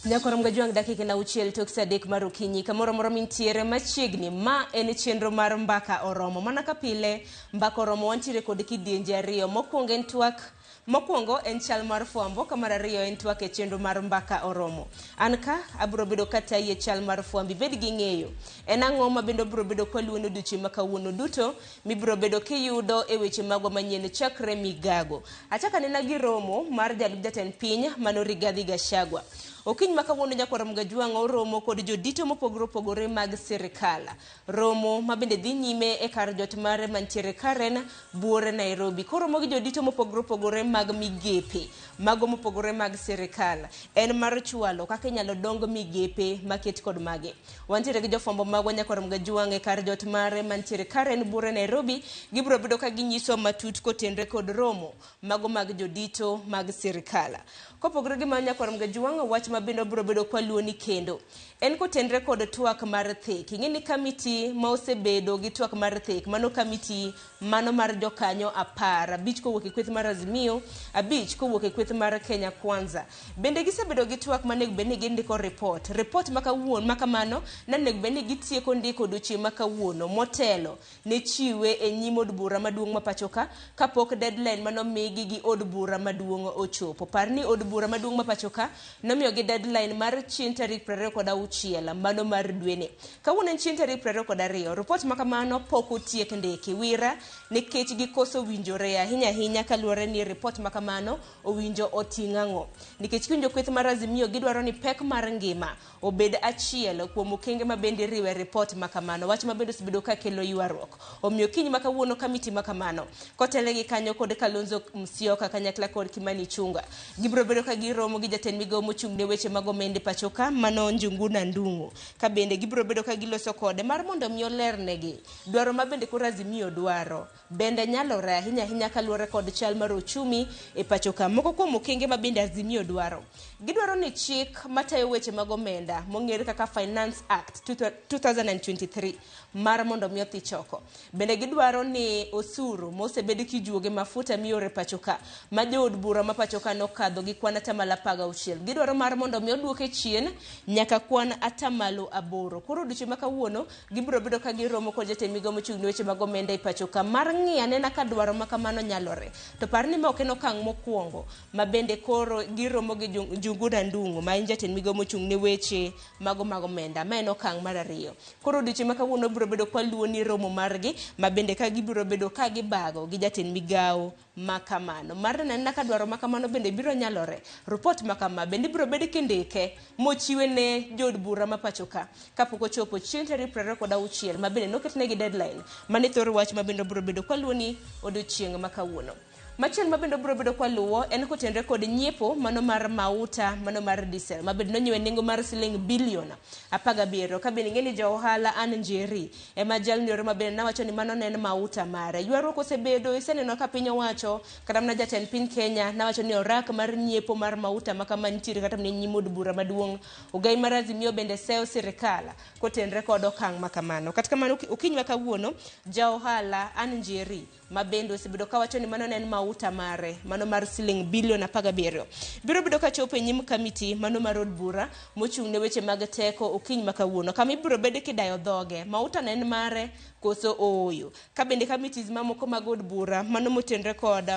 Nyakorom Gajwang' dakika na auchiel tok saa adek mar okinyi kamoro amora mintiere machiegni ma en chenro mar mbaka oromo mana ka pile mbaka oromo wantiere kod kidienje ariyo mokwongo en twak mokwongo en chal mar fwambo ka mar ariyo en twak e chenro mar mbaka oromo an ka abiro bedo katayi e chal mar fwambo ibed gi ng'eyo en ang'o ma bende obiro bedo kwaluwo odiochieng' ma kawuono duto mibiro bedo kiyudo e weche magwa manyien chakre migago. Achako anena gi romo mar jalup jatend piny mano Rigathi Gachagua. Okinyi ma kawuono nyakwar Mgajwang' oromo kod jodito mopogore opogore mag sirikal. Romo ma bende dhi nyime e kar jot mare mantiere Karen, Buore, Nairobi. Koromo gi jodito mopogore opogore mag migepe mago mopogore mag sirikal. En mar chwalo kaka inyalo dong migepe maket kod mage. Wantiere gi jofwambo magwa nyakwar Mgajwang' e kar jot mare mantiere Karen Buore Nairobi. Gibiro bedo ka ginyisowa matut kotenre kod romo mago mag jodito mag sirikal. Kopogore gi mano nyakwar Mgajwang' wach ma bende wabiro bedo kwaluwo ni kendo en kotenre kod twak mar thek. Ing'e ni kamiti ma osebedo gi twak mar thek mano kamiti mano mar jokanyo 10, 5 kowuok e kweth mar Azimio, 5 kowuok e kweth mar Kenya Kwanza. Bende gisebedo gi twak manego bed ni gindiko ripot. Ripot ma kawuono ma kamano nonego bed ni gitieko ndiko odiochieng' ma kawuono motelo ne chiwe e nyim od bura maduong' ma pacho ka kapok deadline manomigi gi od bura maduong' ochopo. Par ni od bura maduong' ma pacho ka nomiyogi deadline mar chieng' tarik 26 mano mar dweni. Kawuono en chieng' tarik 22, ripot ma kamano pok otiek ndiki wira nikech gikoso winjore ahinya ahinya kaluwore ni ripot ma kamano owinjo oting' ang'o. Nikech kiwinjo kweth mar Azimio gidwaro ni pek mar ngima obed achiel kuom okenge ma bende iriwe ripot ma kamano. Wach ma bende osebedo ka kelo ywaruok. Omiyo kiny ma kawuono kamiti ma kamano kotelnegi kanyo kod Kalonzo Musyoka kanyakla kod Kimani Ichung'wa gibiro bedo ka giromo gi jatend migawo mochung' ne weche mag omenda e pacho ka mano Njuguna Ndung'u ka bende gibiro bedo ka giloso kode mar mondo mi olernegi dwaro ma bende koro Azimio dwaro bende nyalore ahinya ahinya kaluwore kod chal mar ochumi e pacho ka. Moko kuom okenge ma bende Azimio dwaro gidwaro ni chik matayo weche mag omenda mong'ere kaka Finance Act 2023 mar mondo mi othich oko. Bende gidwaro ni osuru mosebed kijuoge mafuta mioro e pacho ka ma jood bura ma pacho ka nokadho gi kwan atamalo 16. Gidwaro mar mondo mi oduoke chien nyaka kwan atamalo 8. Koro odiochieng' ma kawuono gibiro bedo ka giromo kod jatend migawo mochung' ne weche mag omenda e pacho ka mar ng'iyo anena ka dwaro ma kamano nyalore. To par ni ma ok en okang' mokwongo ma bende koro giromo gi Njuguna Ndung'u ma en jatend migawo mochung' ne weche mago mag omenda. Ma en okang' mar ariyo. Koro odiochieng' ma kawuono biro bedo kwaluwo ni romo margi ma bende ka gibiro bedo ka gibago gi jatend migawo ma kamano. Mar neno anena ka dwaro ma kamano bende biro nyalore. Ripot ma kama bende ibiro bed kindike mochiwe ne jood bura ma pacho ka kapok ochopo chieng' tarik 26 ma bende noketnegi deadline. Mano e thor wach ma bende obiro bedo kwaluwo ni odiochieng' ma kawuono. Machielo ma bende obiro bedo kwaluwo en kotenre kod nyiepo mano mar mauta mano mar diesel ma bende nonyiewe nengo mar siling bilion 17 ka bende ing'e ni ja ohala Ann Njeri ema jalnioro ma bende nawacho ni mano ne en mauta mare. Ywaruok osebedo iseneno ka piny owacho kata mana jatend piny Kenya nawacho ni orak mar nyiepo mar mauta ma kama nitiere kata mana e nyim od bura maduong'. Ogai mar Azimio bende seyo sirikal kotenre kod okang' ma kamano. Kata kamano okinyi ma kawuono ja ohala Ann Njeri ma bende osebedo kawacho ni mano ne en mauta mare mano mar siling bilion 17 biro bedo kachopo e nyim kamiti mano mar od bura mochung' ne weche mag teko okinyi ma kawuono kama ibiro bed kidayo dhoge mauta ne en mare koso ooyo ka bende committees mamoko mag od bura mano motenre kod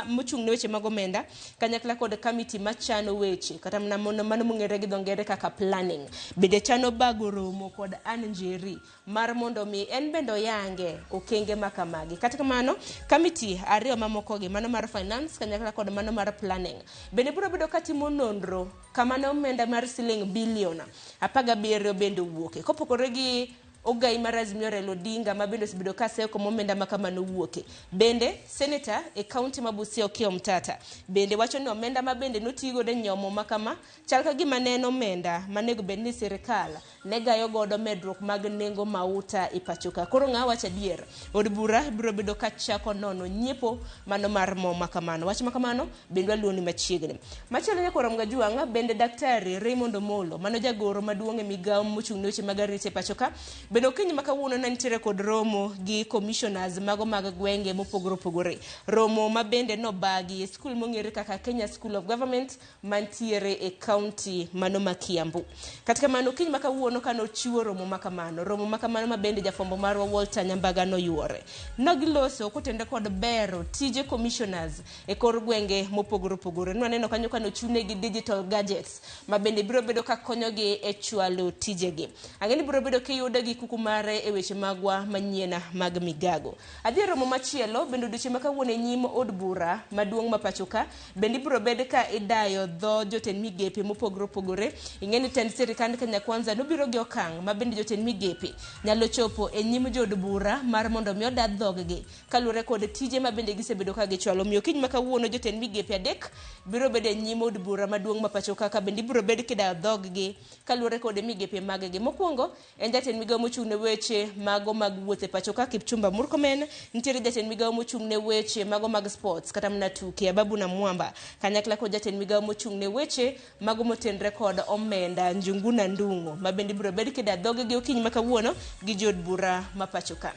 mochung' ne weche mag omenda kanyakla kod kamiti machano weche kata mana mano mong'ere gi dho ngere kaka planning bende chano bago romo kod Ann Njeri mar mondo mi en bende oyange okenge ma kamagi. Kata kamano, kamiti ariyo mamokogi, mano mar finance kanyakla kod mano mar planning, bende biro bedo katimo nonro kama ne omenda mar siling bilion 17 bende owuoke. Kopogore gi ogai mar Azimio Raila Odinga ma bende osebedo ka seyo kuma omenda ma kamano wuoke. Bende, seneta e kaunti ma Busia Okiya Omtata bende wacho ni omenda ma bende notigodo e nyiewo mo ma kama chal ka gima ne en omenda manego bed ni sirikal ne gayo godo medruok mag nengo mauta e pacho ka. Koro ng'a wacho adier? Od bura biro bedo ka chako nono nyiepo mano mar mo ma kamano. Wach ma kamano bende waluwo ni machiegni. Machielo nyakwar Mgajuang' bende Daktari Raymond Omolo mano jagoro maduong' e migawo mochung' ne weche mag arita e pacho ka Bende okinyi ma kawuono ne nitiere kod romo gi commissioners mago mag gwenge mopogore opogore. Romo ma bende nobagi e skul mong'ere kaka Kenya School of Government mantiere e kaunti mano ma Kiambu. Kata kamano okinyi ma kawuono kane ochiwo romo ma kamano, romo ma kamano ma bende jafwambo marwa Walter Nyambaga noyuore. Nogiloso kotenore kod bero tije commissioners e kor gwenge mopogore opogore. Nwaneno kanyo kane ochiwnegi digital gadgets ma bende biro bedo ka konyogi e chwalo tijegi. Ang'e ni biro bedo kiyude gi kuku mare e weche magwa manyien mag migago. Adhi e romo machielo bende odiochieng' ma kawuono e nyim od bura maduong' ma pacho ka bende ibiro bed ka idayo dho jotend migepe mopogore opogore. Ing'e ni tend sirikand Kenya Kwanza nobiro gi okang' ma bende jotend migepe nyalo chopo e nyim jood bura mar mondo mi oda dhoggi kaluwore kod tije ma bende gisebedo ka gichwalo. Omiyo kiny ma kawuono jotend migepe adek biro bedo e nyim od bura maduong' ma pacho ka ka bende ibiro bed kidayo dhoggi kaluwore kod migepe maggi. Mokwongo en jatend migawo mochung' ne weche mago mag wuoth e pacho ka Kipchumba Murkomen, nitiere jatend migawo mochung' ne weche mago mag sports kata mana tuke Ababu Namwamba, kanyakla kod jatend migawo mochung' ne weche mago motenre kod omenda Njuguna Ndung'u, ma bende ibiro bed kida dhoggi okinyi ma kawuono gi jood bura ma pacho ka.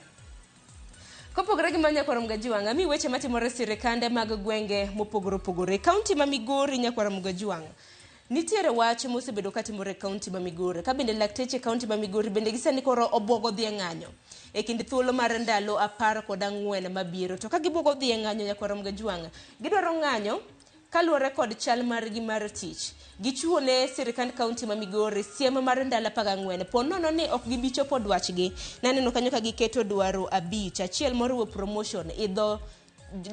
Kopogore gi mano nyakwar Mgajuang', ami weche matimore e sirikande mag gwenge mopogore opogore. Kaunti ma Migori nyakwar Mgajuang', nitiere wach mosebedo katimore e kaunti ma Migori. Ka bende lakteche e kaunti ma Migori bende gisani koro obwogo dhi e ng'anyo e kind thuolo mar ndalo 14 mabiro. To ka gibwogo dhi e ng'anyo nyakwar Mgajuang', gidwaro ng'anyo kaluwore kod chal margi mar tich. Gichiwo ne sirikand kaunti ma Migori siem mar ndalo 14 po nono ni ok gibi chopo dwachgi. Naneno kanyo ka giketo dwaro abich, achiel moriwo promotion, idho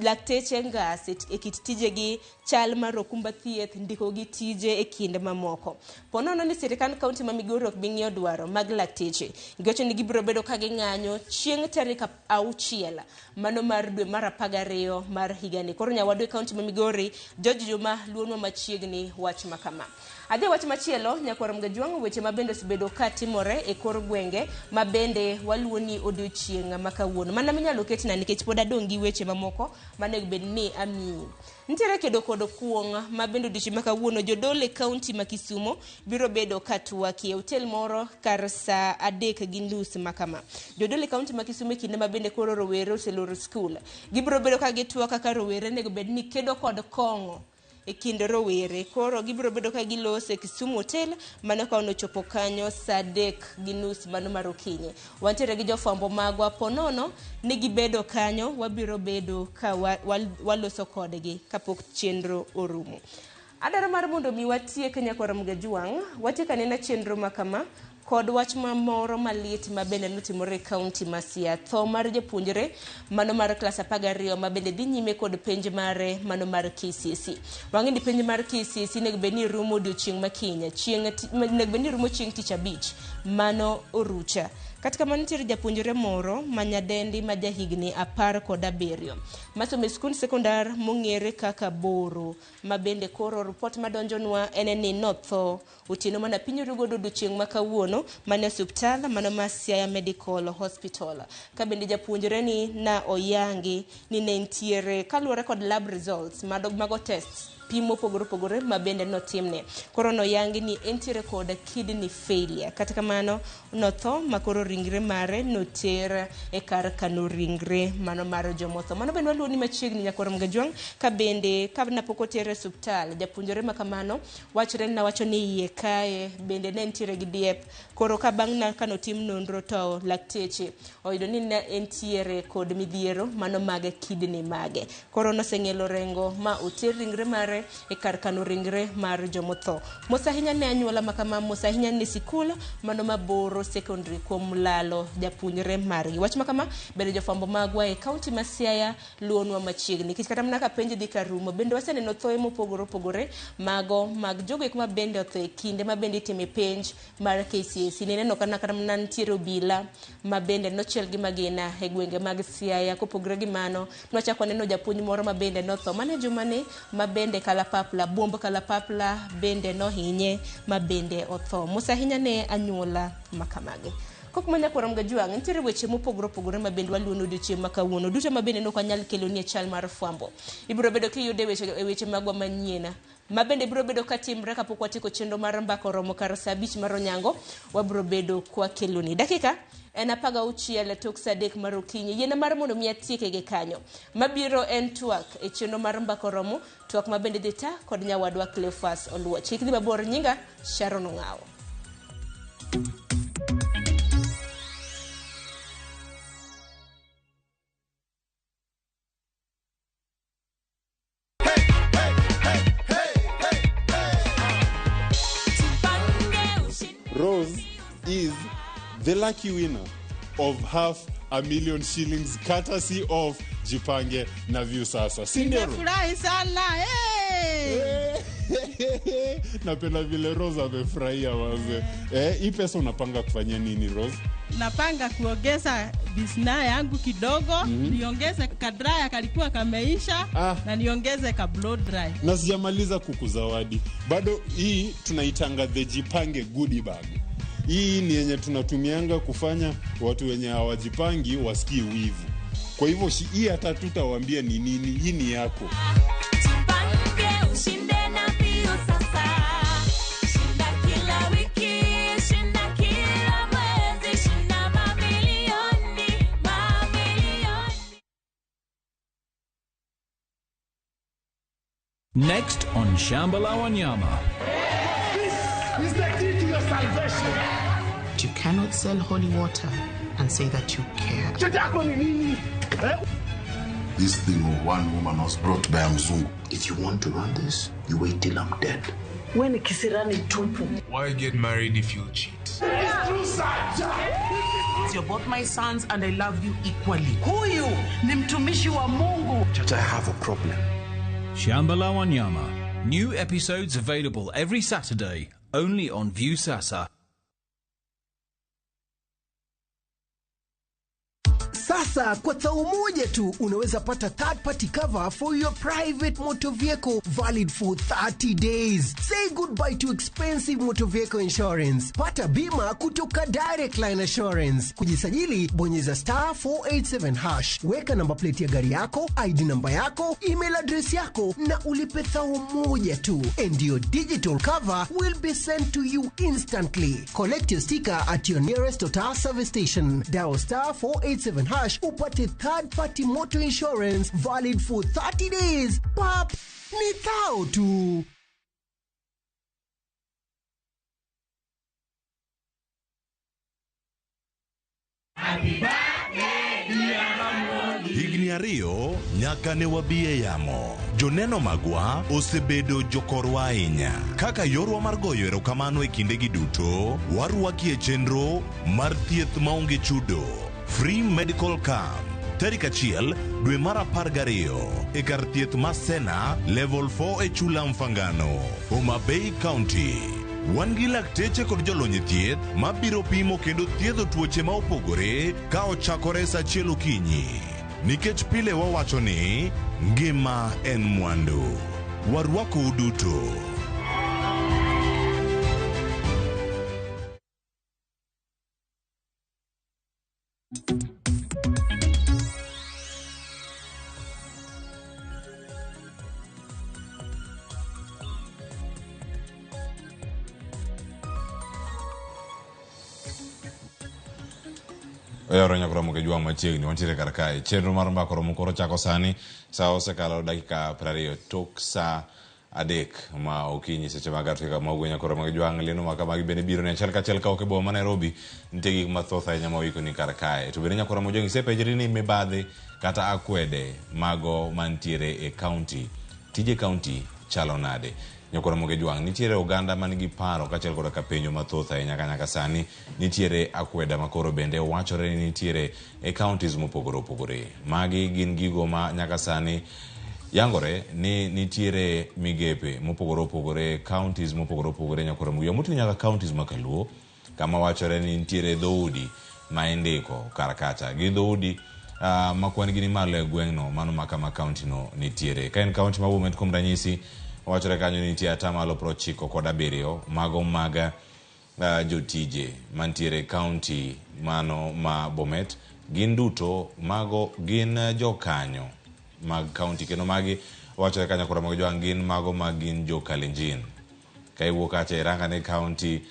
lakteche ngas e kit tijegi, chal mar okumba thieth, ndiko gi tije e kind mamoko. Po nono ni sirikand kaunti ma Migori ok bi ng'iyo dwaro mag lakteche, giwacho ni gibiro bedo ka ging'anyo chieng' tarik 6 mano mar dwe mar 12 mar higani. Koro nyawadwa e kaunti ma Migori, George Juma luonwa machiegni wach ma kama. Adhi e wach machielo, nyakwar Mgajuang', weche ma bende osebedo ka timore e kor gwenge ma bende waluwo ni odiochieng' ma kawuono. Mana minyalo ketna nikech pod adong' gi weche mamoko manego bed ni amiyi. Nitiere kedo kod kuong' ma bende odiochieng' ma kawuono jodolo e kaunti ma Kisumo biro bedo ka twak e otel moro kar saa 3:30 ma kama. Jodolo e kaunti ma Kisumo e kinde ma bende koro rowere oseloro skul. Gibiro bedo ka gitwak kaka rowere onego bed ni kedo kod kong'o e kind rowere. Koro gibiro bedo ka giloso e Kisumu Hotel mano ka onochopo kanyo saa 3:30 mano mar okinyi. Wantiere gi jofwambo magwa po nono ni gibedo kanyo wabiro bedo ka waloso kodgi kapok chenro orumo. Adwaro mar mondo mi watiek nyakwar Mgajuang', watiek anena chenro ma kama kod wach mamoro malit ma bende notimore e kaunti ma Siaya. Tho mar japuonjre mano mar klas 12 ma bende dhi nyime kod penj mare mano mar KCSE. Wang'e ni penj mar KCSE onego bed ni rumo odiochieng' ma kiny, onego bed ni rumo chieng' tich abich, mano orucha. Kata kamano nitiere japuonjre moro ma nyadendi ma jahigni 17 masomo e skund sekondar mong'ere kaka Boro ma bende koro ripot madonjonwa en ni notho otieno mana piny orugo odiochieng' ma kawuono mane osiptal mano ma Siaya Medical Hospital. Ka bende japuonjre ni na oyangi ni ne nitiere kaluwore kod lab results mago tests pim mopogore opogore ma bende notimne. Koro noyangi ni entiere kod kidney failure. Kata kamano notho ma koro ringre mare noter e kar kano ringre mano mar jomotho. Mano bende waluwo ni machiegni nyakwar Mgajuang' ka bende ka napok otere e osiptal japuonjre ma kamano wachre ni nawacho ni iye kae bende ne nitiere gi diep. Koro ka bang' na kanotim nonro to lakteche oyudo ni ne entiere kod midhiero mano mag kidney mage. Koro noseng'elo rengo ma oter ringre mare e kar kano ringre mar jomotho. Mos ahinya ne anyuola ma kama, mos ahinya ne sikul mano ma Boro Secondary kuom lalo japuonjre margi. Wach ma kama bende jofwambo magwa e kaunti ma Siaya luonwa machiegni nikech kata mana ka penj dhi ka rumo bende waseneno thoe mopogore opogore mago mag jogo eko ma bende otho e kinde ma bende itime penj mar KCSE. Nineno kana kata mana nitiere obila ma bende nochiel gi magina e gwenge mag Siaya. Kopogore gi mano, nwachako waneno japuonj moro ma bende notho mana e jumani ma bende kalapapla, bomb kalapapla bende nohinye ma bende otho. Mos ahinya ne anyuola ma kamagi. Kok ma nyakwar Mgajuang', nitiere weche mopogore opogore ma bende waluwo ni odiochieng' ma kawuono. Duto ma bende ne ok wanyal keloni e chal mar fwambo. Ibiro bedo kiyude e weche magwa manyien. Ma bende biro bedo katimre kapok watieko chenro mar mbaka oromo kar saa 5 mar onyango, wabiro bedo kwa keloni. Dakika en 16 tok saa 3 mar okinyi. Yiena mar mondo mi atieke gi kanyo. Mabiro en twak e chenro mar Mbaka Oromo, twak ma bende dhi ta kod nyawadwa Cleophas Oluoch. Kik dhi mabor, nyinga Sharon Ong'awo. Rose is the lucky winner of 500,000 shillings courtesy of Jipange na Viusasa. Si ndio? Rose? Nimefurahi sana hey! Napenda vile Rose amefurahia waze. Eh, hii pesa unapanga kufanyia nini Rose? Napanga kuongeza bisna yangu kidogo, niongeze kadraya kalikuwa kameisha na niongeze ka blow dry. Na sijamaliza kukuzawadi bado. Hii tunaitanga the Jipange goodie bag. Hii ni yenye tunatumianga kufanya watu wenye hawajipangi wasikie wivu. Kwa hivyo hii hata tutawaambia ni nini, hii ni yako. Jipange ushinde na Viusasa. Shinda kila wiki, shinda kila mwezi, shinda mamilioni, mamilioni. Next on Shamba La Wanyama. This is the key to your salvation. You cannot sell holy water and say that you care. Shida yako ni nini? Eh? This thing of one woman was brought by a mzungu. If you want to run this, you wait till I'm dead. We ni kisirani tupu. Why get married if you'll cheat? It's true, sir. You're both my sons and I love you equally. Huyu ni mtumishi wa Mungu. Judge, I have a problem. Shamba La Wanyama. New episodes available every Saturday, only on Viusasa. Sasa kwa thao moja tu unaweza pata third party cover for your private motor vehicle valid for 30 days. Say goodbye to expensive motor vehicle insurance. Pata bima kutoka Direct Line Assurance. Kujisajili, bonyeza *487#. Weka namba plate ya gari yako, ID namba yako, email address yako na ulipe thao moja tu. And your digital cover will be sent to you instantly. Collect your sticker at your nearest Total service station. Dial *487# upate third party motor insurance valid for 30 days. Pap, ni thao tu. Higni 2 nyaka ne wabi e yamo. Joneno magwa osebedo jokorwa ahinya. Kaka yorwa mar goyo erokamano e kindegi duto, warwaki e chenro mar thieth maonge chudo. Free Medical Camp. Tarik 1 dwe mar 12 e kar thieth ma Sena Level 4 e Chula Mfangano, Homa Bay County. Wan gi lakteche kod jolony e thieth mabiro pimo kendo thiedho tuoche ma opogore ka ochakore sa 1 okinyi. Nikech pile wawacho ni ngima en mwandu. Warwakou duto. Oyawore nyakoro moke jwang' machiegni wantiere kar kae. Chenro mar Mbaka Oromo koro chako sani. Sa osekalo dakika 20 tok sa 3 ma okinyi seche mag Afrika ma ugwe nyakoro mag jwang' lendo ma kamagi bende biro ne achiel kachiel ka ok e boma ma Nairobi. Nitie gik mathoth ahinya ma waiko ni kar kae. To bende nyakoro mojwang' isepenjri ni mibadhi kata akwede mago mantiere e county. Tije county chalo nade? Nyakoro moge jwang' nitiere oganda man gi paro kaachiel koda ka penjo mathoth ahinya ka nyaka sani nitiere akweda makoro bende wachore ni nitiere e counties mopogore opogore. Magi gin gigo ma nyaka sani yangore ni nitiere migepe mopogore opogore, counties mopogore opogore nyakoro moge moting'o nyaka counties ma Kaluo kama wachore ni nitiere dhoudi ma indiko kar kacha gi dhoudi ma kwan gi ni malo e gweng'no mano ma kama county no nitiere. Ka en county ma Bomet kuom ranyisi wachore kanyo ni nitie atamalo 97 mago mag jotije mantiere county mano ma Bomet gin duto mago gin jokanyo mag county kendo magi wachore kanyo koro mag jwang' gin mago ma gin jo Kalenjin. Ka iwuok kacha iranga ne kaunti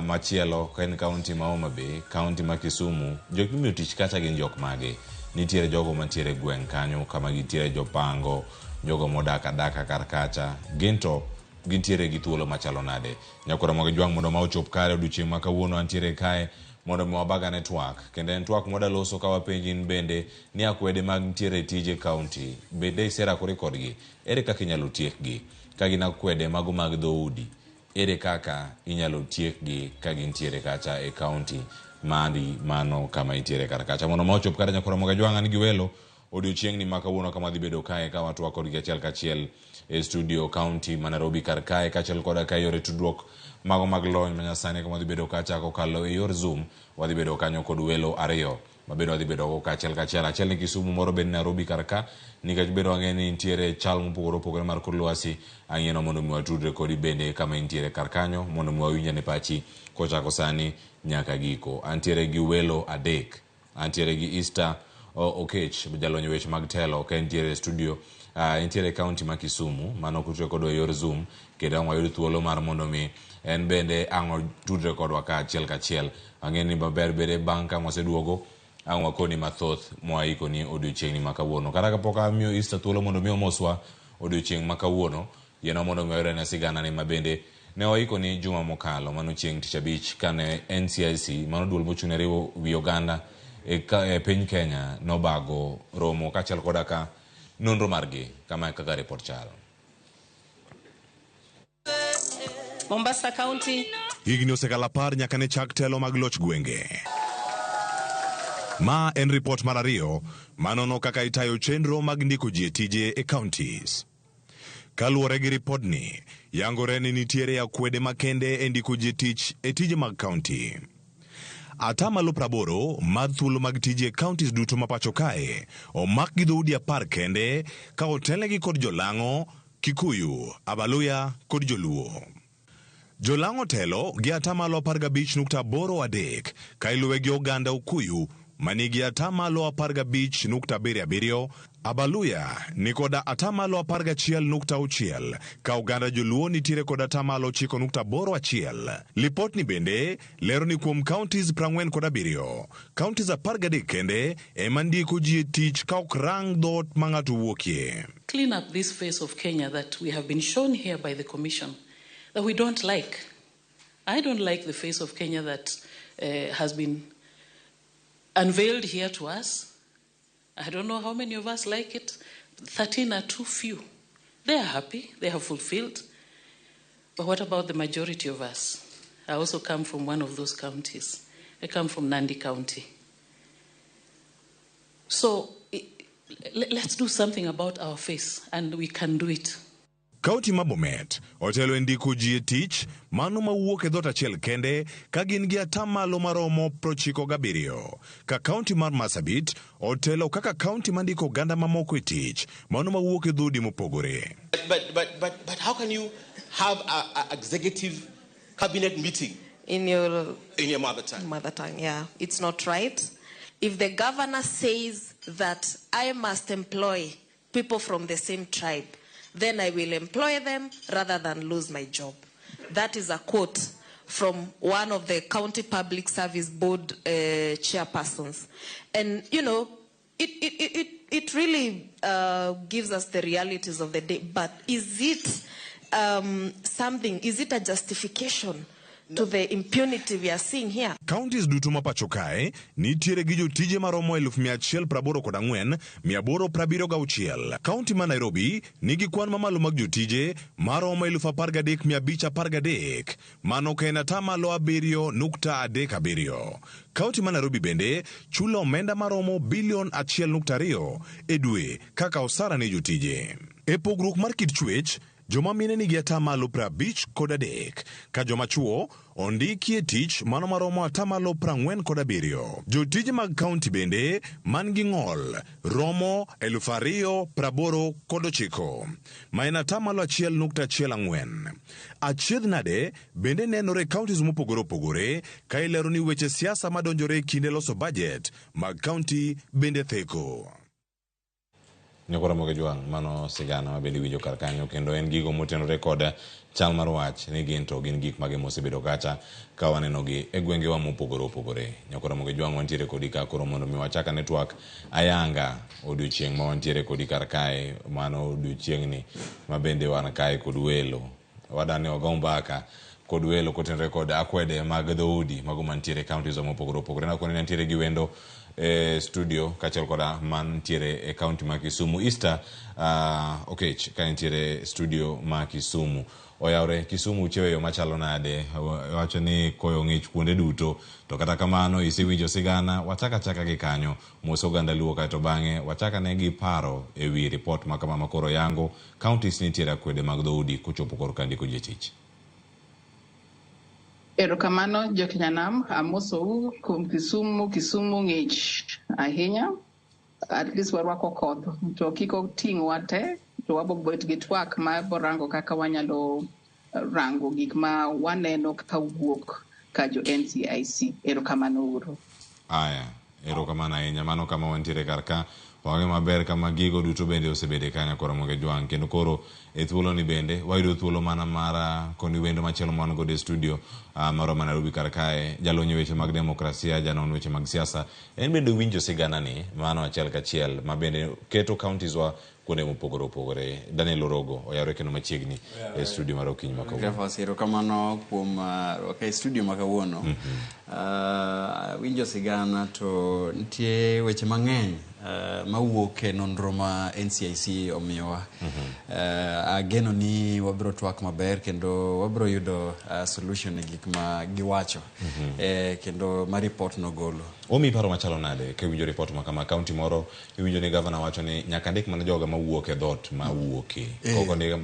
machielo, ka en kaunti ma Homa Bay, kaunti ma Kisumu, jok mimiyo tich kacha gin jok mage? Nitiere jogo mantiere e gweng' kanyo kama gintiere jopango, jogo modak adaka kar kacha, gin to gintiere gi thuolo machalo nade? Nyakwar Ramogi Jwang' mondo ma ochop kare odiochieng' ma kawuono antiere kae mondo mi wabagane twak. Kendo en twak mwada loso ka wapenji in bende ni akwede mag ntiere e tije kaunti, bende iserakori kodgi? Ere kaka inyalo tiekgi? Ka gin akwede mago mag dhoudi, ere kaka inyalo tiekgi ka gintiere kacha e kaunti mari mano kama intiere kar kacha? Mondo ma ochop kare Nyakwar Ramogi Jwang' an gi welo odiochieng'ni ma kawuono kama dhi bedo kae ka watwak kodgi achiel kachiel e studio kaunti ma Nairobi kar kae kaachiel koda ka yore tudruok mago mag lony manyasani kama wadhi bedo kacha kokalo e yor Zoom. Wadhi bedo kanyo kod welo ariyo mabende wadhi bedo go kaachiel kachiel. Achiel ni Kisumu, moro bende Nairobi kar ka, nikech bende wang'eyo ni nitiere chal mopogore opogore mar kor lwasi. Ang'eno mondo mi watudre kodi bende kama intiere kar kanyo mondo mi wawinj ane pachi kochako sani nyaka giko. Antiere gi welo adek. Antiere gi Easter Okech, jalony e weche mag telo ka entiere e studio. Entiere e kaunti ma Kisumu, mano kutudre kodwa e yor Zoom, kendo ang' wayud thuolo mar mondo mi en bende ang' otudre kodwa ka achiel kachiel. Ang'e ni maber bende bang' ka waseduogo ang' wakoni mathoth mwaikoni odiochieng'ni ma kawuono. Kata kapok amiyo Easter thuolo mondo mi omoswa odiochieng' ma kawuono, yienwa mondo mi wayudane siganani ma bende ne waikoni juma mokalo, mano chieng' tich abich kane NCIC, mano duol mochung' ne riwo wi oganda e piny Kenya, nobago romo kaachiel koda ka nonro margi. Kama e kaka report chalo. Mombasa County. Higni osekalo 10 nyaka ne chak telo mag loch gwenge. Ma en ripot mar ariyo manono kaka itayo chenro mag ndiko ji e tije e counties. Kaluwore gi ripodni, yangore ni nitiere akwede makende e ndiko ji e tich e tije mag county. Atamalo 80 mar thuolo mag tije e counties duto ma pacho kae omak gi dhoudi 10 kende ka otelnegi kod Jolang'o, Kikuyu, Abaluya kod Joluo. Jolang'o telo gi atamalo 15.83 ka iluwe gi oganda Okuyu manigi atamalo 15.77, Abaluya ni koda atamalo 11.6 ka oganda Joluo nitiere kod atamalo 9.81. Lipotni bende lero ni kuom counties 47, counties 13 kende ema ndiko ji e tich ka ok rang dhoot ma ng'ato wuokie. Clean up this face of Kenya that we have been shown here by the Commission that we don't like. I don't like the face of Kenya that has been unveiled here to us. I don't know how many of us like it. 13 are too few. They are happy, they have fulfilled. But what about the majority of us? I also come from one of those counties. I come from Nandi County. So let's do something about our face, and we can do it. Kaunti ma Bomet otelo e ndiko ji e tich mano mawuok e dhoot achiel kende ka gin gi atamalo maromo 97, ka kaunti mar Marsabit otelo kaka kaunti mandiko oganda mamoko e tich mano mawuok e dhoudi mopogore. But how can you have an executive cabinet meeting in your mother tongue? Mother tongue, yeah. It's not right. If the governor says that I must employ people from the same tribe, then I will employ them rather than lose my job. That is a quote from one of the county public service board chairpersons. And, you know, it really gives us the realities of the day. But is it something, is it a justification to the impunity we are seeing here? Counties duto ma pacho kae nitiere gi jotije maromo 188,876. County ma Nairobi nigi kwan mamalo mag jotije maromo 13,513, mano ka en atamalo 7.37. County ma Nairobi bende chulo omenda maromo bilion 1.2 e dwe kaka osara ne jotije. E pogruok mar kit chwech, joma mine nigi atamalo 53, ka joma chuo ondiki e tich mano maromo atamalo 47. Jotije mag kaunti bende man gi ng'ol romo 2,089, ma en atamalo 1.14. Achiedh nade bende nenore e counties mopogore opogore ka ilero ni weche siasa madonjore e kinde loso budget mag kaunti bende theko. Nyako Ramogi Jwang', mano sigana ma bende iwinjo kar kanyo kendo en gigo motenore kod chal mar wach ni gin to gin gik mage mosebedo kacha ka wanenogi e gwengewa mopogore opogore. Nyako Ramogi Jwang' wantiere kodi ka koro mondo mi wachak ane twak ayanga odiochieng' ma wantiere kodi kar kae, mano odiochieng'ni ma bende wan kae kod welo. Wadani wago mbaka kod welo kotenore kod akwede mag dhoudi mago mantiere e counties mopogore opogore. Nakoni ni antiere gi wendo e studio kaachiel koda mantiere e county ma Kisumu. Easter Okech ka entiere e studio ma Kisumu. Oyawre Kisumu chiewo e yo machalo nade? Wacho ni koyo ng'ich kuonde duto. To kata kamano isewinjo sigana, wachak achaka gi kanyo. Mos oganda Luo kaeto bang'e wachak ane gi paro e wi ripot ma kama ma koro yango counties nitiere akwede mag dhoudi kochopo korka ndiko ji e tich. Erokamano jokenyanam, amosou kuom Kisumu. Kisumu ng'ich ahinya, at least warwako koth to kik oting'wa te to wabo bet gi twak ma borango kaka wanyalo rango gik ma waneno ka wuok ka jo NCIC. Erokamano uru. Aya, erokamano ahinya. Mano kama wantiere kar ka. Wang'e maber kama gigo duto bende osebede kanyo koro Ramogi Jwang'. Kendo koro e thuolo ni bende wayudo thuolo mana mar koni wendo machielo ma wan godo e studio marwa ma Nairobi kar kae, jalony e weche mag demokrasia, janon weche mag siasa. En bende owinjo sigana ni mano achiel kachiel ma bende keto counties wa kuonde mopogore opogore. Daniel Orogo oyawre kendo machiegni e studio mar okinyi ma kawuono. Cleophas, erokamano kuom rwaka e studio ma kawuono. Winjo sigana to nitie weche mang'eny mawuok e nonro ma NCIC omiyowa. Ageno ni wabiro twak maber kendo wabiro yudo solution e gik ma giwacho kendo ma report nogolo. Omiyi paro machalo nade ka iwinjo report ma kama? County moro iwinjo ni governor wacho ni nyaka ndik mana joga mawuok e dhoot ma awuoke. Kok ondik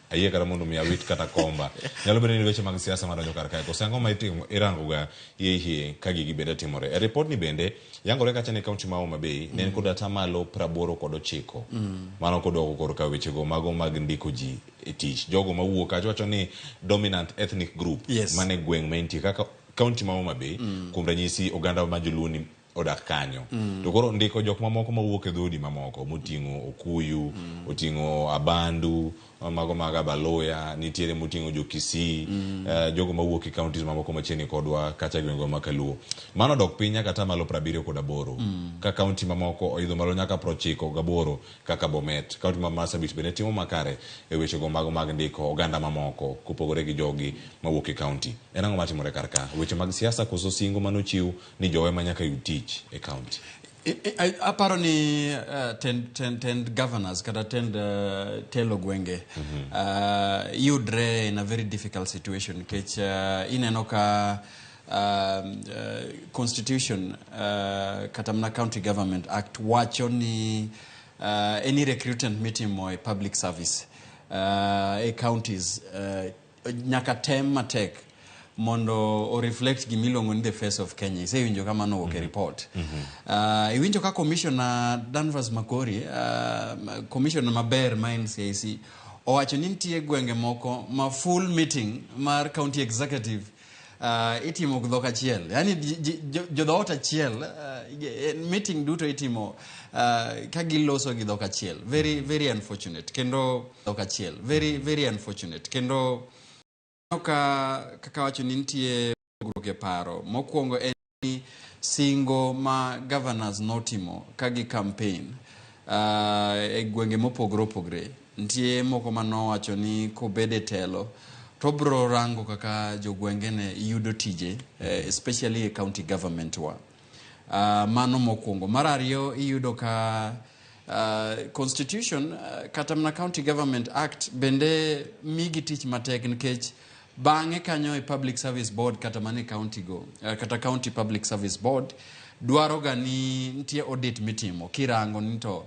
ayie kata mondo mi awit kata komba. Nyalo bedo ni weche mag siasa madonjo kar kae. Koso ang'o ma irango ga hie hie ka gigi bende timore. E report ni bende yangore kacha ni county ma Homa Bay ne en kod atamalo 89. Mano kodwoko korka wechego mago mag ndiko ji e tich. Jogo mawuok kacha wacho ni dominant ethnic group mane gweng' ma entie kaka county ma Homa Bay kuom ranyisi oganda ma joluo ni odak kanyo. To koro ndiko jok mamoko mawuok e dhoudi mamoko moting'o Okuyu, oting'o Abandu, mago mag Abaluya, nitiere moting'o jo Kisii, jogo mawuok e counties mamoko machiegni kodwa kacha gwengwa ma Kaluo. Mano dok piny nyaka atamalo 78. Ka county mamoko oidho malo nyaka 98 kaka Bomet. County ma Marsabit bende timo makare e wechego mago mag ndiko oganda mamoko kopogore gi jogi mawuok e county. En ang'o matimore kar ka? Weche mag siasa koso singo manochiw ni jowe ma nyaka yud tich e county? Aparo ni tend governors kata tend telo gwenge yudre in a very difficult situation nikech ineno ka constitution kata mana county government act wacho ni any recruitment mitimo e public service e counties nyaka tem matek mondo o reflect gimiluongo ni the face of Kenya. Isewinjo kama nowuok e report. Iwinjo ka Commissioner Danvers Makori, commissioner maber ma NCIC, owacho ni nitie gwenge moko ma full meeting mar county executive itimo gi dhok achiel. Yani jo dhoot achiel, meeting duto itimo ka giloso gi dhok achiel. Very, very unfortunate. Kendo dhok achiel. Very, very unfortunate. Kendo ka kaka wacho ni nitie pogruok e paro. Mokwongo en ni singo ma governors notimo ka gi campaign e gwenge mopogore opogore. Nitie moko manowacho ni kobede telo to bro rango kaka jogwengene yudo tije, especially e county government wa. Mano mokwongo. Mar ariyo iyudo ka constitution kata mana county government act bende migi tich matek nikech bang'e kanyo e public service board kata mana e county go kata county public service board dwaro ga ni nitie audit mitimo kirango ni to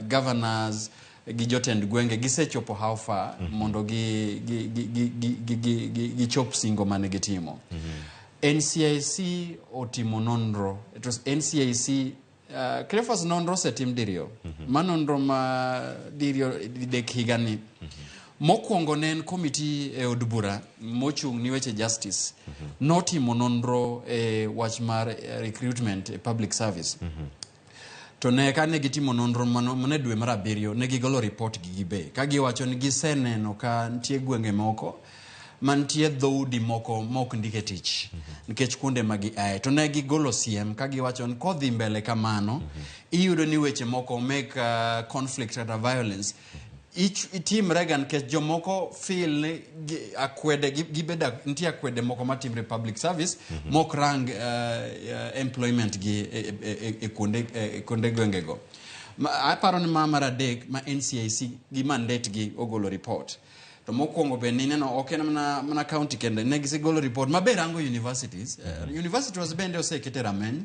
governors gi jotend gwenge gisechopo how far mondo gichop singo mane gitimo. NCIC otimo nonro. It was NCIC Cleophas nonro osetim diriyo. Ma nonro ma diriyo didek higani. Mokwongo ne en komiti e od bura mochung' ni weche justice. Notimo nonro e wach mar recruitment e public service. To ne kane gitimo nonro mano mane dwe mar abiriyo ne gigolo report gi gibe ka giwacho ni giseneno ka nitie gwenge moko mantie dhoudi moko mok ndike tich nikech kuonde ma giaye to ne gigolo siem ka giwacho ni kodhi mbele kamano iyudo ni weche moko mek conflict kata violence itimre ga nikech jomoko feel ni akwede gibedo nitie akwede moko matimre e public service mok rang employment gi e kuonde gwengego. Aparo ni ma mar adek ma NCIC gi mandate gi ogolo report. To mokwongo be nineno ok en mana county kende ne gisegolo report maber rango universities. Universities bende osekete rameny.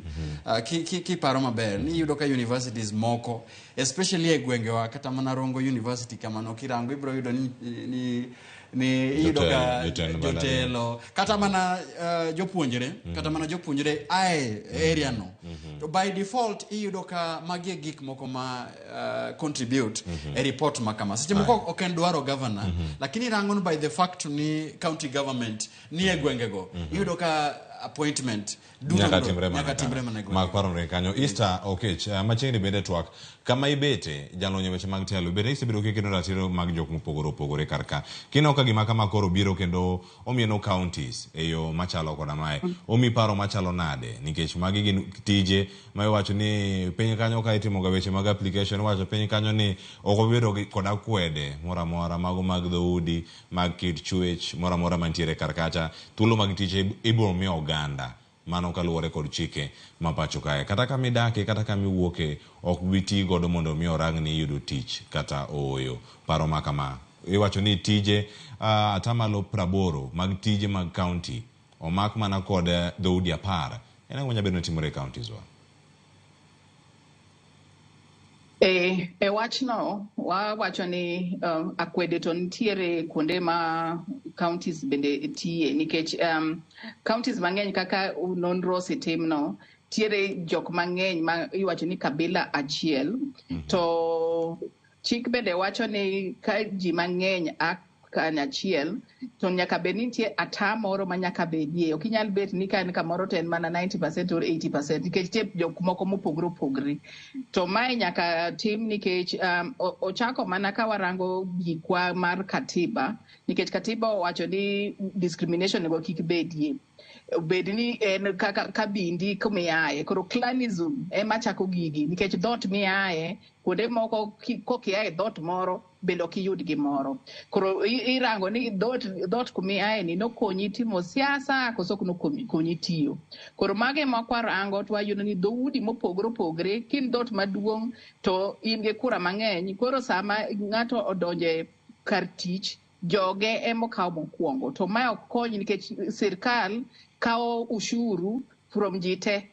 Kiparo maber ni iyudo ka universities moko especially e gwengewa kata mana Rongo University kamano kirango ibiro yudo ni iyudo ka jotelo kata mana jopuonjre kata mana jopuonjre ae area no. To by default iyudo ka magi e gik moko ma contribute e report ma kama. Seche moko ok en dwaro governor, lakini rango ni by the fact ni county government ni e gwengego, iyudo ka appointment nyaka timre mana timre mana e gwenge. Mak paro kanyo. Easter Okech, machiegni bende twak kama ibete jalony e weche mag telo bende isebedo kiketo ratiro mag jok mopogore opogore kar ka kineno ka gima kama koro biro kendo omieno counties e yo machalo koda mae omi paro machalo nade nikech magi gin tije ma iwacho ni piny kanyo ka itimoga weche mag application iwacho piny kanyo ni ok obedo kod akwede moro amora mago mag dhoudi mag kit chwech moro amora mantiere kar kacha thuolo mag tich ibiro miyo oganda mano kaluwore kod chike ma pacho kae kata kama idake kata kama iwuoke ok bi ti godo mondo mi orang ni iyudo tich kata ooyo. Paro ma kama iwacho ni tije atamalo 80 mag tije mag county omak mana kod dhoudi 10. En ang'o manyalo bedo ni timore e counties wa? E wachno wawacho ni akwede to nitiere kuonde ma counties bende tiye nikech counties mang'eny kaka nonro osetimno tiere jok mang'eny ma iwacho ni kabila achiel. To chik bende wacho ni ka ji mang'eny a kanyachiel to nyaka bed ni nitie ata moro ma nyaka bedie. Ok inyal bet ni ka en kamoro to en mana 90% or 80% nikech nitie jok moko mopogore opogore. To mae nyaka tim nikech ochako mana ka warango gikwa mar katiba nikech katiba owacho ni discrimination onego kik bedie. Bed ni en kaka kabindi kumiaye. Koro clanism ema chako gigi nikech dhoot miaye kuonde moko kokia e dhoot moro bende ok iyud gimoro. Koro irango ni dhoot kumiaye ni nokonyi timo siasa koso ok nokonyi tiyo. Koro mago ema kwarango to wayudo ni dhoudi mopogore opogore kin dhoot maduong' to in gi kura mang'eny. Koro sama ng'ato odonje kar tich joge ema okawo mokwongo. To mae ok kony nikech sirkal kawo ushuru from ji te.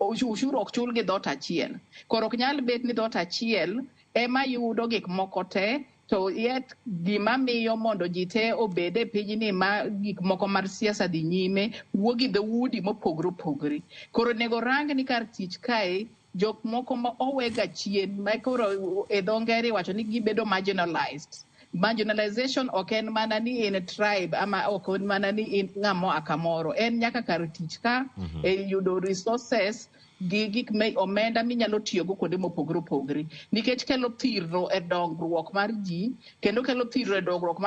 Ushuru ok chul gi dhoot achiel. Koro ok nyal bet ni dhoot achiel ema yudo gik moko te to yet gima miyo mondo ji te obed e pinyni ma gik moko mar siasa dhi nyime wuok gi dhoudi mopogore opogore. Koro onego rang ni kar tich kae jok moko ma owega chien ma koro e dho ngere iwacho ni gibedo marginalized. Marginalization ok en mana ni in tribe ama ok en mana ni in ng'ama oa kamoro. En nyaka kar tich ka e yudo resources gi gik me omenda minyalo tiyogo kuonde mopogore opogore nikech kelo thirro e dongruok mar ji kendo kelo thirro e dongruok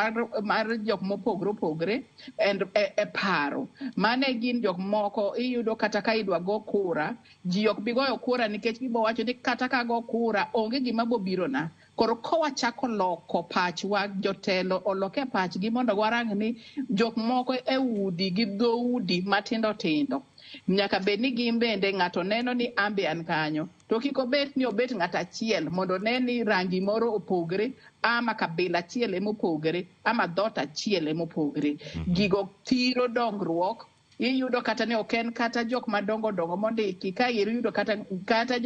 mar jok mopogore opogore and e paro. Mane gin jok moko iyudo kata ka idwa go kura ji ok bi goyo kura nikech gibo wacho ni kata ka go kura onge gima bobirona. Koro kowachako loko pachwa jotelo oloke pachgi mondo warang ni jok moko e udi gi dhoudi matindo tindo nyaka bed ni gin bende ng'ato neno ni an be an kanyo to kik obet ni obet ng'at achiel mondo one ni rangi moro opogre ama kabila achiel emopogre ama dhoot achiel emopogre. Gigo thiro dongruok. Iyudo kata ni ok en kata jok madongo dongo mondiki ka iyudo kata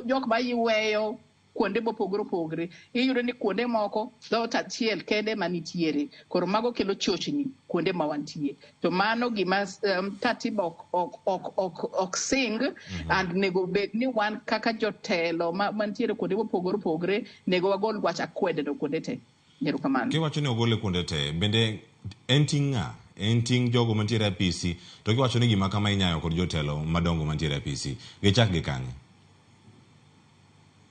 jok ma iweyo kuonde mopogore opogore iyudo ni kuonde moko dhoot achiel kende manitiere. Koro mago kelo chochni kuonde ma wantie. To mano gima katiba ok sing and nego bed ni wan kaka jotelo mantiere kuonde mopogore opogore nego wagol wach akwede no kuonde te. Erokamano. Kiwacho ni ogole kuonde te, bende en ting' ng'a? En ting' jogo mantiere e apisi, to kiwacho ni gima kama inyayo kod jotelo madongo mantiere e apisi, gichak gi kanye?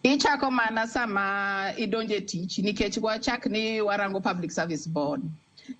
Ichako mana sama idonje tich nikech wachak ni warango Public Service Board.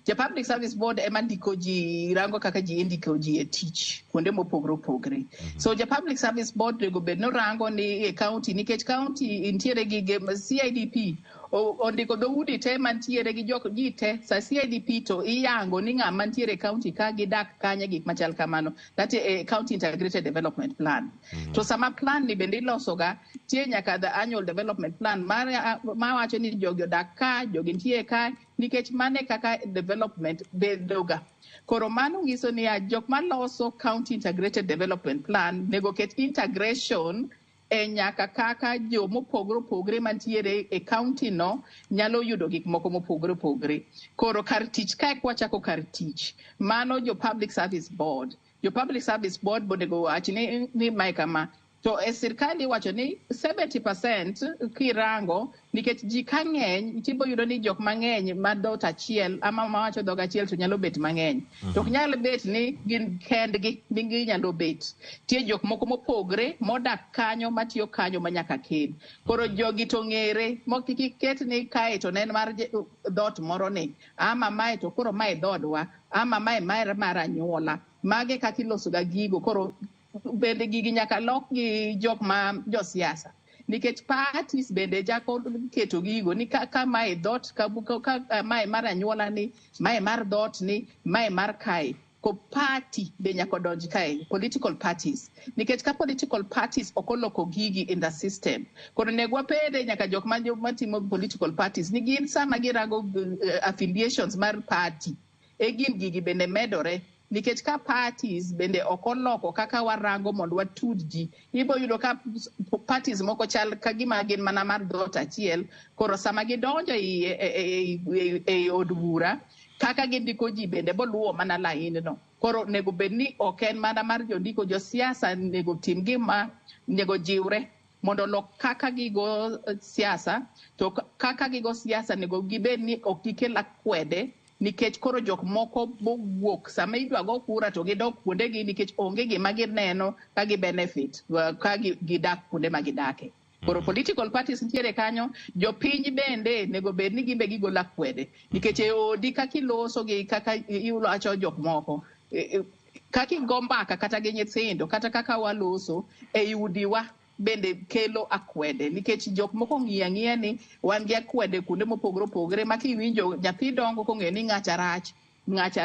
Ja Public Service Board ema ndiko ji, rango kaka ji indiko ji e tich kuonde mopogore opogore. So ja Public Service Board onego bed ni orango ni e county nikech county nitiere gi CIDP ondiko dhoudi te mantiere gi jok ji te sa CIDP to iyango ni ng'ama nitiere e county ka gidak kanye gik machal kamano. That e County Integrated Development Plan. To sama plan ni bende ilosoga tie nyaka the annual development plan mar mawacho ni jogi odak ka, jogi nitie ka, nikech mane kaka development bedoga. Koro mano nyiso niya jok maloso County Integrated Development Plan nego ket integration e nyaka kaka jomopogore opogore mantiere e county no nyalo yudo gik moko mopogore opogore. Koro kar tich kae kwachako kar tich, mano jo Public Service Board. Jo Public Service Board bonego wach ni mae kama. To e sirkal iwacho ni 70% kirango nikech ji ka ng'eny tibo yudo ni jok mang'eny ma dhoot achiel ama mawacho dhok achiel to nyalo bet mang'eny. To ok nyal bet ni gin kendgi ni ginyalo bet. Tie jok moko mopogre modak kanyo matiyo kanyo ma nyaka kel. Koro jogi to ng'ere mok kik ket ni kae to ne en mar dhoot moro ni ama mae to koro mae dhoodwa ama mae mar anyuola. Mage kaka iloso ga gigo. Koro bende gigi nyaka lok gi jok ma josiasa nikech parties bende chako keto gigo ni ka mae dhoot ka mae mar anyuola ni mae mar dhoot ni mae mar kae ko party be nyaka donj kae political parties nikech ka political parties ok oloko gigi in the system koro onego wapede nyaka jok matimo political parties ni gin sama girango affiliations mar party e gin gigi bende medore nikech ka parties bende ok oloko kaka warango mondo watud ji ibo yudo ka parties moko chal ka gima gin mana mar dhoot achiel koro sama gidonjo e od bura kaka gindiko ji bende boluwo mana lain no koro onego bed ni ok en mana mar jondiko josiasa nego tim gima nego jiwre mondo olok kaka gigo siasa to kaka gigo siasa nego gibed ni ok gikel akwede nikech koro jok moko bowuok sama idwa go kura to gidok kuondegi nikech onge gima gineno ka gi benefit ka gidak kuonde ma gidake. Koro political parties nitiere kanyo, jopiny bende nego bed ni gimbe gigolo akwede nikech e odi kaka iloso gi kaka iwacho jok moko kaka igo mbaka kata gi nyithindo kata kaka waloso ei udiwa bende kelo akwede nikech jok moko ong'iyo ang'iya ni wan gi akwede kuonde mopogore opogore ma kiwinjo nyathi dongo kong'eyo ni ng'acha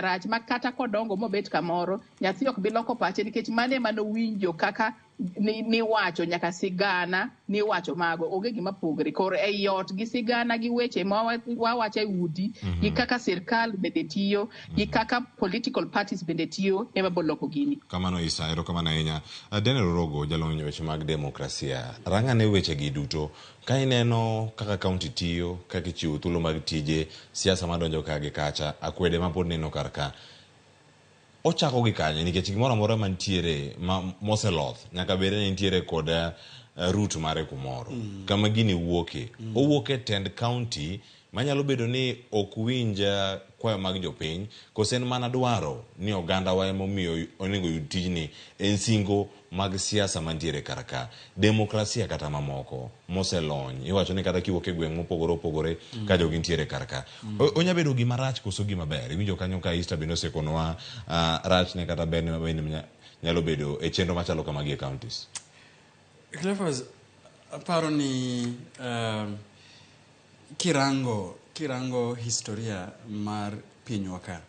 rach ma kata kodongo mobet kamoro nyathi ok bi loko pache nikech mano ema nowinjo kaka niwacho nyaka sigana niwacho mago onge gima pogre. Koro ei ot gi sigana gi weche ma wawacho e udi gi kaka sirkal bende tiyo gi kaka political parties bende tiyo ema boloko gini. Kamano Isa, erokamano ahinya. Daniel Orogo, jalony e weche mag demokrasia, rang'ane weche gi duto ka ineno kaka county tiyo, kaka ichiwo thuolo mag tije, siasa madonjo ka gi kacha, akwede ma pod neno kar ka. Ochako gi kanye nikech gimoro amora mantiere moseloth nyaka bed ni nitiere kod root mare kumoro. Kama gini wuoke. Owuok e tend county manyalo bedo ni ok winj kwayo mag jopiny kose en mana dwaro ni oganda wa emomiyo onego yud tijni en singo mag siasa mantiere kar ka. Demokrasia kata mamoko moselony iwacho ni kata kiwuok e gweng' mopogore opogore ka jogi nitiere kar ka. Onya bedo gima rach koso gima ber. Iwinjo kanyo ka Easter bende osekonowa rachne kata berne ma bende nyalo bedo e chenro machalo kamagi e counties. Cleophas, aparo ni kirango historia mar pinywa ka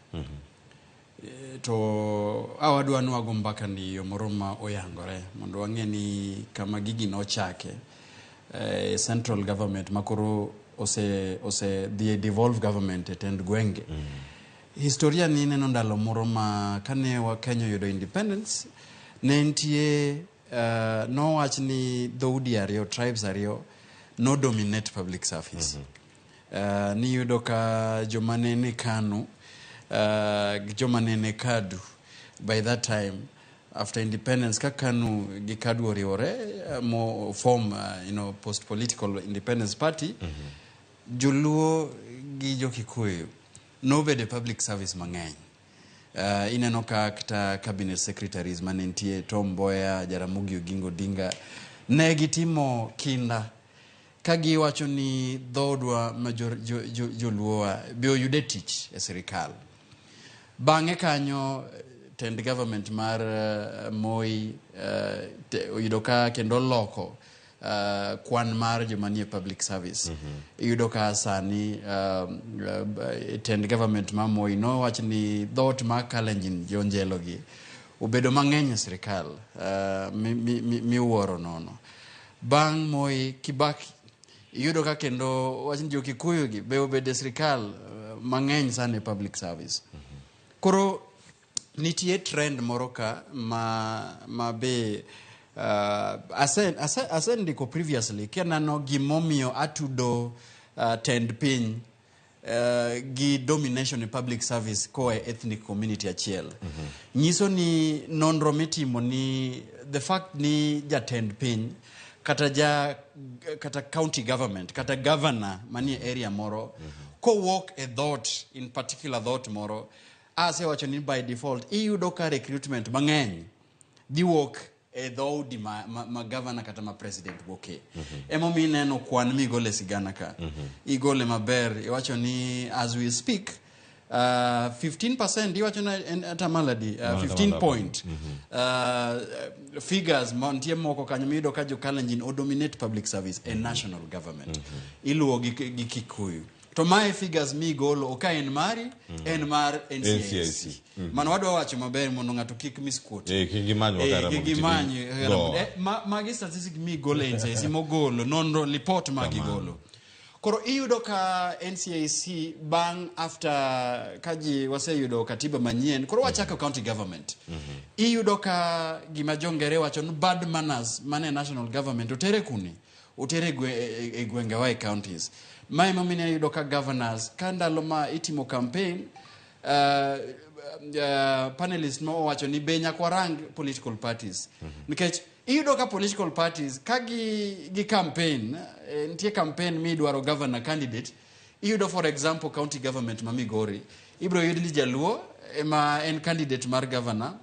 to awadwa ni wago mbaka ni yo moro ma oyangore mondo wang'e ni kama gigi nochake central government makoro ose dhi e devolve government e tend gwenge. Historia ni neno ndalo moro ma kane wa Kenya oyudo independence ne nitie nowach ni dhoudi ariyo, tribes ariyo no dominate public service. Niyudo ka joma ne ni KANU gi joma ne ni KADU by that time after independence ka KANU gi KADU oriwore mo form post political independence party. Joluo gi jo-Kikuyu nobedo e public service mang'eny. Ineno ka kata cabinet secretaries mane nitie Tom Mboya, Jaramogi Oginga Odinga ne gitimo kinda Ka giwacho ni dhoodwa ma joluowa be oyude tich e sirikal. Bang'e kanyo tend government mar Moi oyudo ka kendo loko kwan mar joma nie public service. Iyudo ka sani tend government mar Moi nowach ni dhoot mar Kalenjin jonjelo gi obedo mang'eny e sirikal miwuoro nono. Bang' Moi, Kibaki iyudo ka kendo wach ni jo Kikuyu gi be obedo e sirikal mang'eny sana e public service. Koro nitie trend moro ka ma be asendiko previously kineno gimomiyo atudo tend piny gi domination e public service koa e ethnic community achiel. Nyiso ni nonro mitimo ni the fact ni jatend piny kata county government kata governor manie area moro kowuok e dhoot, in particular dhoot moro, asewacho ni by default iyudo ka recruitment mang'eny dhi wuok e dhoudi ma governor kata ma president wuoke. Emomiyo ineno kwan migole sigana ka. Igole maber, iwacho ni as we speak 15% iwacho ni en atamaladi 15 point figures mantie moko kanyo miyudo ka jo Kalenjin o dominate public service e national government. Iluwo gi Kikuyu. To mae figures migolo ok en mari, en mar NCIC. NCIC. Mano wadwa wacho maber mondo ng'ato kik misquote. Kik gimany wakara kik mondo gimany, go. Magi statistic migolo e NCIC mogolo, nonro report magigolo. Koro iyudo ka NCIC bang' after ka ji waseyudo katiba manyien, koro wachako county government. Iyudo ka gima jongere wacho ni bad manners mane national government otere kuni, otere e gwengewa e counties. Ma emomiyo iyudo ka governors ka ndalo ma itimo campaign, panelist ma owacho ni be nyaka warang political parties. Nikech iyudo ka political parties ka gi campaign, nitie campaign midwaro governor candidate, iyudo for example county government ma Migori, ibiro yud ni Jaluo ema en candidate mar governor,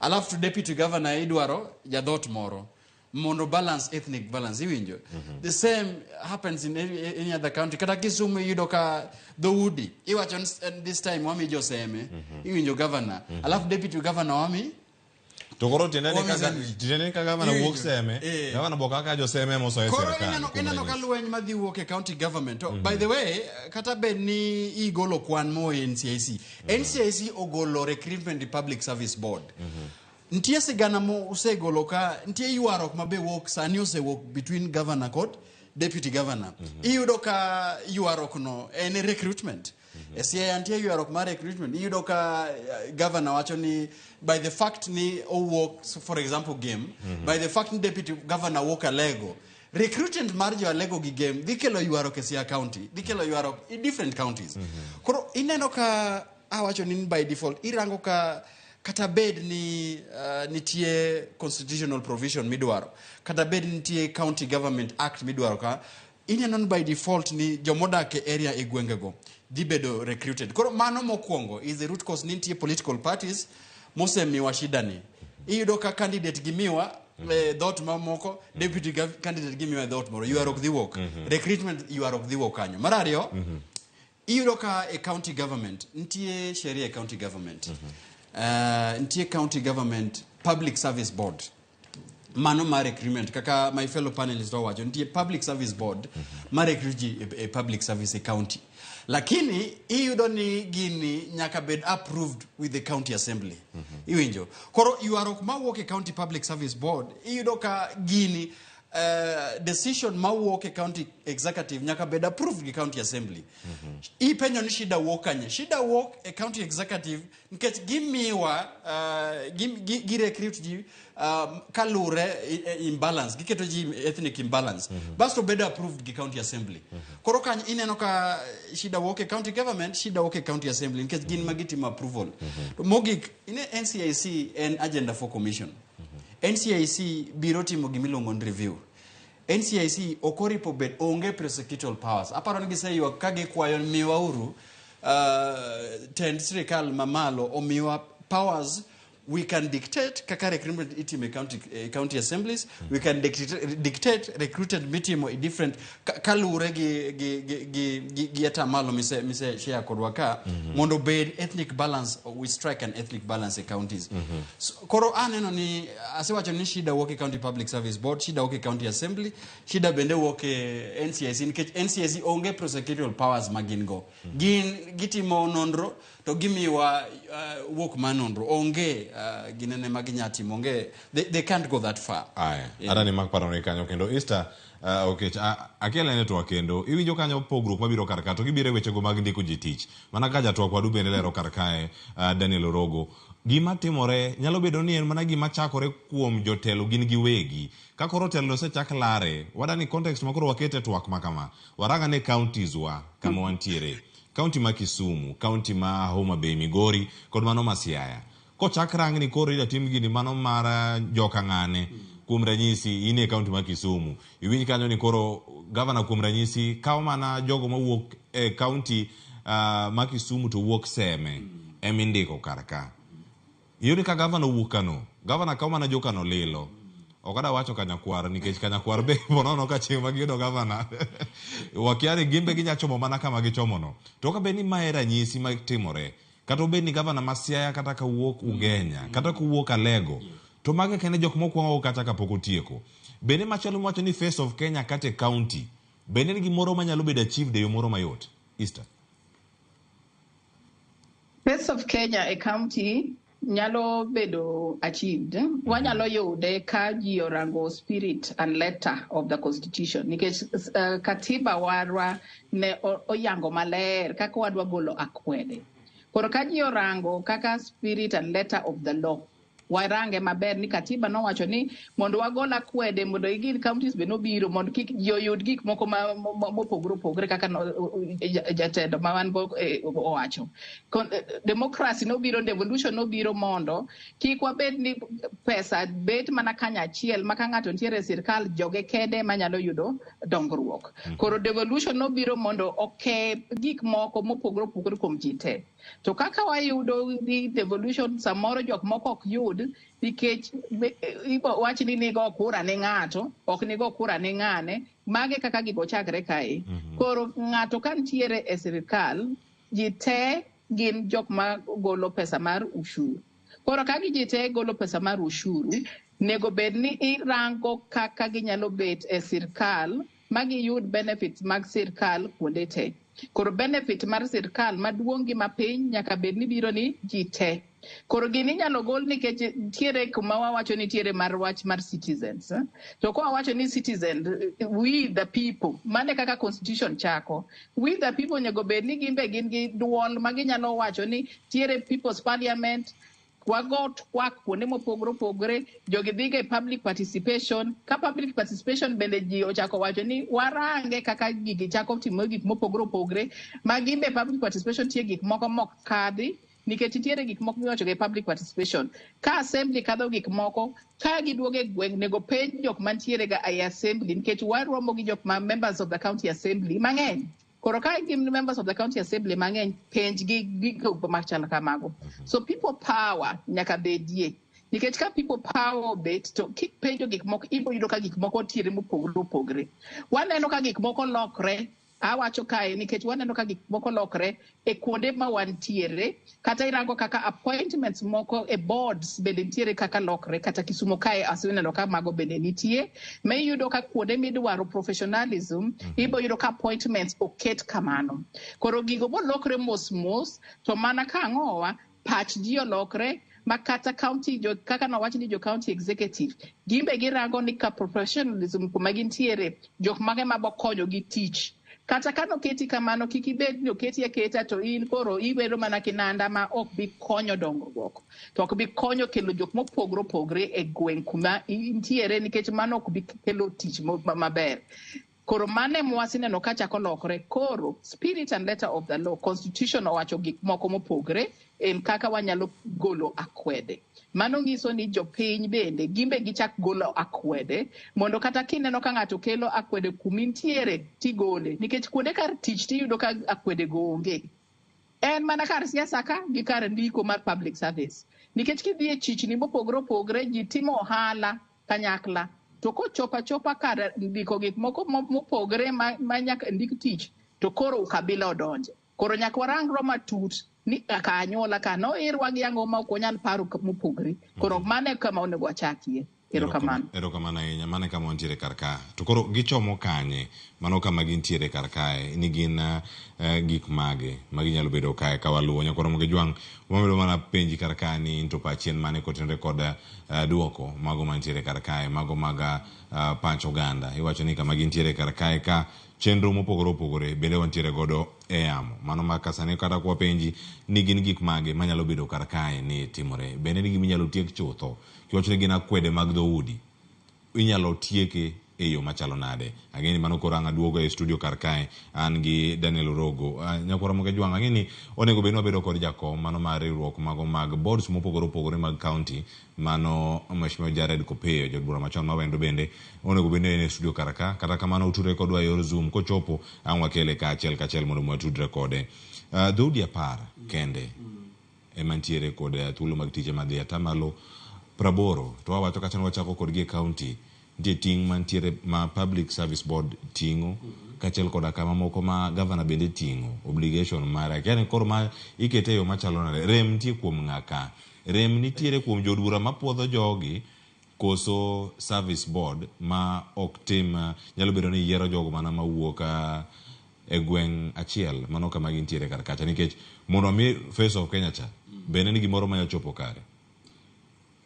alafu to deputy governor idwaro jadhot moro mondo balance ethnic balance, iwinjo? The same happens in any other country. Kata Kisumu iyudo ka dhoudi iwacho ni this time wami joseme, iwinjo, governor, alafu deputy governor wami To koro tiende ni Wami kaka Seme. tiende ni ka gavana wuok Iwinjo? Seme, gavana bo kaka joseme mosoye Koro sirkal. ineno Kuom ineno ka ranyisi. lweny madhi wuok e county government. To, by the way, kata bed ni igolo kwan moa e NCIC, NCIC ogolo recruitment e Public Service Board. Nitie sigana mo osegolo ka nitie ywaruok ma be wuok sani osewuok between governor kod deputy governor. Iyudo ka ywaruok no en recruitment. E Siaya nitie ywaruok mar recruitment. Iyudo ka governor wacho ni by the fact ni owuok, so for example Gem, by the fact ni deputy governor wuok Alego, recruitment mar jo Alego gi Gem dhi kelo ywaruok e Siaya County, dhi kelo ywaruok in different counties. Koro ineno ka awacho ni by default irango ka kata bed ni nitie constitutional provision midwaro, kata bed nitie County Government Act midwaro, ka ineno ni by default ni jomodak e area e gwengego dhi bedo recruited. Koro mano mokwongo is the root cause ni nitie political parties mosemiwa shida ni. Iyudo ka candidate gimiwa e dhoot mamoko, deputy candidate gimiwa e dhoot moro, ywaruok dhi wuok. Recruitment ywaruok dhi wuok kanyo. Mar ariyo, iyudo ka e county government nitie sheria e county government, nitie County Government Public Service Board mano mar recruitment. Kaka my fellow panelist owacho, nitie Public Service Board mar recruit ji e public service e county, lakini iyudo ni gini nyaka bed approved with the county assembly, iwinjo? Koro ywaruok mawuok e County Public Service Board, iyudo ka gini decision mawuok e county executive nyaka bed approved gi county assembly. Ipenjo ni shida wuok kanye? Shida wuok e county executive nikech gimiwa gi recruit ji kalure imbalance, giketo ji ethnic imbalance, basto bedo approved gi county assembly. Koro kanyo ineno ka shida wuok e county government, shida wuok e county assembly nikech gin ma gitimo approval. To mogik, ine NCIC en agenda for commission. NCIC biro timo gimiluongo ni review. NCIC ok oripo bed onge prosecutorial powers. Aparo ni giseywak ka gikwayo miwauru tend sirikal mamalo omiwa powers. We can dictate kaka recruitment itimo e county, county assemblies. We can dictate recruitment mitimo e different kaluwore gi atamalo mise share kodwa ka mondo obed ethnic balance. We strike an ethnic balance e counties. So, koro aneno ni asewacho ni shida wuok e County Public Service Board, shida wuok e county assembly, shida bende wuok e NCIC, nikech NCIC onge prosecutorial powers ma gin go. Gin gitimo nonro to gimiwa wuok mar nonro onge ginene ma ginya timo onge, they can't go that far. Aya, adani mak paro ni kanyo kendo Easter okech akia lene twak kendo iwinjo kanyo pogruok mabiro kar ka to gibiro e wechego mag ndiko ji tich mana ka jatwak wadu bende lero kar kae. Daniel Orogo, gima timore nyalo bedo ni en mana gima chakore kuom jotelo gin giwegi ka koro telo osechak lare wadani context ma koro wakete twak ma kama waranga ne counties wa kama wantiere, county ma Kisumu, county ma Homa Bay, Migori kod mano ma Siaya. Kochak rang ni koro ida tim gini mano mar joka ng'ane. Kuom ranyisi, in e county ma Kisumu, iwinj kanyo ni koro gavana kuom ranyisi kawo mana jogo mawuok e county ma Kisumu to wuok Seme emindiko kar ka. Iyudo ka gavana owuok kano, gavana kawo mana jokano lilo. Ok ada wacho Kanyakwar nikech Kanyakwar be ponono ka chieng' ma giyudo gavana wakia ni gin be ginya chomo mana kama gichomono. To ka bed ni mae ranyisi matimore, kata obed ni gavana ma Siaya kata kawuok Ugenya kata kowuok Alego to mago kende jok mokwongo kata kapok otieko. Bende machielo miwacho ni Face of Kenya kata e county bende en gimoro manyalo bedo achieved e yo moro mayot, Easter? Face of Kenya e county nyalo bedo achieved. Wanyalo yude ka ji orango spirit and letter of the constitution. Nikech katiba warwa ne oyango maler kaka wadwa golo akwede. Koro ka ji orango kaka spirit and letter of the law, warange maber ni katiba nowacho ni mondo wagol akwede mondo igin counties be nobiro mondo kik ji oyud gik moko mopogore opogore kaka no, jatelo ma wan go owacho. Democracy nobiro, devolution nobiro mondo kik wabed ni pesa bet mana kanyachiel ma ka ng'ato nitiere e sirkal joge kende manyalo yudo dongruok. Koro devolution nobiro mondo oke gik moko mopogore opogore kuom ji te. To kaka wayudo ni devolution samoro jok moko ok yud nikech ibo wach ni nigo kura ne ng'ato, ok nigo kura ne ng'ane, mage kaka gigo chakre kae. Koro ng'ato ka nitiere e sirkal, ji te gin jok ma golo pesa mar ushuru. Koro ka ji te golo pesa mar ushuru, nego bed ni irango kaka ginyalo bet e sirkal ma giyud benefits mag sirkal kuonde te. Koro benefit mar sirkal maduong' gi mapiny nyaka bed ni biro ni ji te. Koro gini inyalo gol nikech nitiere kuma wawacho nitiere mar wach mar citizens. To ka wawacho ni citizen, we the people, mane kaka constitution chako. We the people onego bed ni gin be gin gi duol ma ginyalo wacho ni tiere people's parliament, wago twak kuonde mopogore opogore, jogi dhiga e public participation. Ka public participation bende ji ochako wacho ni warange kaka gigi chako timo gik mopogore opogore, ma gin be public participation nitie gik moko mok kadhi, nikech nitiere gik moko miwacho e public participation. Ka assembly kadho gik moko, ka giduogo e gweng' nego penj jok mantiere ga e assembly, nikech waromo gi jok ma members of the county assembly mang'eny. Koro ka gin members of the county assembly mang'eny, penj gi gigo machal kamago. So people power nyaka bedie. Nikech ka people power obet, to kipenjo gik moko, ibiro yudo ka gik moko tiere mopogore opogore. Waneno ka gik moko lokre, awacho kae nikech waneno ka gik moko lokre e kuonde ma wantiere, kata irango kaka appointments moko e boards bende nitiere kaka lokre, kata Kisumu kae aseneno ka mago bende nitie, ma iyudo ka kuonde midwaro professionalism, ibo yudo ka appointments oket kamano. Koro gigo bolokre mos mos, to mana ka ang'owa, pach ji olokre, ma kata county jo, kaka nowach ni jo county executive, gin be girango ni ka professionalism kuma gintiere, jok mage mabokonyo gi tich. Kata ka noketi kamano, kik ibed ni oketi aketa to in koro ibedo mana kinanda ma ok bi konyo dongruok. To ok bi konyo kelo jok mopogore opogore e gweng' kuma intiere nikech mano ok bi kelo tich maber. Koro mano ema waseneno ka chako lokore. Koro spirit and letter of the law, constitution owacho gik moko mopogore en kaka wanyalo golo akwede. Mano nyiso ni jopiny bende gin be gichak golo akwede mondo kata kineno ka ng'ato kelo akwede kumintiere tigole nikech kuonde kar tich tiyudo ka akwede go onge. En mana kar siasa ka gi kar ndiko mar public service. Nikech kidhi e chichni mopogore opogore, ji timo ohala kanyakla. To kochopo achopa kar ndiko gik moko mopogore ma nyaka ndik tich, to koro ukabila odonje. Koro nyaka warangrwa matut ni kaka anyuola ka noirwa gi ang'o ma ok wanyal paro mopogore. Koro mano e kama onego wachakie. Erokamano. Erokamano ahinya. Mano e kama wantiere kar ka. To koro gichomo kanye? Mano kama gintiere kar kae. Ni gin gik mage ma ginyalo bedo kae ka waluwo. Nyakwar Ramogi Jwang', wamedo mana penji kar ka ni in to pachi en mane kotenore kod duoko mago mantiere kar kae, mago mag pach oganda. Iwacho ni kama gintiere kar kae ka chenro mopogore opogore bende wantiere godo e yamo. Mano ma ka sani kata kwa penji ni gin gik mage manyalo bedo kar kae ni timore. Bende ni gima inyalo tiek chutho. Kiwacho ni gin akwede mag dhoudi, inyalo tieke e yo machalo nade? Ang'e ni mano koro ang' aduogo e studio kar kae, an gi Daniel Orogo. Nyakwar Ramogi Ajwang', ang'e ni onego bed ni wabedo kod jakom mano mar riwruok mago mag boards mopogore opogore mag county, mano Mheshimiwa Jared Kopeyo, jaod bura machon ma Wendo bende onego bed ni en e studio kar ka. Kata kamano utudre kodwa e yor Zoom, kochopo ang' wakele ka achiel kachiel mondo watudre kode. Dhoudi 10 kende ema nitiere kod thuolo mag tije madhi atamalo 80 to wawacho kacha ni wachako kodgi e county nitie ting' mantiere ma Public Service Board ting'o kaachiel koda kama moko ma governor bende ting'o obligation mare. Akia ni koro ma ikete e yo machalo nade. Rem nitie kuom ng'a ka? Rem nitiere kuom jood bura mapuodho jogi koso service board ma ok tim nyalo bedo ni yiero jogo mana mawuok e gweng' achiel mano kama gintiere kar kacha nikech mondo mi Face of Kenya cha bende ni gimoro manya chopo kare.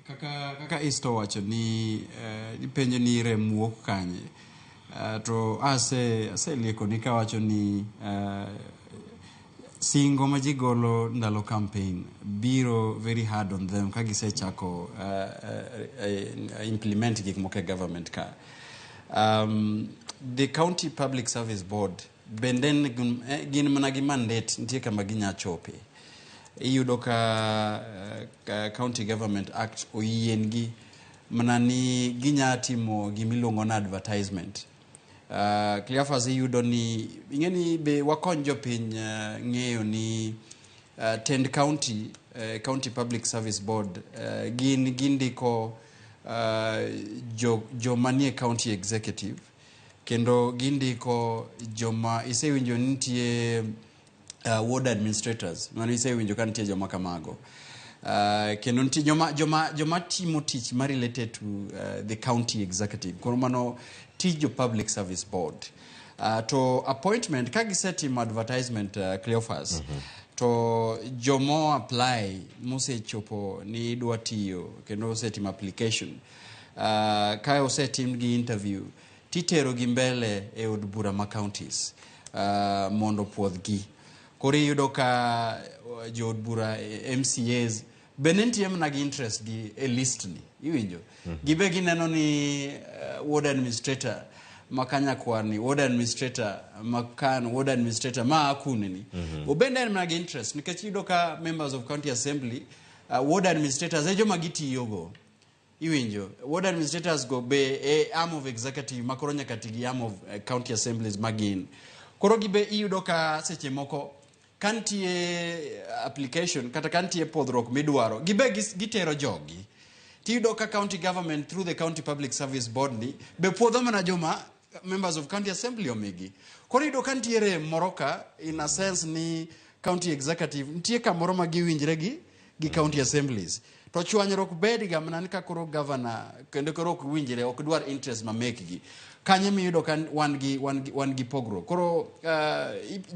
Kaka Easter owacho ni ipenjo ni rem wuok kanye, to aselieko ni kawacho ni singo ma ji golo ndalo campaign biro very hard on them ka gisechako implement gik moko e government ka. The County Public Service Board bende gin mana gi mandate, nitie kama ginya chope. Iyudo ka County Government Act oyiengi mana ni ginya timo gimiluongo ni advertisement. Cleophas, iyudo ni ing'e ni be wakony jopiny ng'eyo ni tend county, County Public Service Board gin gindiko joma nie county executive kendo gindiko joma isewinjo ni nitie ward administrators, mano isewinjo ka nitie joma kamago. Kendo nitie joma timo tich ma related to the county executive. Koro mano tij jo Public Service Board. To appointment ka gisetimo advertisement, Cleophas, to jomo apply mosechopo ni dwa tiyo kendo osetimo application, ka osetim gi interview titero gi mbele e od bura ma counties mondo puodhgi. Koro iyudo ka jood bura, MCAs bende nitie mana gi interest gi e list ni, iwinjo? Gibe gineno ni ward administrator ma Kanyakwar ni, ward administrator ma kan, ward administrator ma Akune ni, obende en mana gi interest nikech iyudo ka members of county assembly, ward administrators e joma gitiyogo, iwinjo? Ward administrators go be e arm of executive ma koro nyaka ti gi arm of county assemblies magin. Koro gibe iyudo ka seche moko ka nitie application kata ka nitie puodhruok midwaro, gibe gitero jogi, tiyudo ka county government through the County Public Service Board ni be puodho mana joma members of county assembly omigi. Koro iyudo ka nitiere moro ka in a sense ni county executive nitie kamoro ma giwinjre gi county assemblies, to chwanyruok bed ga mana ni ka koro governor kendo koro ok winjre, ok dwar interest ma mekgi kanyo miyudo ka wan gi pogruok. Koro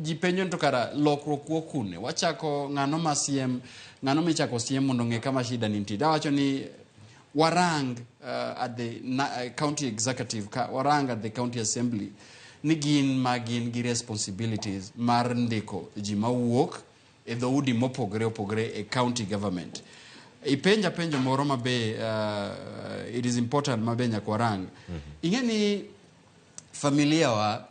ji penjo ni to kara lokruok wuok kune? Wachako ng'ano ma siem, ng'ano michako siem mondo ong'e kama shida nitie. Dawacho ni warang at the county executive ka warang at the county assembly ni gin ma gin gi responsibilities mar ndiko ji mawuok e dhoudi mopogore opogore e county government. Ipenja penjo moro mabe it is important mabe nyaka warang. Ing'e ni familia wa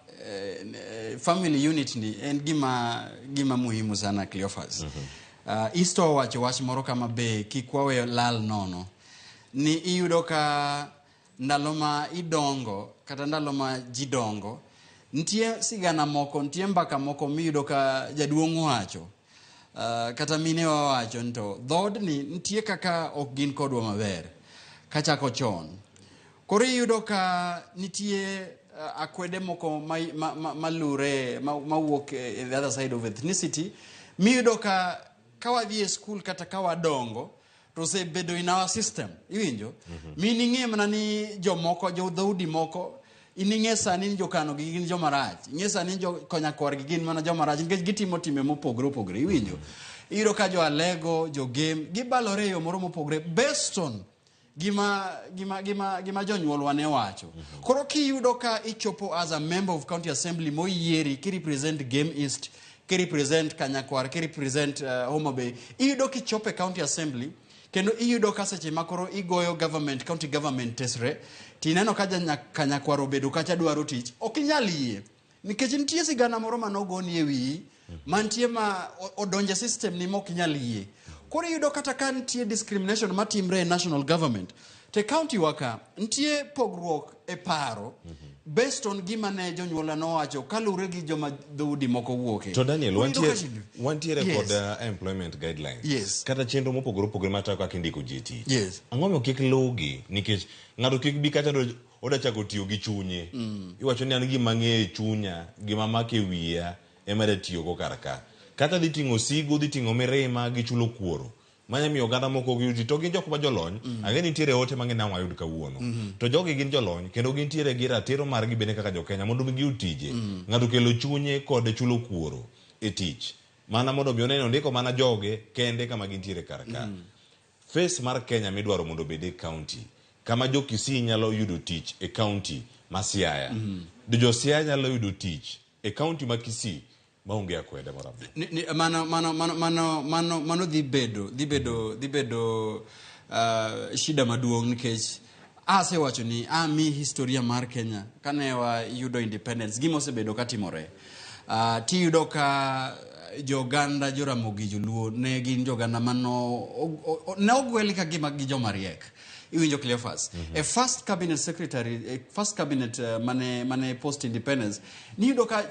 family unit ni en gima muhimu sana, Cleophas. Isto owacho wach moro kama be kik wawe lal nono ni iyudo ka ndalo ma idongo kata ndalo ma ji dongo nitie sigana moko, nitie mbaka moko miyudo ka jaduong' wacho. Kata mine wawacho ni to dhoodni nitie kaka ok gin kodwa maber kachako chon. Koro iyudo ka nitie akwede moko malure mawuok e the other side of ethnicity miyudo ka wadhi e skul kata ka wadongo to osebedo in our system iwinjo. Min ing'e mana ni jomoko jo dhoudi moko ining'e sani ni jokano gi gin joma rach, ing'e sani ni jokonyakwar gi gin mana joma rach nikech gitimo timbe mopogore opogore iwinjo. Iyudo ka jo Alego, jo Gem gibalore e yo moro mopogore based on gima jonyuolwa ne wacho. Koro kiyudo ka ichopo as a member of county assembly moyieri kirepresent Gem East, kirepresent Kanyakwar, kirepresent Homa Bay, iyudo kichopo e county assembly kendo iyudo ka seche ma koro igoyo government county government tesre tineno ka Kanyakwar obedo kacha dwaro tich, ok inyal yie nikech nitie sigana moro manogoni e wiyi mantie ma odonje system ni mok inyal yie. Koro iyudo kata ka nitie discrimination matimre e national government to e county wa ka nitie pogruok e paro based on gima ne jonyuola nowacho kaluwore gi joma dhoudi moko wuoke. To Daniel, Koro iyudo wantiere Yes. kod employment guidelines kata chenro mopogore opogore matayo kaka indiko ji e tich. Ang'o momiyo kik luwgi? Nikech ng'ato kik bi kacha to oda chako tiyo gi chunye. Iwacho ni an gima ang'eyo e chunya, gima mako e wiya ema adwa tiyogo kar ka. Kata dhi ting'o sigu, dhi ting'o mirima gi chulo kuoro. Manya miyo oganda moko ok yud tich. To gin jok ma jolony, ang'e ni nitiere ote mang'eny ma wayud kawuono. To jogi gin jolony kendo gintiere gi ratiro margi bende kaka jo-Kenya mondo mi giyud tije. Ng'ato kelo chunye kod chulo kuoro e tich. Mana mondo mi one ni ondiko mana joge kende kama gintiere kar ka. Face mar Kenya midwaro mondo obed e county. Kama jo Kisii nyalo yudo tich e county ma Siaya. To jo Siaya nyalo yudo tich e county ma Kisii maonge akwede moro amora. Mano dhi bedo shida maduong' nikech asewacho ni ami historia mar Kenya kane wayudo independence gima osebedo katimore tiyudo ka joganda Joramogi Joluo ne gin joganda mano ne ogwel ka gima gi joma riek iwinjo, Cleophas. E first cabinet secretary, e first cabinet mane post independence niyudo ka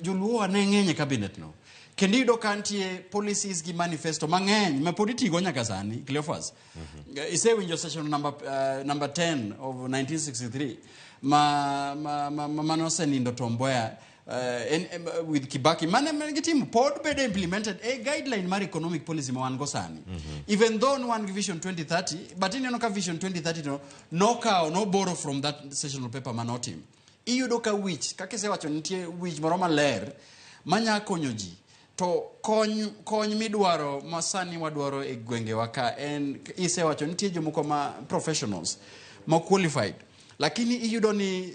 joluo ne ng'eny e cabinet no kendo iyudo ka nitie policies gi manifesto mang'eny ma pod itigo nyaka sani, Cleophas. Isewinjo session number 10 of 1963 ma manosenindo Tom Mboya with Kibaki mane gitimo pod bedo implemented e guideline mar economic policy ma wan go sani. Even though ne wan gi Vision 2030, but ineno ka Vision 2030 no nokawo no borrow from that sessional paper manotim. Iyudo ka wich kaka isewacho nitie wich moro maler manya konyo ji to kony midwaro ma sani wadwaro e gwengewa ka en isewacho nitie jomoko ma professionals ma qualified, lakini iyudo ni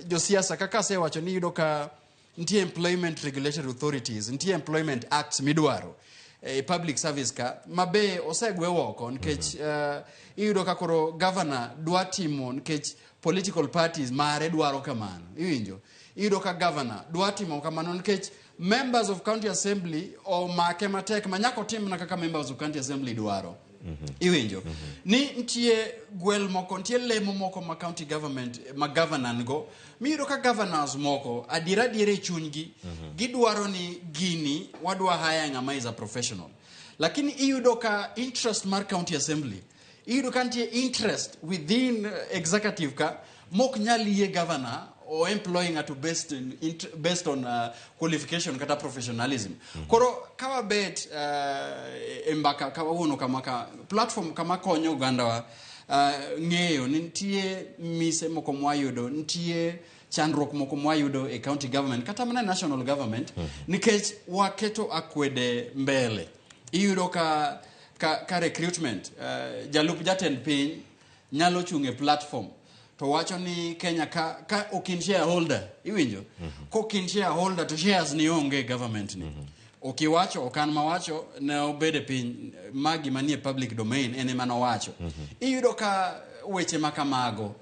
josiasa kaka asewacho ni iyudo ka nitie employment regulatory authorities, nitie employment acts midwaro e public service ka ma be osegwe oko nikech iyudo ka koro governor dwa timo nikech political parties mare dwaro kamano iwinjo. Iyudo ka governor dwa timo kamano nikech members of county assembly omake matek ma nyaka otim mana kaka members of county assembly dwaro iwinjo. Ni nitie gwel moko, nitie lemo moko ma county government ma governor nigo miyudo ka governors moko adiera adiera e chunygi gidwaro ni gini wadwa hire ng'ama is a professional, lakini iyudo ka interest mar county assembly, iyudo ka nitie interest within executive ka mok nyal yie governor o employ ng'ato based on qualification kata professionalism. Koro ka wabet e mbaka kawuono kama ka platform kama konyo ogandawa ng'eyo ni nitie mise moko mwayudo, nitie chandruok moko mwayudo e county government kata mana e national government nikech waketo akwede mbele. Iyudo ka recruitment jalup jatend piny nyalo chung' e platform to wacho ni Kenya ka ok in shareholder iwinjo, kok in shareholder to shares ni onge e government ni. Ok iwacho, ok an mawacho, ne obedo e piny magi manie public domain en ema nowacho. Iyudo ka weche ma kamago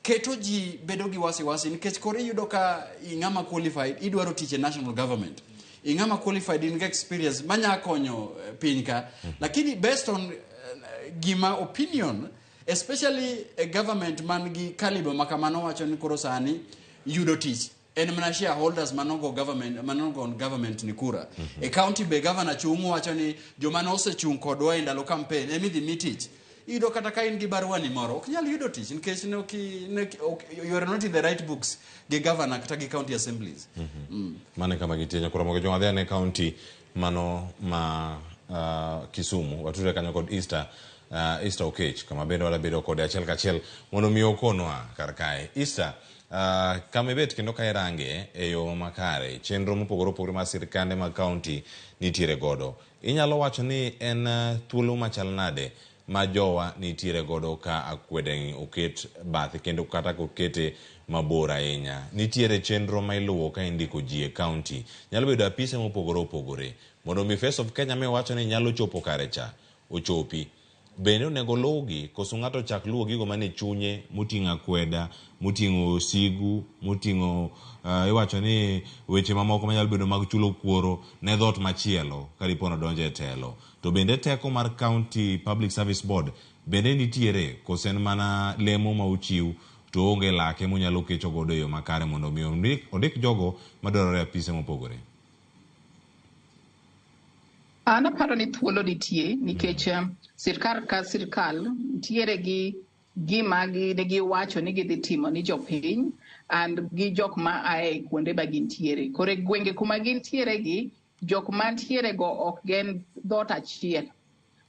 keto ji bedo gi wasiwasi nikech koro iyudo ka ing'ama qualified idwaro tich e national government, ing'ama qualified in gi experience manya konyo piny ka, lakini based on gima opinion especially a government man gi caliber ma kamano wacho ni koro sani yudo tich En mana shareholders manogo government manogo on government ni kura. E county be governor chung' wacho ni joma nosechung' kodwa e ndalo campaign ema idhi mi tich. Iyudo kata ka in gi barua ni moro ok nyal yudo tich nikech ne ok ne ok you are not in the right books gi governor kata gi county assemblies. Mano e kama gintie nyakoro mogo jong adhi ane county mano ma Kisumu watudre kanyo kod Easter Easter Okech kama bende wadabedo kode achiel kachiel mondo mi okonwa kar kae. Easter kama ibet kendo ka irange e yo makare chenro mopogore opogore mar sirkande mag county nitiere godo. Inyalo wacho ni en thuolo machal nade ma jowa nitiere godo ka akwede oket bathe kendo kata kokete mabor ahinya. Nitiere chenro ma iluwo ka indiko ji e county. Nyalo bedo apise mopogore opogore. Mondo mi Face of Kenya miwacho ni nyalo chopo kare cha ochopi. Bende onego luwgi koso ng'ato chak luwo gigo mane chunye moting'o akweda, moting'o sigu, moting'o iwacho ni weche mamoko manyalo bedo mag chulo kuoro ne dhoot machielo kadipo nodonjo e telo. To bende teko mar County Public Service Board bende nitiere koso en mana lemo ma ochiw to onge lake monyalo kecho godo e yo makare mondo mi ondik jogo madwarore e apise mopogore. An aparo ni thuolo nitie nikech sirkal ka sirkal nitiere gi gima ne giwacho ni gidhi timo ni jopiny and gi jok ma ae kuonde ma gintiere. Koro e gwenge kuma gintiere gi, jok mantiere go ok gen dhoot achiel.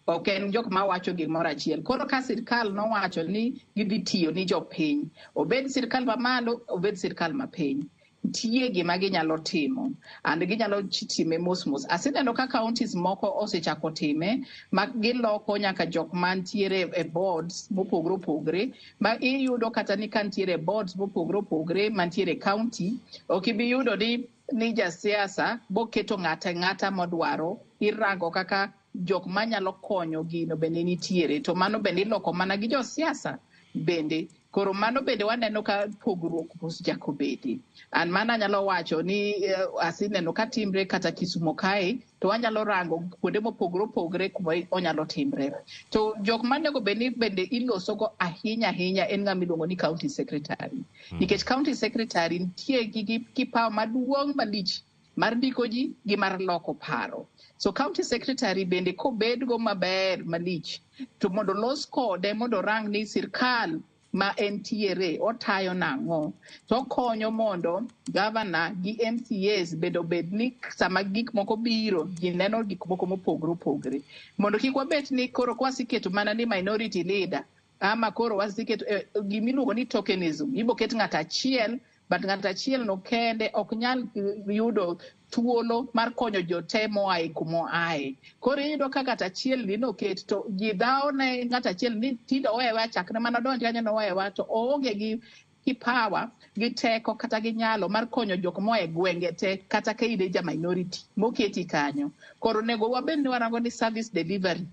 Ok en jok mawacho gimoro achiel. Koro ka sirkal nowacho ni gidhi tiyo ni jopiny, obed sirkal mamalo, obed sirkal mapiny, nitie gima ginyalo timo and ginyalo time mos mos. Aseneno ka counties moko osechako time ma giloko nyaka jok mantiere e boards mopogore opogore ma iyudo kata ni ka nitiere boards mopogore opogore mantiere e county, ok ibi yudo ni jasiasa boketo ng'ata ng'ata modwaro, irango kaka jok manyalo konyo gino bende nitiere to mano bende iloko mana gi josiasa bende. Koro mano bende waneno ka pogruok osechako bede. An mano anyalo wacho ni aseneno ka timre kata Kisumo kae, to wanyalo rango kuonde mopogore opogore kuma onyalo timre. To jok manego bed ni bende ilosogo ahinya ahinya en ng'ama iluongo ni county secretary. Nikech county secretary nitie gi kipawa maduong' malich mar ndiko ji gi mar loko paro. So county secretary bende kobedgo maber malich, to mondo los kode mondo orang ni sirkal ma entiere otayo nang'o, to okonyo mondo governor gi MCAs bende obed ni sama gik moko biro, ji neno gik moko mopogore opogore. Mondo kik wabet ni koro kwaseketo mana ni minority leader, ama koro waseketo gimiluongo ni tokenism, iboket ng'ato achiel, but ng'ato achiel no kende ok nyal yudo thuolo mar konyo jote moa e kumoae. Koro iyudo ka ng'ato achiel ni noket to ji dhawo ne ng'ato achiel ni tinde owewa chakre mana odonj kanyo nowewa to oonge gi kipawa gi teko kata gi nyalo mar konyo jok moa e gwenge te kata ka in ja minority moketi kanyo. Koro onego wabed ni warango ni service delivery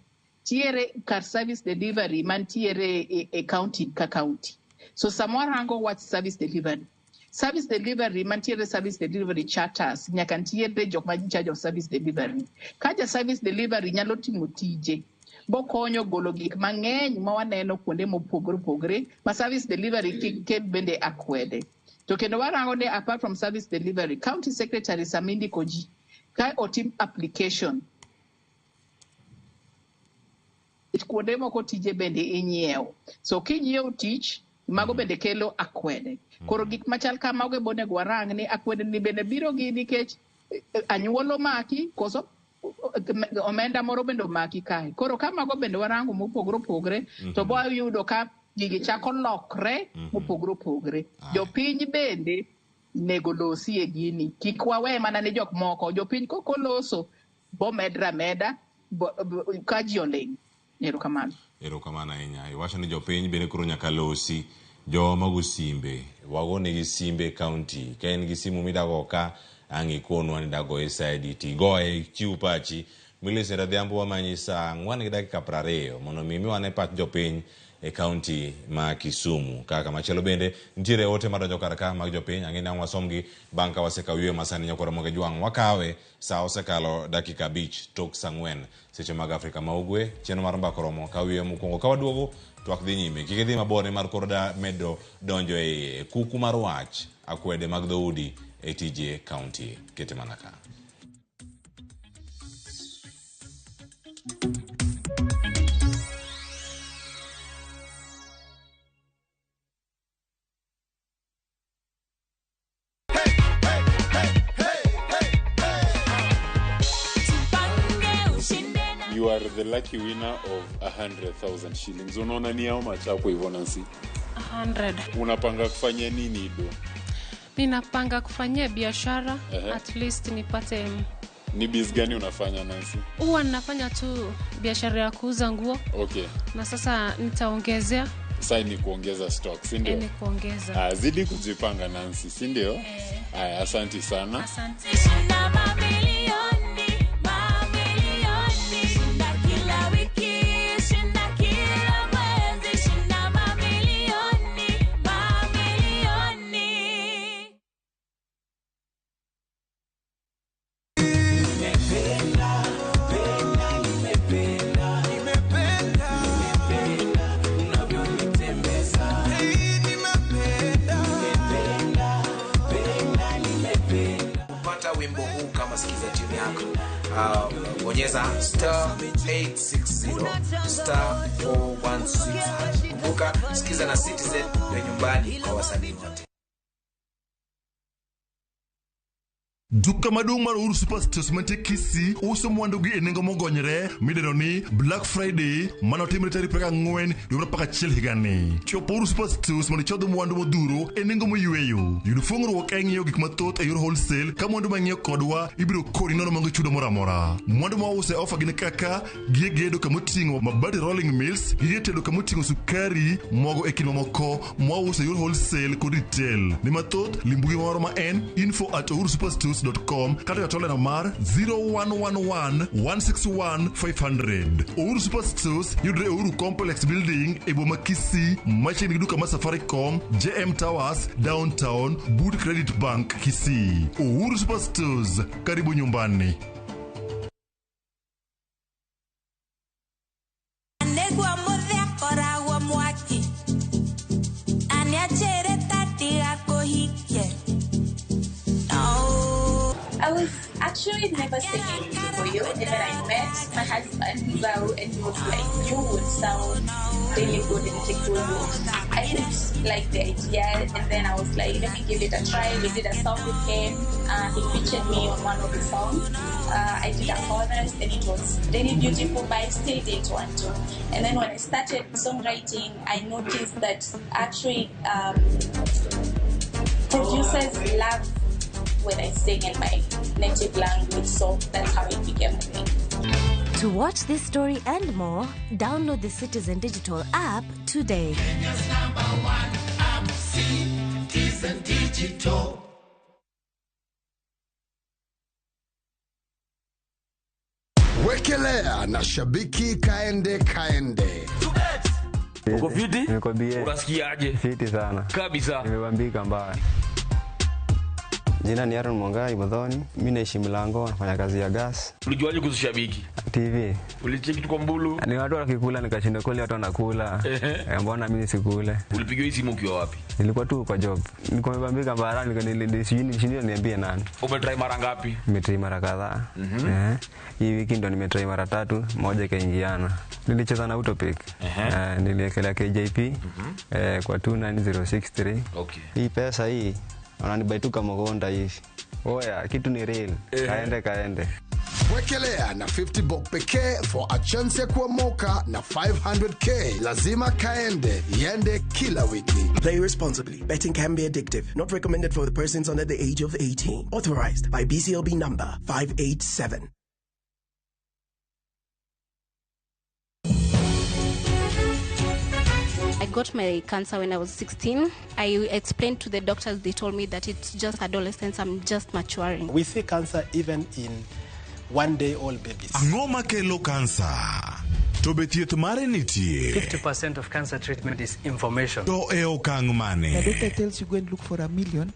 tiere kar service delivery mantiere e county ka county. So sama warango wach service delivery mantiere service delivery charters nyaka ntiere jok ma in charge of service delivery. Ka ja service delivery nyalo timo tije bokonyo golo gik mang'eny ma waneno kuonde mopogore opogore ma service delivery kik kel bende akwede. To kendo warango ni apart from service delivery, county secretary sama indiko ji ka otim application kuonde moko tije bende inyiewo. So kinyiewo tich, mago bende kelo akwede. Koro gik machal kamago ema onego warang ni akwede ni bende biro gi nikech anyuola omaki koso omenda moro bende omaki kae. Koro ka mago bende warango mopogore opogore to bo yudo ka gigi chako lokre mopogore opogore. Jopiny bende nego losi e gini. Kik wawe mana ne jok moko. Jopiny kokoloso bomedre ameda ka ji oling'. Erokamano. Erokamano ahinya. Iwacho ni jopiny bende koro nyaka losi. Jowa mago simbe, wagonegi simbe e county. Ka in gi simu midago ka, ang' ikonwa ni dago e side tigoye, ichiw pachi. Millicent Adhiambo wamanyi saa 4:20 mondo mi miwane pach jopiny e county ma Kisumu. Kaka machielo bende nitiere ote madonjo kar ka mag jopiny, ang'e ni ang' wasomgi bang' ka wasekawo yweyo masani nyakoro moge jwang'. Wakawe saa osekalo dakika 5 tok saa 4 seche mag Afrika ma Ugwe. Chenro mar mbaka oromo ka wiye mokwongo ka waduogo twak dhi nyime. Kik idhi mabor nimar koro da medo donjo e iye. Kuku mar wach, akwede mag dhoudi e tije county. Kete mana ka. You are the lucky winner of 100,000 shillings. Unaona ni how much hapo hivyo Nancy? 100. Unapanga kufanya nini do? Ninapanga kufanyia biashara. At least nipate. Ni biz gani unafanya Nancy? Huwa ninafanya tu biashara ya kuuza nguo. Okay. Na sasa nitaongezea. Sasa ni kuongeza stock, si ndio? Ni kuongeza. Zidi kujipanga Nancy, si ndio? Haya, asante sana. Asante. Wimbo huu kama sikiza tune yako, bonyeza *860 *416. Kumbuka sikiza na Citizen ndio nyumbani kwa wasanii wote. Duka maduong' mar Uhuru Superstores mantie Kisii uso mwandugi e nengo mogonyre midendo ni Black Friday manotimre tarik 24 dwe mar 11 higani. Chop Uhuru Superstores mondo ichodh mwandu modhuro e nengo moyweyo. Yud fuong'ruok e ng'iewo gik mathoth e yor wholesale ka mwandu ma ing'iewo kodwa ibiro koni nono maonge chudo moro amora. Mwandu ma wauso e ofa gin kaka gige gedo kamoting'o mabati rolling mills, gige tedo kamoting'o sukari, mogo e kind mamoko mwauso e yor wholesale kod retail. Ni mathoth limbugi moro ma en info@uhurusuperstores.com kata katolena mar 0111 161 500. Uhuru Superstores yudre Uhuru Complex Building e boma Kisii machiegni gi duka mar Safaricom, JM Towers, Downtown, Good Credit Bank, Kisii. Uhuru Superstores, karibu nyumbani. I was actually never singing Kikuyu, and then I met my husband, Zau, and he was like, you would sound really good in Kikuyu. I didn't like the idea, and then I was like, let me give it a try. We did a song with him. He featured me on one of the songs. I did a chorus, and it was really beautiful, but I still didn't want to. And then when I started songwriting, I noticed that actually producers love when I sing in my native language, so that's how it became a thing. To watch this story and more, download the Citizen Digital app today. Kenya's number one app, Citizen Digital. Wekelea na shabiki kaende kaende. Uko fiti? Unasikiaje? Fiti sana. Kabisa. Nimebambika mbaya. Jina ni Aaron Mwangai Modhoni, mimi naishi Mlango, nafanya kazi ya gas. Ulijuaje kuhusu shabiki? TV. Ulicheki tu kwa Mbulu? Ni watu wakikula nikashinda kweli watu wanakula. Mbona mimi sikule? Ulipigiwa hii simu ukiwa wapi? Nilikuwa tu kwa job. Nilikuwa nimebambika barani, sijui niambie nani. Umetry mara ngapi? Nimetry mara kadhaa. Hii wiki ndo nimetry mara tatu, moja ikaingiana. Nilicheza na Autopic. Niliekelea KJP kwa 29063. Okay. Hii pesa hii wananibaituka mgonda hivi. Oya, kitu ni real. Kaende kaende. Wekelea na 50 bob pekee for a chance ya kuomoka na 500k. Lazima kaende, iende kila wiki. Play responsibly. Betting can be addictive. Not recommended for the persons under the age of 18. Authorized by BCLB number 587. I got my cancer when I was 16. I explained to the doctors, they told me that it's just adolescence, I'm just maturing. We see cancer even in one-day-old babies. Ang'o makelo kansa? To be thieth mare nitie? 50% of cancer treatment is information. To e okang' mane? The doctor tells you go and look for $1 million,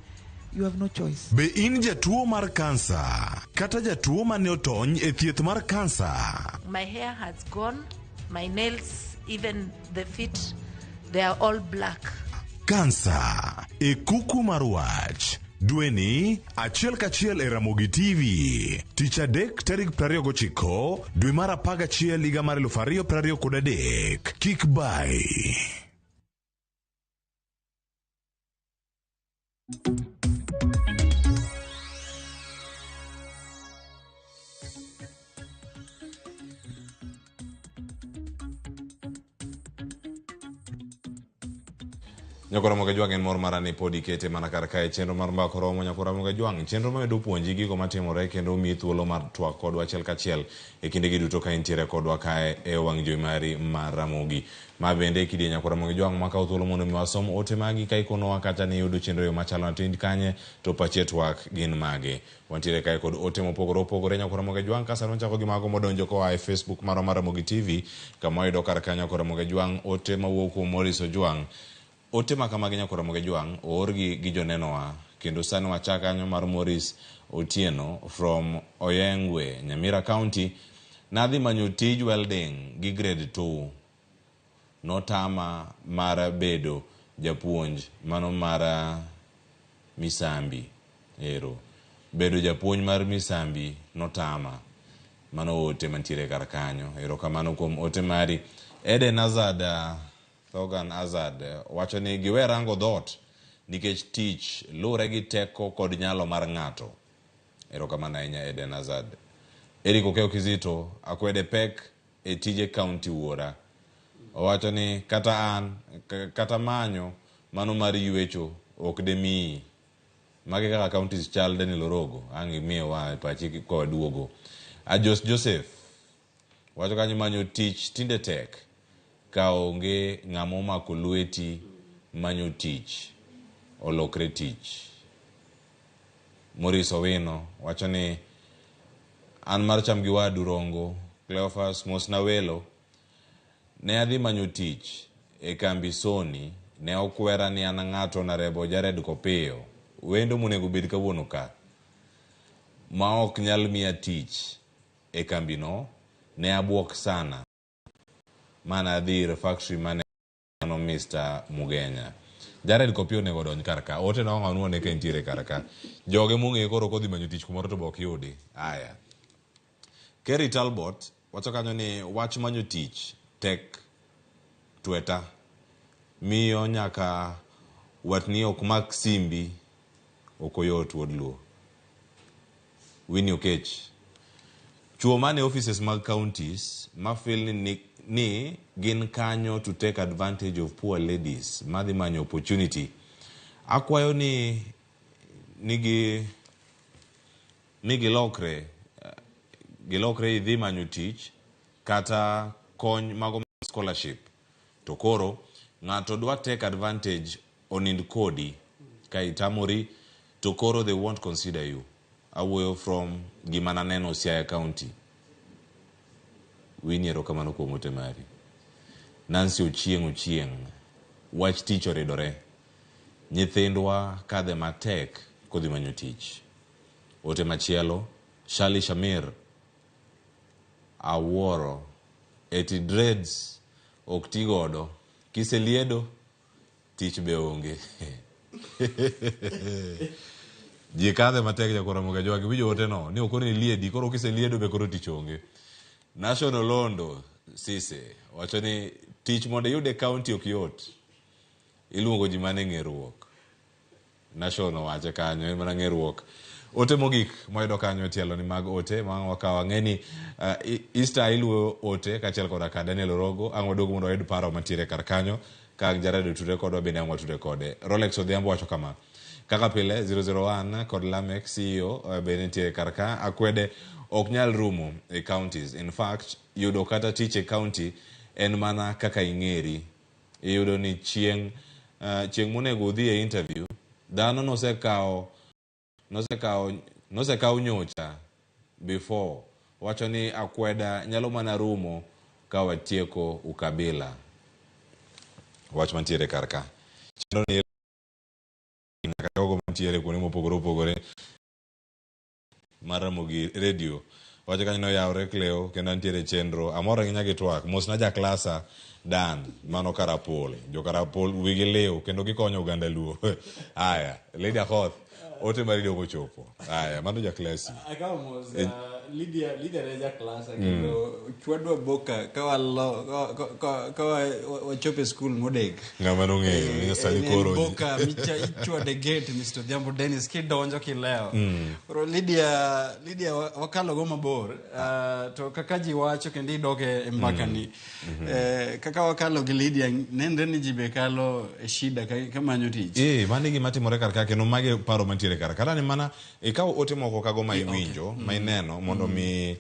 you have no choice. Be in jatuo mar kansa? Kata jatuo mane otony e thieth mar kansa? My hair has gone, my nails, even the feet, they are all black. Kansa e kuku mar wach. Dweni achiel kachiel e Ramogi TV. Tich adek tarik 29 dwe mar 11 higa mar 2023. Kik bai. Nyakora Moga Jwang' en mor mara ni pod ikete mana kar kae chenro mar mbako romo Nyakora Moga Jwang' chenro mamedo puonji gigo matimore kendo miyi thuolo mar twak kodwa achiel kachiel e kindegi duto ka intiere kodwa kae e wang' jowi mari mar Ramogi. Ma bende e kidieny Nyakora Moga Jwang' makawo thuolo mondo mi wasom ote magi ka ikonowa kata ni iyudo chenro e yo machalo nade to in kanye to pachi e twak gin mage. Wantiere kae kod ote mopogore opogore Nyakora Moga Jwang' ka sani wachako gi mago modonjo koa e Facebook marwa mar Ramogi TV kama wayudo kar kanyo Nyakora Moga Jwang' ote mawuok kuom Morris Ojwang'. Ote ma kamagi Nyakora Moga Jwang' oorgi gi jonenowa kendo sani wachak kanyo mar Morris Otieno from Oyengwe, Nyamira County. Nadhi manyo tij welding gi grade 2. Notama mar bedo japuonj mano mar Misambi. Ero. Bedo japuonj mar Misambi notama. Mano ote mantiere kar kanyo. Erokamano kuom ote mari. Eden Hazard, Thogan Hazard wacho ni giwe rango dhoot nikech tich lure gi teko kod nyalo mar ng'ato. Erokamano ahinya Eden Hazard. Eric Okeyo Kizito akwede pek e tije county wuora. Owacho ni kata an kata manyo mano mar ywecho ok de miyi. Magi kaka counties chal Daniel Orogo ang' imiyowa e pachi ka waduogo. Ajos Joseph wacho kanyo manyo tich tinde tek ka onge ng'ama omako lweti manyo tich olokre tich. Maurice Owino wacho ni an mar cham gi wadu Rongo Cleophas mosna welo ne adhi manyo tich e kambi Sony ne okwera ni an ng'ato Honorable Jared Kopiyo wendo monego bed kawuono ka ma ok nyal miya tich e kambino ne abuok sana mana adhi ir factory mane mano Mr. Mugenya. Jared Kopiyo onego odonj kar ka. Ote no ang'o ne ka entiere kar ka. Joge mong'e koro kodhi manyo tich kumoro to be ok yudi. Aya. Kerry Talbot wacho kanyo ni wach manyo tich tek tweta. Miyo nyaka watni ok mak simbi ok oyot wuod Luo. Winnie Okech. Chuo mane offices mag counties ma feel ni gin kanyo to take advantage of poor ladies madhi manyo opportunity. Akwayo ni gilokre idhi manyo tich kata kony mago scholarship. To koro ng'ato dwa take advantage onind kodi ka itamori to koro they won't consider you. Awuoyo from gima naneno Siaya County. Winnie erokamano kuom ote mari. Nancy Ochieng' Ochieng' wach tich oridore. Nyithindwa kadhe matek kodhi manyo tich. Ote machielo Shali Shamir awuoro eti dreads ok ti godo kiseliedo tich be onge. Ji kadhe matek jakora moga jwagi winjo ote no ni okoni liedi koro kiseliedo be koro tich onge. National Londo Sise wacho ni tich mondo iyud e county ok yot. Iluongo ji mana e ng'eruok. National owache kanyo en mana ng'eruok. Ote mogik mwayudo kanyo e tielo ni mag ote ma wakawo ang'e ni Easter iluwo ote kaachiel koda ka Daniel Orogo ang' waduog mondo wayud paro mantiere kar kanyo ka Jared otudre kodwa bende ang' watudre kode. Rolex Odhiambo wacho kama kaka pile 001 kod Lamek CEO bende nitiere kar ka akwede ok nyal rumo e counties. In fact yudo kata tich e county en mana kaka ing'eri. Iyudo ni chieng' monego udhi e interview dhano nosekaw nyocha before wacho ni akweda nyalo mana rumo ka watieko ukabila. Wach mantiere kar ka. Chenro ni nyaka jogo mantiere kuonde mopogore opogore mar Ramogi Radio wacho kanyo noyawre Cleo kendo antiere chenro amor ahinya gi twak mosna jaklasa Dan mano Karapol jo Karapol wigi liw kendo gikonyo oganda Luo. Aya Lady Akoth Ote mari dong ochopo. Aya, mano ja klasi. Akawo mos Eh. Lydia Lydia ne ja klasa kendo chwadwa boka ka walo ka wachopo e skul modek. Ng'ama nong'eyo, ni sani En koro boka micha ichwade gate Mr. Odhiambo Dennis kidonjo kilewo. Koro Lydia wakalo go mabor to kaka ji wacho kendo idok e mbaka ni kaka wakalo gi Lydia nenre ni ji be kalo e shida ka manyo tich. Mano e gima timore kar ka kendo magi e paro mantiere kar ka. Ni mana ikawo ote moko kago ma iwinjo, ma ineno mondo mi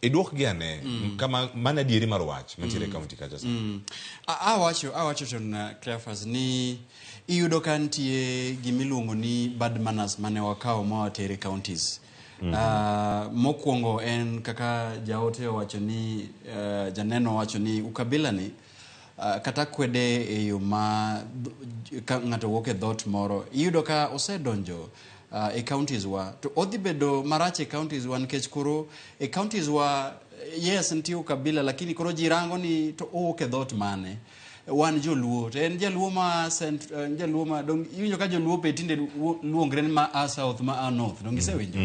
iduokgi ane kama mano adieri mar wach mantiere e kaunti kacha sani. Awacho chon Cleophas ni iyudo ka nitie gimiluongo ni bad manners mane wakawo ma watere counties. Mokwongo en kaka jaote owacho ni janeno owacho ni ukabila ni kata kwede e yo ma ka ng'ato wuok e dhoot moro iyudo ka osedonjo e counties wa to odhi bedo marach e counties wa nikech koro e counties wa yes nitie ukabila lakini koro ji rango ni to owuok e dhoot mane wan joluo to en jaluo ma jaluo ma dong iwinjo ka joluo be tinde luongre ni ma a south ma a north dong isewinjo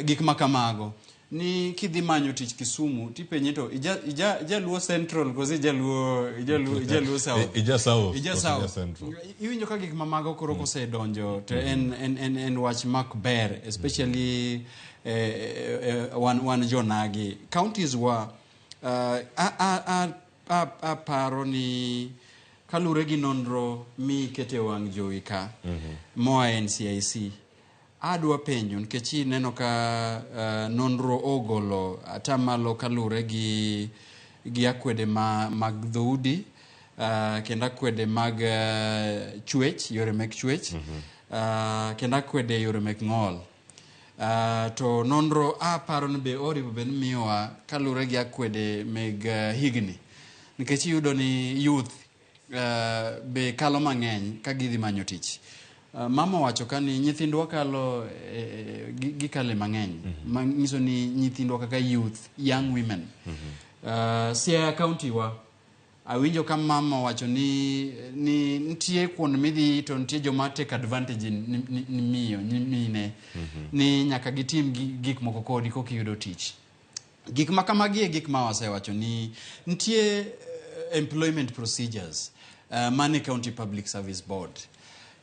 gik ma kamago ni kidhi manyo tich Kisumu tipenje to ija jaluo central koso ijaluo south Ija south ija koso south ija central. Iwinjo ka gik mamago koro kosedonjo to en wach mak ber especially wan jonagi counties wa aparo ni kalure gi nonro mikete wang' jowi ka moa e NCIC adwa penjo nikech ineno ka nonro ogolo atamalo kalure gi akwede mag dhoudi kendo akwede mag chwech yore mek chwech kendo akwede yore mek ng'ol to nonro aparo ni be oripo bed ni miyowa kalure gi akwede meg higni nikech iyudo ni youth be kalo mang'eny ka gidhi manyo tich. Mama owacho ka ni nyithindwa kalo gikale mang'eny manyiso ni nyithindwa kaka youth young women Siaya county wa awinjo ka mama owacho ni nitie kuond midhi to nitie joma take advantage ni miyo ni mine ni nyaka gitim gik moko kodi koka iyudo tich. Gik ma kamagi e gik ma wasewacho ni nitie employment procedures mane County Public Service Board.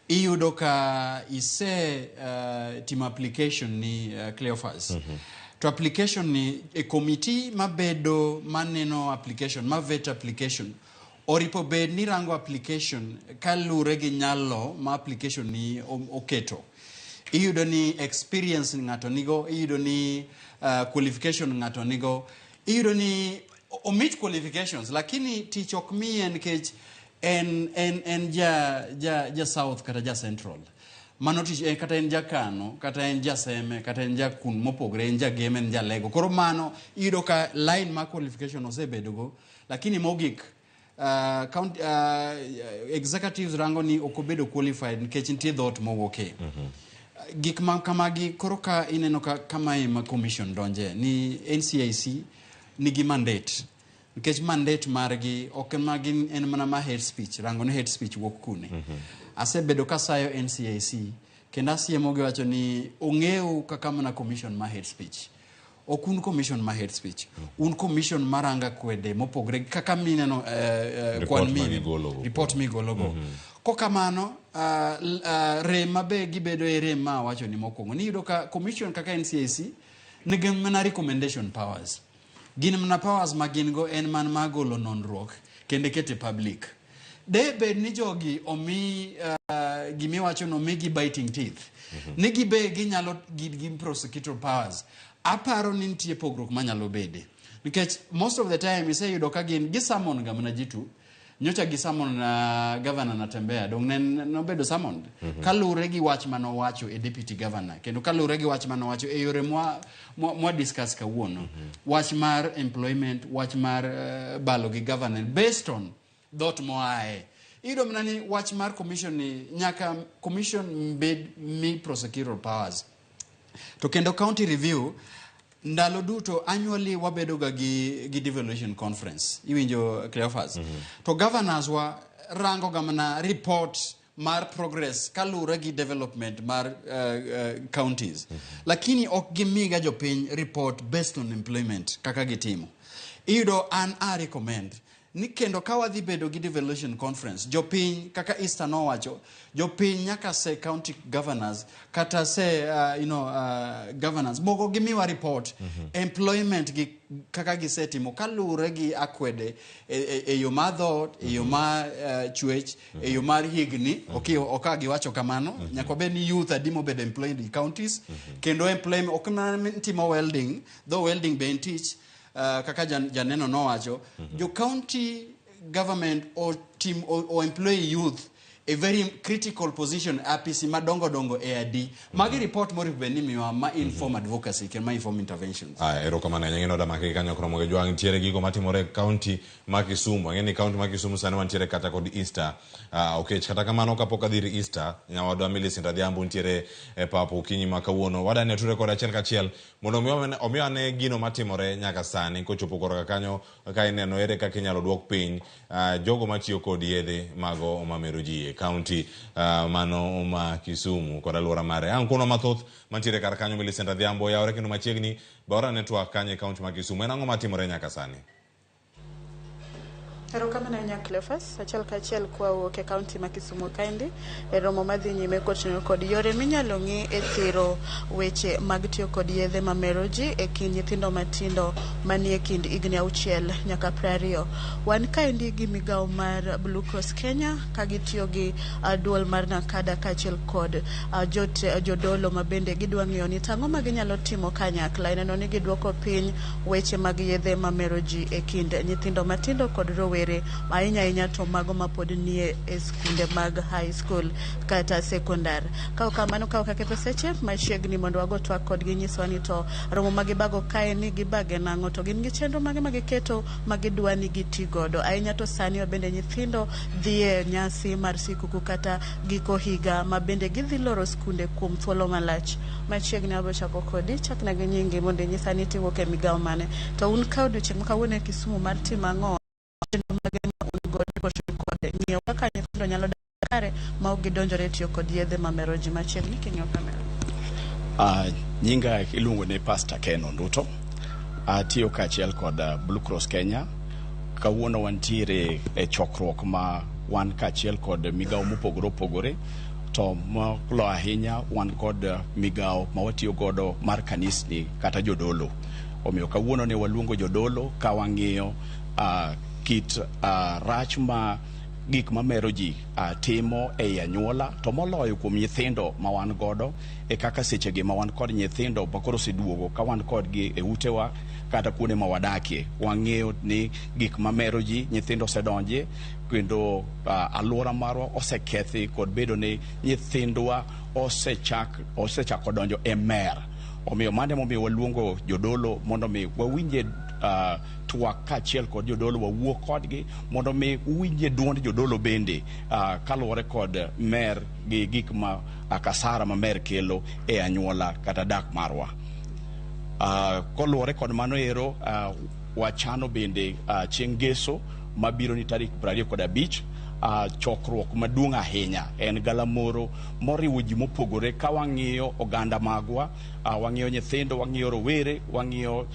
Iyudo ka ise timo application ni Cleophas. To application ni e committee mabedo maneno application, ma vet application oripo bed ni rango application kalure gi nyalo ma application ni oketo. Iyudo ni experience ng'ato nigo, iyudo ni qualification ng'ato nigo, iyudo ni omit qualifications lakini tich ok miye nikech en ja south kata ja central. Mano tich kata en ja Kano, kata en ja Seme, kata en ja kun mopogre, en ja Gem, en ja Lego. Koro mano iyudo ka line mar qualification osebedogo, lakini mogik county, executives rango ni ok obedo qualified nikech nitie dhoot mowuoke. Gik ma kamagi koro ka ineno ka kamae ma commission donje ni NCIC nigi mandate nikech mandate margi ok ma gin en mana ma hate speech rango ni hate speech wuok kune. Asebedo kasayo NCIC kendo asiemo giwacho ni ong'eyo kaka mana commission ma hate speech. Ok un commission ma hate speech, un commission maranga kwede mopogre kaka mineno kwan mine report migologo. Kokamano rem mabe gibedo e rem ma awacho ni mokwongo ni iyudo ka commission kaka NCIC nigi mana recommendation powers. Gin mana powers ma gin go en man mar golo nonruok kendo kete public. De bed ni jogi omi gimiwacho no omigi biting teeth. Ni gibe ginyalo gin prosecutorial powers. Aparo ni nitie pogruok manyalo bede. Nikech most of the time iseyudo ka gin gisummon ga mana ji tu. Nyocha gisummon governor Natembeya dong ne nobedo summoned. Kalure gi wach manowacho e deputy governor kendo kalure gi wach manowacho e yore mwa discuss kawuono. Wach mar employment, wach mar balo gi governor based on dhoot moaye. Iyudo mana ni wach mar commission ni nyaka commission bed mi prosecutorial powers. To kendo county review ndalo duto annually wabedo ga gi devaluation conference. Iwinjo Cleophas. To governors wa rango ga mana report mar progress kaluwore gi development mar counties. Lakini ok gimiga jopiny report based on employment kaka gitimo. Iyudo an a recommend ni kendo ka wadhi bedo gi devolution conference, jopiny kaka Easter nowacho, jopiny nyaka se county governors kata se governors moko gimiwa report employment gi kaka gisetimo kaluwore gi akwede e yo mar dhoot, e yo mar chwech, e yo mar higni. Ok giwacho kamano. Nyaka wabed ni youth adi mobedo employed in counties, kendo employment ok mana timo welding, though welding be en tich, kaka janeno nowacho, jo county government o tim o employ youth a very critical position, apisi madongo dongo e adi. Magi report monego bed ni miwa ma inform advocacy kendo ma inform interventions. Aya, erokamano ahinya. Ng'eno odamake kanyo koro moge jwang' nitiere gigo matimore e kaunti ma Kisumu. Ang'e ni kaunti ma Kisumu sani wantiere kata kod Easter Okech. Kata kamano kapok adhi ir Easter, nyawadwa Millicent Adhiambo nitiere e pap okinyi ma kawuono. Wadani atudre kode achiel kachiel mondo omiwa ane gino matimore nyaka sani kochopo korka kanyo ka ineno ere kaka inyalo duok piny jogo matiyo kod yedhe mago mamero ji e kaunti mano ma Kisumu kod alwora mare. Ang' kuno mathoth mantiere kar kanyo Millicent Adhiambo yawore kendo machiegni Baora Network kanyo e kaunti ma Kisumu. En ang'o matimore nyaka sani? Erokamano ahinya Cleophas, achiel kachiel kwawuok e kaunti ma Kisumu kaendi e romo madhi nyime koting'o kod yore minyalo ng'i e thiro weche mag tiyo kod yedhe mamero ji e kind nyithindo matindo manie kind higni 6 nyaka 20. Wan kaendi gi migawo mar Blue Cross Kenya ka gitiyo gi duol mar NACADA kaachiel kod jodolo ma bende gidwa ng'iyo ni tang'o ma ginyalo timo kanyakla e neno ni giduoko piny weche mag yedhe mamero ji e kind nyithindo matindo kod rowere ahinya ahinya to mago mapod nie e skunde mag high school kata sekondar. Ka ok kamano, ka ok aketho seche machiegni mondo wago twak kodgi nyiswa ni to romo ma gibago kae ni gibage nang'o to gin gi chenro mage ma giketo ma gidwa ni giti godo ahinya to sani bende nyithindo dhi e nyasi mar sikuku kata giko higa ma bende gidhi loro skunde kuom thuolo malach. Machiegni wabiro chako kodi, chakna gi nyingi mondo inyisa ni tiwuok e migawo mane. To un ka odiochieng' ma kawuono e Kisumu mar timo ang'o? Chenro mage ma un godo kod ng'iyo kaka nyithindo nyalo dak kare ma ok gidonjore e tiyo kod yedhe mamero ji. Machiegni king'iyo kamera. Nyinga iluongo ni Pastor Ken Onduto. Atiyo kaachiel kod Blue Cross Kenya. Kawuono wantiere e chokruok ma wan kaachiel kod migawo mopogore opogore, to molo ahinya wan kod migawo ma watiyo godo mar kanisni kata jodolo. Omiyo kawuono ne waluongo jodolo ka wang'iyo kit rach ma gik mamero ji timo ei anyuola, to moloyo kuom nyithindo ma wan godo, e kaka sechegi ma wan kod nyithindo ma koro oseduogo ka wan kodgi e utewa kata kuonde ma wadakie. Wang'eyo ni gik mamero ji nyithindo osedonje kendo alwora marwa osekethi kod bedo ni nyithindwa osechako donjo e mer. Omiyo mano emomiyo waluongo jodolo mondo mi wawinje twak kaachiel kod jodolo, wawuo kodgi mondo mi uwinje duond jodolo bende kaluwore kod mer gi gik ma kasara ma mer kelo e anyuola kata dak marwa. Koluwore kod mano ero, wachano bende chieng' Ngeso mabiro ni tarik 25, chokruok maduong' ahinya. En galamoro moriwo ji mopogore ka wang'iyo oganda magwa, wang'iyo nyithindo, wang'iyo rowere, wang'iyo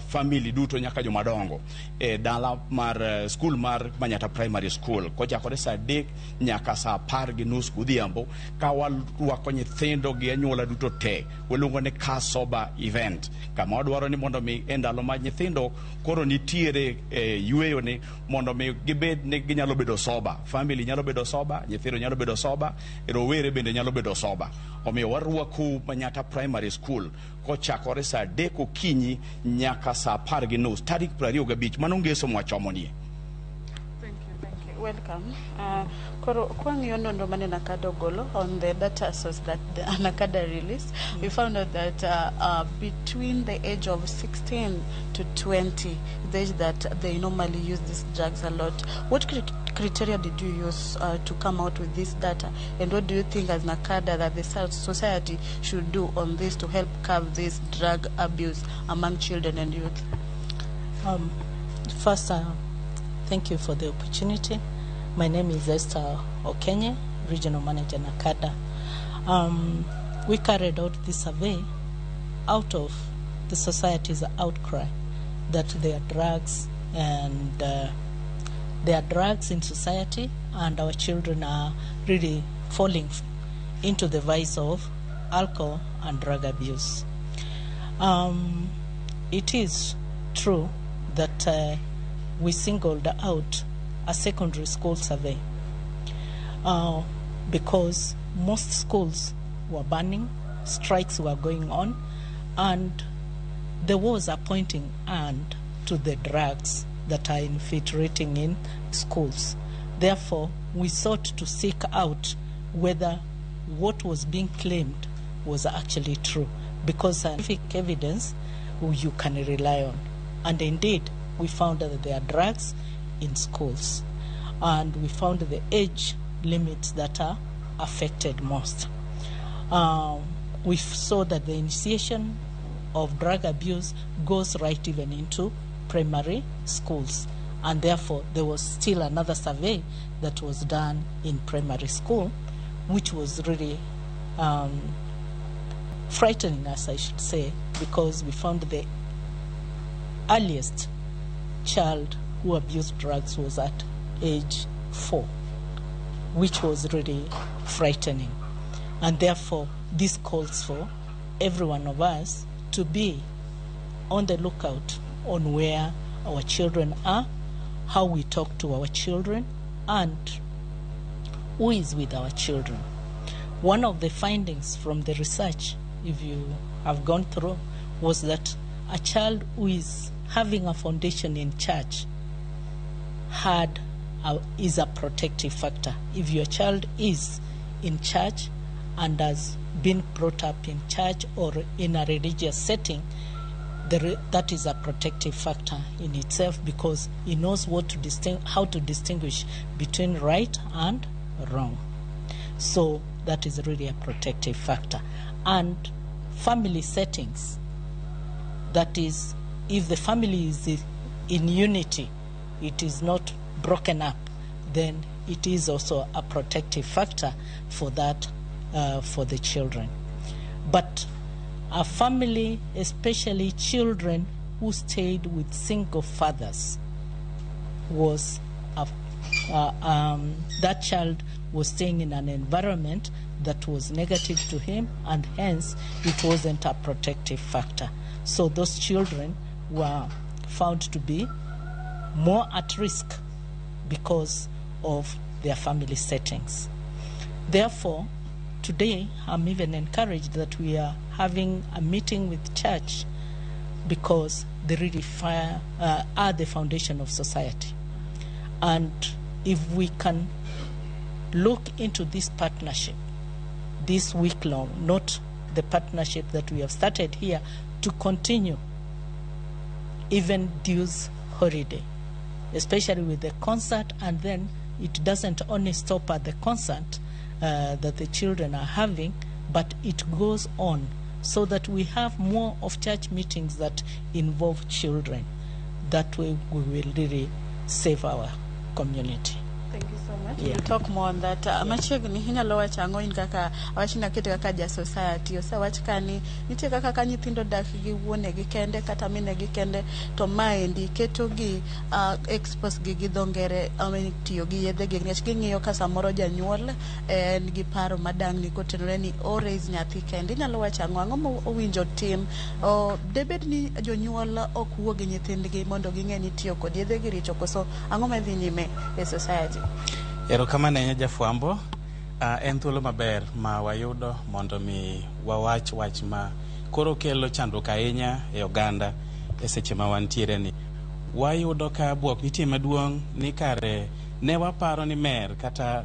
family duto nyaka jomadongo e dala mar skul mar Manyatta Primary School kochakore saa 3 nyaka saa 10:30 godhiambo, ka warwako nyithindo gi anyuola duto te. Waluongo ni Car Sober event, kama wadwaro ni mondo mi e ndalo ma nyithindo koro nitiere e yweyo ni mondo mi gibed ni ginyalo bedo sober. Family nyalo bedo sober, nyithindo nyalo bedo sober, rowere bende nyalo bedo sober. Omiyo warwakou Manyatta Primary School kochakore saa 3 okinyi nyaka saa 10:30 tarik 25, mano Ngeso mwachomonie. Thank you, thank you. Welcome. Koro kwang'iyo nonro mane NACADA ogolo on the data source that the NACADA released, we found out that between the age of 16 to 20, the age that they normally use these drugs a lot. What criteria did you use to come out with this data? And what do you think as NACADA that the society should do on this to help curb this drug abuse among children and youth? First, thank you for the opportunity. My name is Esther Okenye. Regional Manager, NACADA. We carried out this survey out of the society's outcry that there are drugs and there are drugs in society, and our children are really falling into the vice of alcohol and drug abuse. It is true that we singled out a secondary school survey because most schools were banning, strikes were going on, and there was a pointing hand to the drugs that are infiltrating in schools. Therefore, we sought to seek out whether what was being claimed was actually true, because scientific evidence you can rely on. And indeed, we found that there are drugs in schools, and we found the age limits that are affected most. We saw that the initiation of drug abuse goes right even into primary schools, and therefore there was still another survey that was done in primary school, which was really frightening us, I should say, because we found the earliest child who abused drugs was at age 4, which was really frightening. And therefore, this calls for every one of us to be on the lookout on where our children are, how we talk to our children, and who is with our children. One of the findings from the research, if you have gone through, was that a child who is having a foundation in church is a protective factor. If your child is in church and has been brought up in church or in a religious setting, that is a protective factor in itself, because he knows what to how to distinguish between right and wrong. So that is really a protective factor. And family settings, that is, if the family is in unity, it is not broken up, then it is also a protective factor for that, for the children. But a family, especially children who stayed with single fathers, was that child was staying in an environment that was negative to him, and hence it wasn't a protective factor. So those children were found to be more at risk because of their family settings. Therefore, today I'm even encouraged that we are having a meeting with church, because they really are the foundation of society. And if we can look into this partnership, this week long, not the partnership that we have started here, to continue even this holiday, especially with the concert, and then it doesn't only stop at the concert that the children are having, but it goes on, so that we have more of church meetings that involve children. That way we will really save our community. Thank you so much. Yeah. We'll talk more on that. Machiegni inyalo wacho ang'o in kaka awachni akete kaka ja society osewach ka ni nitie kaka ka nyithindo dak gi wuonegi kende kata minegi kende to maendi keto gi expose gi gi dho ngere tiyo gi yedhe gi nikech ging'iyo ka samoro janyuol en gi paro madang'ni kotenore ni o raise nyathi kende. Inyalo wacho ang'o? Ang'o ma owinjo tim? Debed ni jonyuol ok wuo gi nyithindgi mondo ging'e ni tiyo kod yedhe gi richo koso ang'o madhi nyime e society? Erokamano ahinya jafwambo. En thuolo maber ma wayudo mondo mi wawach wach ma koro kelo chandruok ahinya e oganda e seche ma wantiere ni. Wayudo ka buok nitie maduong' ni kare ne waparo ni mer kata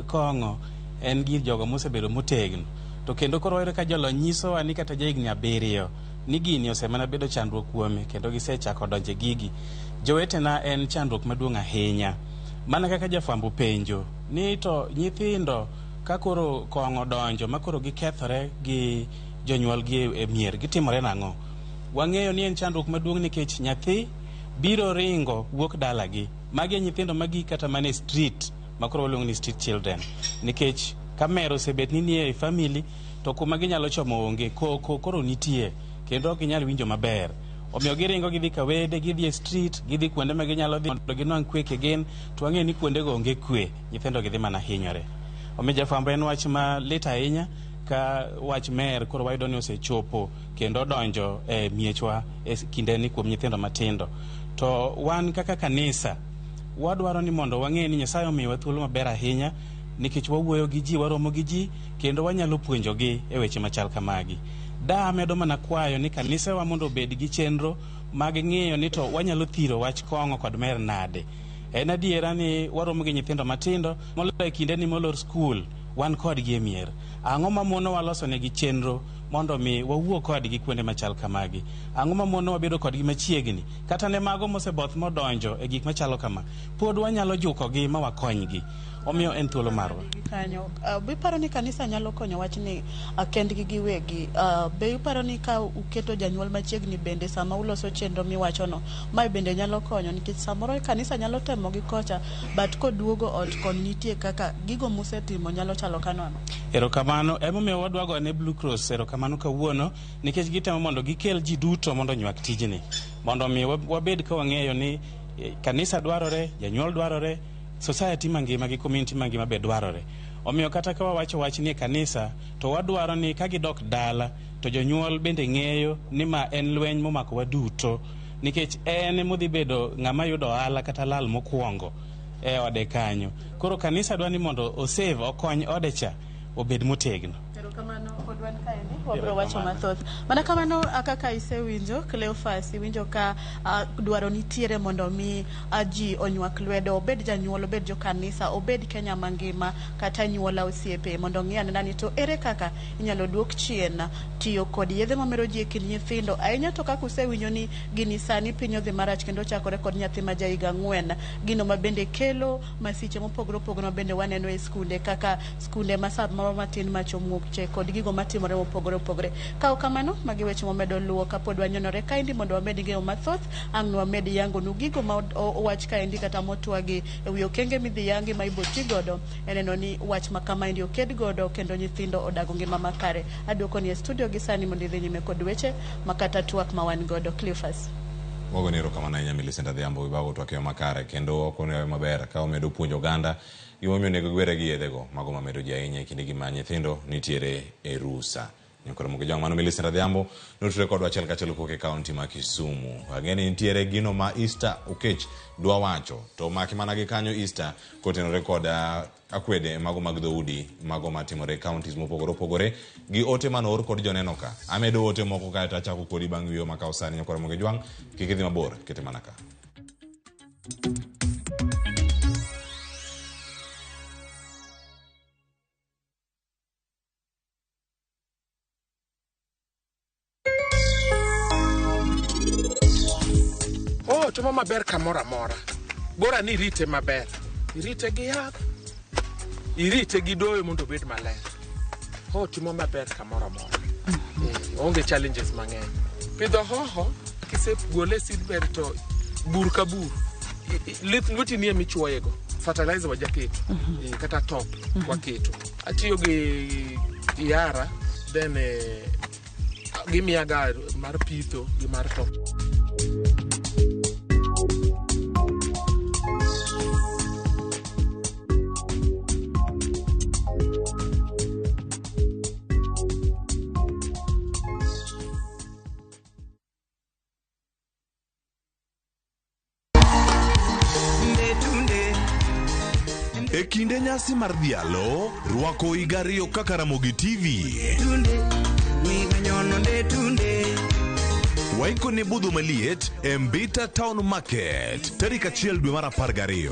kong'o en gir jogo mosebedo motegno. To kendo koro wayudo ka jolony nyisowa ni kata jahigni 7 ni gini osemana bedo chandruok kuome kendo gisechako donje gigi. Jowetena, en chandruok maduong' ahinya. Mana kaka jafwambo penjo ni to nyithindo ka koro kong'o donjo ma koro gikethore gi jonyuolgi e mier gitimore nang'o? Wang'eyo ni en chandruok maduong' nikech nyathi biro ringo wuok dalagi. Magi e nyithindo magi kata mana e street ma koro waluongo ni street children. Nikech ka mer osebet ni nie e family to kuma ginyalo chomo onge, koko koro nitie kendo ok ginyal winjo maber. Omiyo giringo gidhi kawede, gidhi e street, gidhi kuonde ma ginyalo dhi mondo ginwang' kwe kigin, to wang'eyo ni kuondego onge kwe, nyithindo gidhi mana hinyore. Omiyo jafwambo en wach malit ahinya ka wach mer koro wayudo ni osechopo kendo odonjo e miechwa e kindeni kuom nyithindo matindo. To wan kaka kanisa wadwaro ni mondo wang'e ni Nyasaye omiyowa thuolo maber ahinya nikech wawuoyo gi ji, waromo gi ji kendo wanyalo puonjogi e weche machal kamagi. Da amedo mana kwayo ni kanisewa mondo obed gi chenro mag ng'iyo ni to wanyalo thiro wach kong'o kod mer nade. En adiera ni waromo gi nyithindo matindo moloyo e kindeni molor skul, wan kodgi e mier. Ang'o mamonowa loso negi chenro mondo mi wawuo kodgi kuonde machal kamagi? Ang'o mamonowa bedo kodgi machiegni? Kata ne mago moseboth modonjo e gik machalo kama, pod wanyalo jukogi ma wakonygi. Omiyo en thuolo marwa. Kanyo. Be iparo ni kanisa nyalo konyo wachni kendgi giwegi? Be iparo ni ka uketo janyuol machiegni bende sama uloso chenro miwachono, mae bende nyalo konyo? Nikech samoro kanisa nyalo temo gi kocha, but koduogo ot koni nitie kaka gigo musetimo nyalo chalo ka nono. Erokamano. Emomiyo wadwa gone Blue Cross erokamano kawuono nikech gitemo mondo gikel ji duto mondo onywak tijni. Mondo omi wabed ka wang'eyo ni kanisa dwarore, janyuol dwarore, society mangima gi community mangima be dwarore. Omiyo kata ka wawacho wach ni e kanisa, to wadwaro ni ka gidok dala, to jonyuol bende ng'eyo ni ma en lweny momako waduto. Nikech en emodhi bedo ng'ama yudo ohala kata lal mokwongo e ode kanyo. Koro kanisa dwa ni mondo osave, okony ode cha obed motegno. Erokamano pod wan kaendi, wabiro wacho mathoth. Mana kamano kaka isewinjo Cleophas, iwinjo ka dwaro nitiere mondo mi ji onywak lwedo, obed janyuol, obed jokanisa, obed Kenya mangima kata anyuola osiepe, mondo ong'i anena ni to ere kaka inyalo duok chien tiyo kod yedhe mamero ji e kind nyithindo. Ahinya to kaka usewinjo ni gini sani piny odhi marach kendo chakore kod nyathi ma ja higa 4, gino ma bende kelo masiche mopogore opogore ma bende waneno e skunde kaka skunde ma samoro matin machomuoche kod gigo matimore mopogore opogore. Ka ok kamano, magi weche mwamedo luwo kapod wanyonore kaendi mondo wamed ng'eyo mathoth, ang' wamed yangonu gigo ma owach kaendi kata motwagi e wi okenge midhi yangi ma ibo ti godo e neno ni wach ma kamaendi oked godo kendo nyithindo odago ngima makare. Aduoko ni e studio gi sani mondo idhi nyime kod weche ma kata twak ma wan godo. Cleophas. Wagoni erokamano ahinya Millicent Adhiambo Wibago twak e yo makare kendo okonyo maber ka omedo puonjo oganda gimomiyo onego giwere gi yedhego mago mamedo ji ahinya e kindegi ma nyithindo nitiere e rusa. Nyakoro Mugijwang' mano Millicent Adhiambo notudore kodwa achiel kachiel kowuok e kaunti ma Kisumu. Ang'e ni nitiere gino ma Easter Okech dwa wacho to maki mana gi kanyo Easter kotenore kod akwede mago mag dhoudi mago matimore e counties mopogore opogore gi ote manoor kod joneno ka. Amedo ote moko kaeto achako kodi bang' yueyo makawo sani Nyakwar Mugijwang' kik idhi mabor kete mana ka. Oh, timo maber kamoro amora. Bora ni irite maber. Irite gi yath, irite gi doyo mondo obed maler. Oh, timo maber kamoro amora. Onge challenges mang'eny. Pidho hoho, kisegole e seedbed to bur ka bur, lith lweti ni emichuoyego. Fertilizer wajaketo, kata top waketo. Atiyo gi Yara, then gimiyaga mar pitho gi mar top. E kinde nyasi mar dhialo, rwako higa ariyo kaka Ramogi TV. Waiko ne budho maliet e Mbita Town Market tarik 1 dwe mar 12.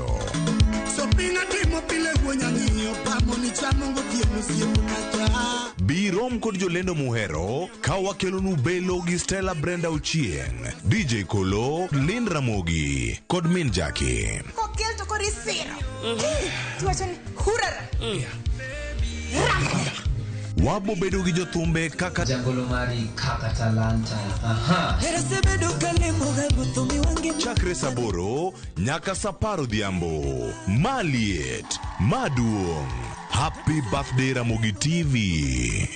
Sopinga timo pile wuonya ng'iyo pamo ni chamo gotieno osiep kacha. Bi rom kod jolendo muhero ka wakelonu Belo gi Stella Brenda Ochieng, DJ Kolo, Lynn Ramogi kod Min Jackie. Kokel to koro isiro. Tiwacho ni hurara. Wabo bedo gi jothumbe kaka Jagolo mari kaka talanta. Aha. Chakre saa 8 nyaka saa 10 odhiambo. Maliet, maduong'. Happy birthday Ramogi TV.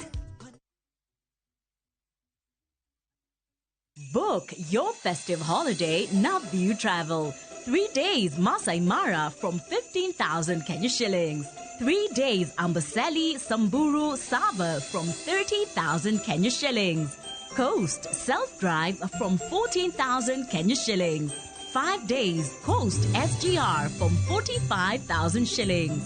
Book your festive holiday Naview Travel. 3 days Masai Mara from 15,000 Kenya shillings. 3 days Amboseli, Samburu, Sava from 30,000 Kenya shillings. Coast self-drive from 14,000 Kenya shillings. 5 days Coast SGR from 45,000 shillings.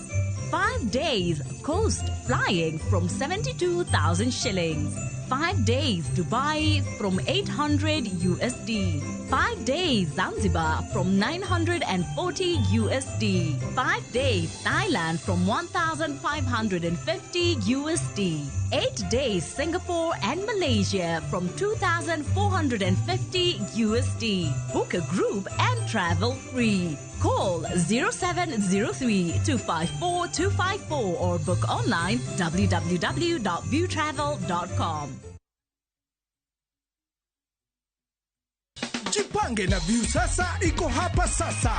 5 days Coast flying from 72,000 shillings. 5 days Dubai from 800 USD. 5 days Zanzibar from 940 USD. 5 days Thailand from 1,550 USD. 8 days Singapore and Malaysia from 2,450 USD. Book a group and travel free. Call 0703 254 254 or book online www.viewtravel.com. Jipange na Viusasa iko hapa sasa.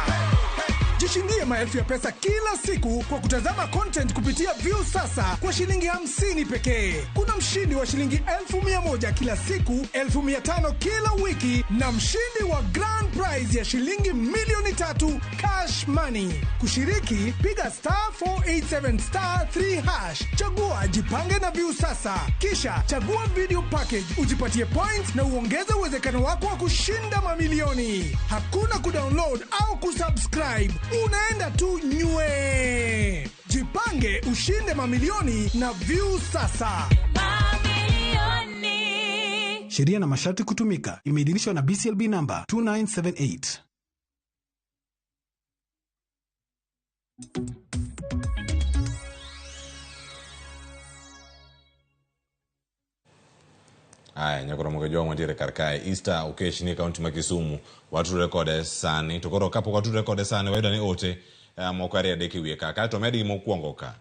Jishindie maelfu ya pesa kila siku kwa kutazama content kupitia Viusasa kwa shilingi 50 pekee. Kuna mshindi wa shilingi 100,000 kila siku, 500,000 kila wiki na mshindi wa grand prize ya shilingi 3,000,000 cash money. Kushiriki, piga star 487 star 3 hash. Chagua Jipange na Viusasa, kisha chagua video package, ujipatie points na uongeze uwezekano wako wa kushinda mamilioni. Hakuna kudownload au kusubscribe, unaenda tu nywe. Jipange ushinde mamilioni na Viusasa. Sheria na masharti kutumika. Imeidhinishwa na BCLB number 2978. Aya, nyakoro mogo jwang' wantiere kar kae. Easter Okech ni kaunti ma Kisumu. Watudore kode sani. To koro kapok watudore kode sani, wayudo ni ote moko 2 3 e wiye ka. Kaeto med gi mokwongo ka.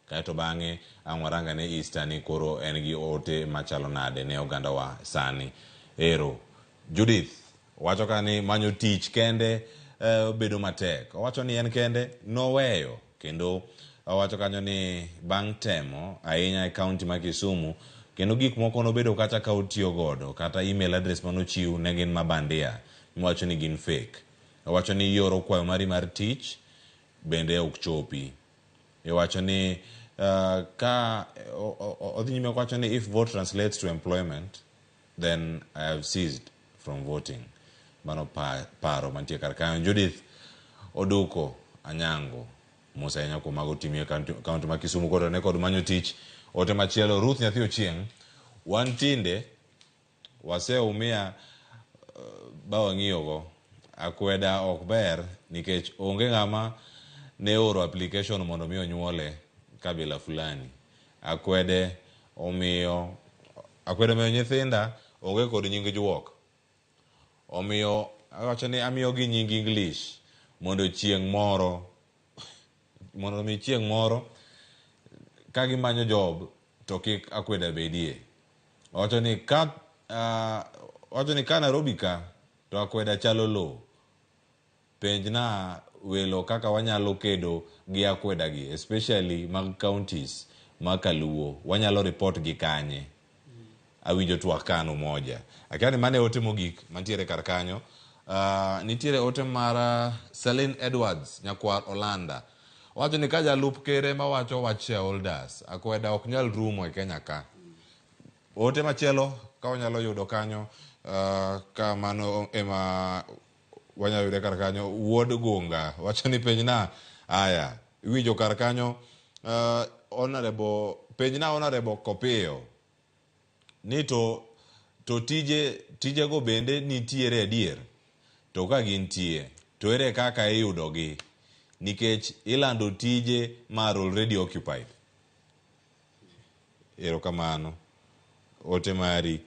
Kaeto bang'e ang' waranga ne Easter ni koro en gi ote machalo nade ne ogandawa sani. Ero, Judith wacho ka ni manyo tich kende bedo matek. Owacho ni en kende noweyo kendo owacho kanyo ni bang' temo ahinya e kaunti ma Kisumu kendo gik moko nobedo kata ka otiyo godo kata email address manochiw ne gin mabandia miwacho ni gin fake. Owacho ni ioro kwayo mari mar tich bende ok chopi. Iwacho ni ka odhi nyime kowacho ni if vote translates to employment then I have ceased from voting. Mano paro mantie kar kanyo. Judith Oduko Anyango mos ahinya kuom mago timie kaunti ma Kisumu kotene kod manyo tich. Ote machielo Ruth Nyathi Ochieng, wan tinde waseumia ba wang'iyogo. Akweda ok ber nikech onge ng'ama ne oro application mondo mi onyuole kabila fulani. Akwede omiyo nyithinda onge kod nying juok. Omiyo awacho ni amiyogi nying English mondo chieng' moro mondo mi chieng' moro ka gimanyo job to kik akweda bedie. Owacho ni ka Nairobi ka to akweda chalo lowo. Penjna welo kaka wanyalo kedo gi akweda gi, especially mag counties ma kaluo, wanyalo report gi kanye. Awinjo twak kano moja. Akia ni mane ote mogik mantiere kar kanyo. Nitiere ote mar Celine Edwards nyakwar Olanda. Owacho ni ka jalup ker ema wacho wach shareholders, akweda ok nyal rumo e Kenya ka. Ote machielo ka wanyalo yudo kanyo, ka mano ema wanyalo yude kar kanyo, Wuod Gunga wacho ni penjna, aya, iwinjo kar kanyo, honorable, penjna honorable Kopiyo ni to tijego bende nitiere adier, to ka gintie to ere kaka iyudogi, nikech ilando tije mar already occupied. Erokamano. Ote mari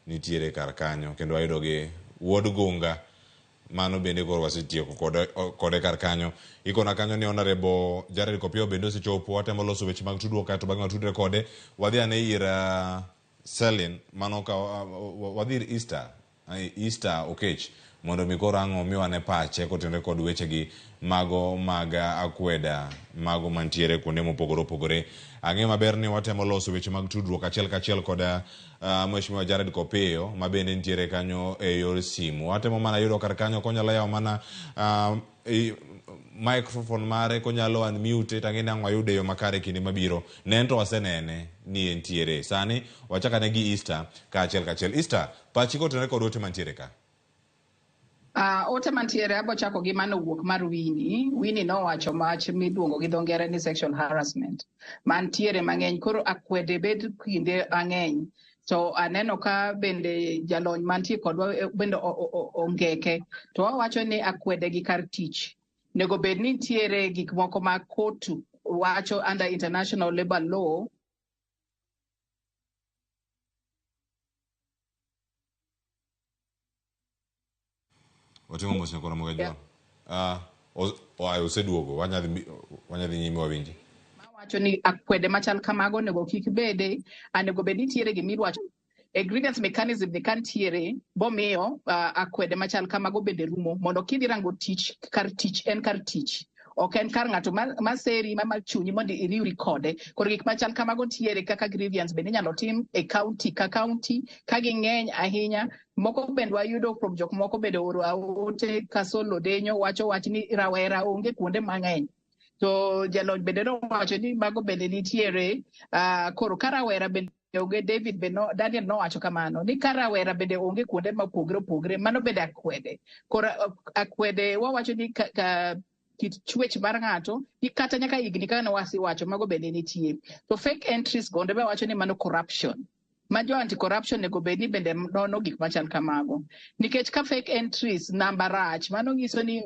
nitiere kar kanyo kendo wayudo gi Wuod Gunga Mano bende koro wasetieko kode, kode kar kanyo. Ikona kanyo ni Honorable Jared Kopio bende osechopo, watemo loso weche mag tudruok kaeto bang'e watudre kode. Wadhi ane ir Selin, mano ka wadhi ir Easter, Easter Okech mondo mi koro ang' omiwa ne pache kotenore kod wechegi mago mag akweda mago mantiere kuonde mopogore opogore. Ang'eyo maber ni watemo loso weche mag tudruok achiel kachiel kod Mheshimiwa Jared Kopiyo ma bende nitiere kanyo e yor simu. Watemo mana yudo kar kanyo konyalo yawo mana microphone mare konyalo unmute to ang'e ni ang' wayude e yo makare kinde mabiro. Ne en to wasenene ni entiere. Sani wachak ane gi Easter kaachiel kachiel. Easter, pachi kotenore kod ote mantiere ka. Ote mantiere abo chako gi mano wuok mar Winnie. Winnie nowacho wach miluongo gi dho ngere ni sexual harassment mantiere mang'eny koro akwede bed kinde mang'eny to aneno ka bende jalony mantie kodwa bende ongeke to wawacho ni akwede gi kar tich nego bed ni nitiere gik moko ma court wacho under international labor law. Watimo mos nyakora Moga Jwang'. Oseduogo, wanyadhi nyime wawinji. Wacho ni akwede machal kamago onego kik bede, onego bed nitiere gimiwacho e grievance mechanism ni kantiere bomiyo akwede machal kamago bende rumo mondo kidhi rango tich kar tich en kar tich ok en kar ng'ato maseri ma chunyi mondo iriwri kode. Koro gik machal kamago ntiere kaka grievance bende inyalo tim e county ka county ka ging'eny ahinya. Moko bende wayudo from jok moko bende ooro aote Kasolo Odenyo wacho wach ni rawera onge kuonde mang'eny to jalony bende nowacho ni mago bende nitiere koro ka rawera bende onge David be no, Daniel nowacho kamano ni ka rawera bende onge kuonde mopogre opogre mano bende akwede. Koro akwede wawacho ni ka kit chwech mar ng'ato gi kata nyaka higni kaka newasiwacho mago bende nitie. To fake entries gonde be wacho ni mano corruption ma jo anti corruption onego bed ni bende nono gik machal kamago nikech ka fake entries namba rach mano nyiso ni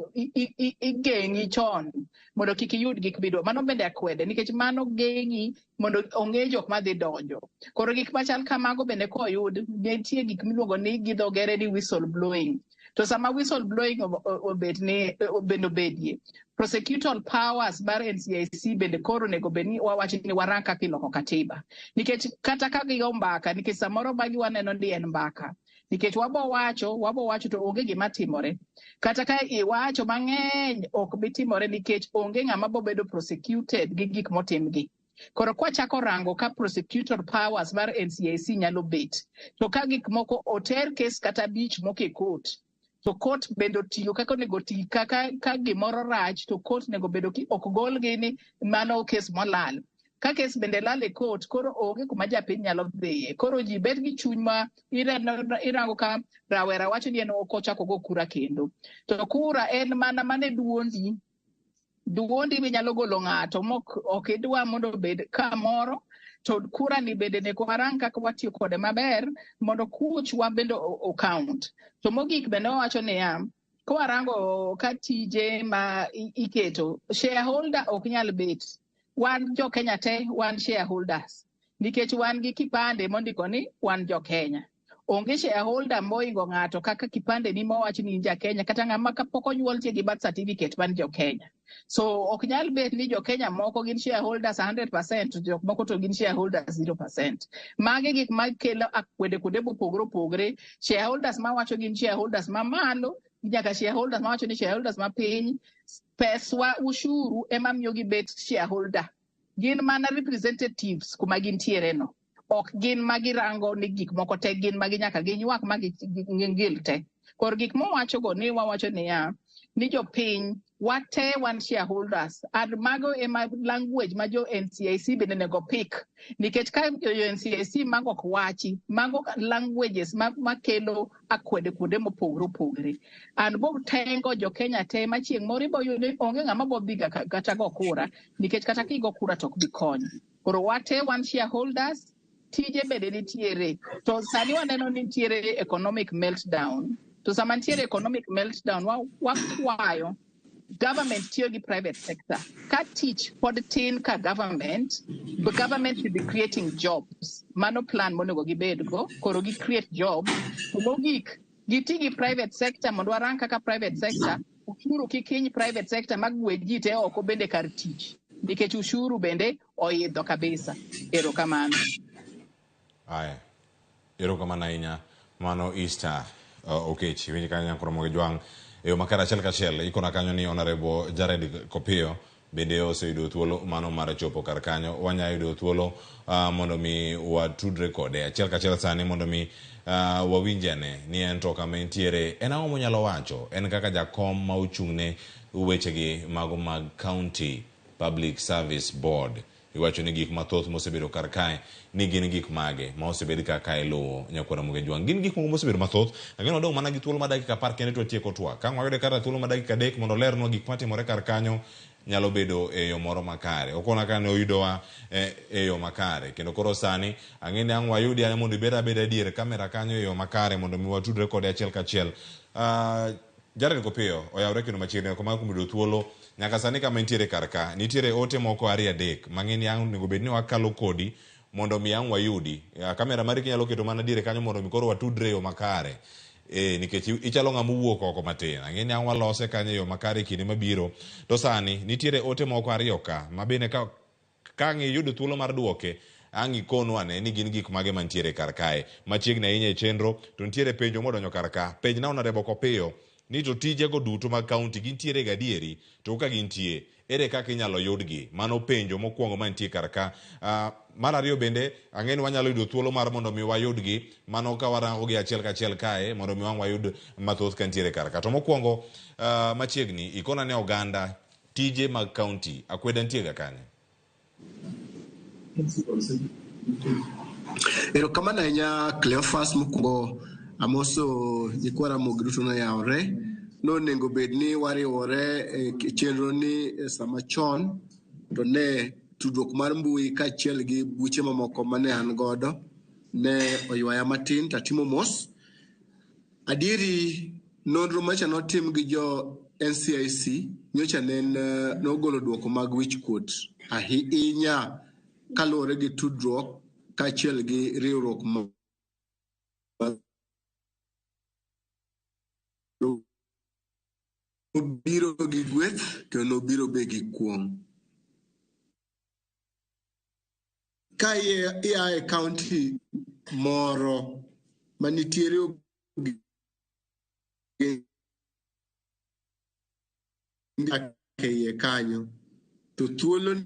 igeng'i chon mondo kik iyud gik midwaro. Mano bende akwede nikech mano geng'i mondo ong'e jok madhi donjo. Koro gik machal kamago bende koyud nitie gik miluongo ni gi dho ngere ni whistle blowing. To sama whistle blowing obet ni bende obedie prosecutorial powers mar NCIC bende koro onego bed ni wawacho ni warang kaka iloko katiba nikech kata ka gigo mbaka nikech samoro magi waneno ni en mbaka nikech wabo wacho to onge gima timore kata ka iwacho mang'eny ok bi timore nikech onge ng'ama bo bedo prosecuted gi gik motimgi. Koro kwachako rango ka prosecutor powers mar NCIC nyalo bet to ka gik moko oter kes kata 5 moko e court to court bende otiyo kaka onego oti kaka ka gimoro rach to court onego bedo ki ok golgi ni mano kes molal. Ka kes bende lal e court koro onge kuma japiny nyalo dhiye. Koro ji bet gi chuny ma irango ka rawera wacho ni en ok ochako go kura kendo. To kura en mana mane duondi. Duondi minyalo golo ng'ato mok ok idwa mondo obed kamoro to kura ni bende nego warang kaka watiyo kode maber mondo kuchwa bende o count. To mogik bende wawacho niya, kwarango ka tije ma iketo shareholder ok nyal bet. Wan jo Kenya te wan shareholders nikech wan gi kipande mondiko ni wan jo Kenya. Onge shareholder moingo ng'ato kaka kipande ni mowach ni in ja Kenya kata ng'ama kapok onyuol tie gi birth certificate man jo Kenya. So ok nyal bet ni jo Kenya moko gin shareholders 100% to jok moko to gin shareholders 0%. Magi gik makelo akwede kuonde mopogore opogore. Shareholders mawacho gin shareholders mamalo nyaka shareholders mawacho ni shareholders mapiny. Peswa ushuru ema miyo gibet shareholder. Gin mana representatives kuma gintiere no. Ok gin magirango ni gik moko te gin magi nyaka ginywak ma gingil te. Koro gik mowacho go ni wawacho niya ni jopiny wate wan shareholders and mago ema language ma jo NCIC bende onego pick nikech ka jo NCIC mago ok wachi mago languages makelo akwede kuonde mopogore opogore and bo tengo jo Kenya te ma chieng' moro ibo yudo ni onge ng'ama bo dhiga kata go kura nikech kata kigo kura to ok bi konyo. Koro wate wan shareholders tije bende nitiere to sani waneno ni nitiere economic meltdown to sama nitiere economic meltdown wakwayo government tiyo gi private sector ka tich pod tin ka government the government should be creating jobs. Mano plan monego gibedgo koro gi create jobs. To mogik Giti gi private sector mondo warang kaka private sector ushuru kik hiny private sector mag gwe ji te oko bende kar tich nikech ushuru bende oidho kabisa. Erokamano. Aya. Erokamano ahinya. Mano Easter Okech. Iwinjo kanyo Nyakwar Ramogi Jwang' e yo makare achiel kachiel. Ikona kanyo ni Honorable Jared Kopiyo bende oseyudo thuolo mano mar chopo kar kanyo. Wanya yudo thuolo mondo mi watudre kode achiel kachiel sani mondo mi wawinj ane ni en to kama entiere en ang'o monyalo wacho en kaka jakom ma ochung'ne wechegi mago mag County Public Service Board. Iwacho ni gik mathoth mosebedo kar kae ni gin gik mage ma osebed ka kae luwo Nyakwar Ramogi Ajwang'. Gin gik moko mosebedo mathoth. Ang'e ni wadong' mana gi thuolo mar dakika apar kende to watieko twak. Ka ang' wayude kata thuolo mar dakika adek mondo olernwa gik matimore kar kanyo nyalo bedo e yo moro makare. Okona ka ne oyudowa e yo makare. Kendo koro sani ang'e ni ang' wayudi ane mondo ibed abeda dier kamera kanyo e yo makare mondo mi watudre kode achiel kachiel. Jared Kopiyo oyawre kendo machiegni oko mar kuom yudo thuolo nyaka sani kama intiere kar ka. Nitiere ote moko ariyo adek mang'e ni ang' onego bed ni wakalo kodi mondo mi ang' wayudi. Kamera mari kinyalo keto mana diere kanyo mondo mi koro watudre e yo makare. Nikech ichalo ng'ama owuok oko matin. Ang'e ni ang' walose kanyo e yo makare e kinde mabiro. To sani nitiere ote moko ariyo ka ma bende ka ang' iyudo thuolo mar duoke ang' ikonwa ane ni gin gik mage mantiere kar kae. Machiegni ahinya e chenro to nitiere penjo modonjo kar ka. Penjna Honorable Kopiyo ni to tijego duto mag county gintiere gadieri to ka gintie ere kaka inyalo yudgi? Mano penjo mokwongo mantie kar ka. Mar ariyo bende ang'e ni wanyalo yudo thuolo mar mondo mi wayudgi mano ka warango gi achiel kachiel kae mondo mi wang' wayud mathoth kantiere kar ka. To mokwongo machiegni ikona ne oganda tije mag county akweda nitie ga kanye? Erokamano ahinya Cleophas. Mokwongo amoso nyikwa Ramogi duto noyawore. Nonego bed ni wariwore e chenro ni e sama chon to ne tudruok mar mbui kaachiel gi buche mamoko mane an godo ne oywaya matin to atimo mos. Adieri nonro macha notim gi jo NCIC nyocha ne en nogolo duoko mag wichkuot ahinya kaluwore gi tudruok kaachiel gi riwruok mar obiro gi gweth kendo obiro be gi kuong'. Ka ia e county moro manitiere e iye kanyo to thuolo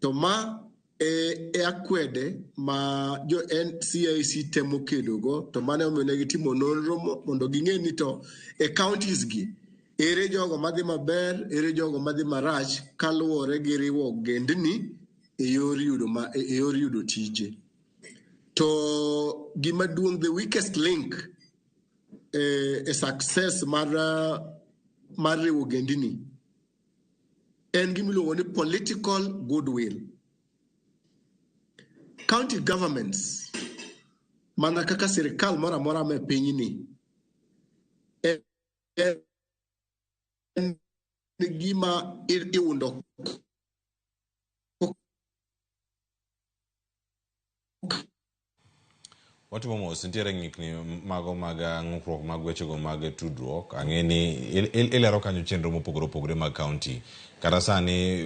to ma e akwede ma jo NCIC temo kedogo to mano emomiyo ne gitimo nonro mondo ging'e ni to e counties gi ere jogo madhi maber ere jogo madhi marach kaluwore gi riwo ogendni e yor yudo ma, e yor yudo tije. To gima duong' the weakest link e success mar riwo ogendni en gima iluongo ni political goodwill. County governments mana kaka sirikal moro amora me pinyni en gima iundo Watimo mos, nitiere ng'ikni mago mag ng'ukruok mag wechego mag tudruok. Ang'e ni ilero kanyo chenro mopogore opogore mag county. Kata sani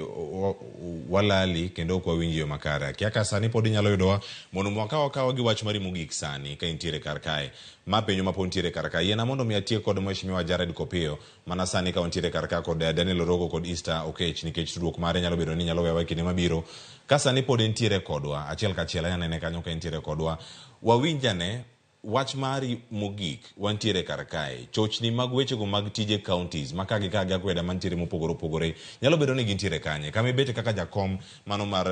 walali kendo ok wawinji yo makare. Akia ka sani pod inyalo yudowa mondo wakaw akawa gi wach mari mogik sani ka intiere kar kae. Ma penjo ma pod nitiere kar kae. Yiena mondo mi atiek kod Mheshimiwa Jared Kopiyo mana sani ka wantiere kar ka kod Daniel Orogo kod Easter Okech nikech tudruok mare nyalo bedo ni nyalo wewa e kinde mabiro. Ka sani pod entiere kodwa, achiel kachiel anya nene kanyo ka entiere kodwa. Wawinj ane wach mari mogik wantiere kar kae. Chochni mag wechego mag tije counties ma ka gi ka gi akweda mantiere mopogore opogore nyalo bedo ni gintiere kanye. Kama ibete kaka jakom mano mar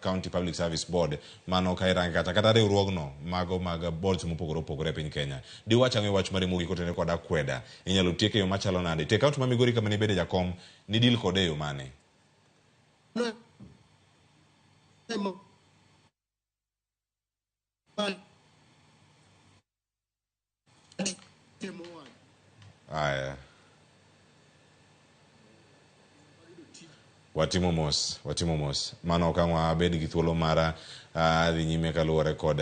County Public Service Board mano ka irange kata riwruogno mago mag boards mopogore opogore e piny Kenya. Diwach ang'o e wach mari mogik kotenore kod akweda? Inyalo tieke e yo machalo nade? To e county ma Migori kama nibede jakom ni deal kode e yo mane? Aya. Watimo mos, watimo mos. Mano ok ang' wabed gi thuolo mar dhi nyime kaluwore kod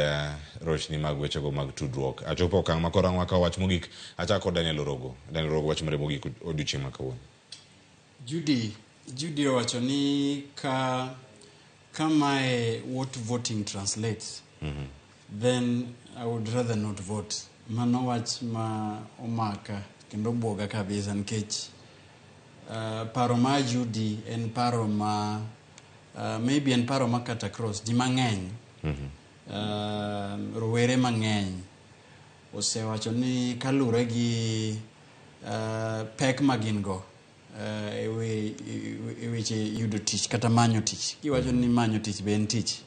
rochni mag wechego mag tudruok. Achopo okang' ma koro ang' wakaw wach mogik. Achako kod Daniel Orogo. Daniel Orogo, wach mare mogik odiochieng' ma kawuono. Judy, Judy owacho ni ka mae what voting translates, then I would rather not vote. Mano wach ma omaka kendo obwoga kabisa nikech paro ma Judy en paro ma maybe en paro ma cut across ji mang'eny. Rowere mang'eny osewacho ni kalure gi pek ma gin go e weche yudo tich kata manyo tich. Kiwacho ni manyo tich be en tich.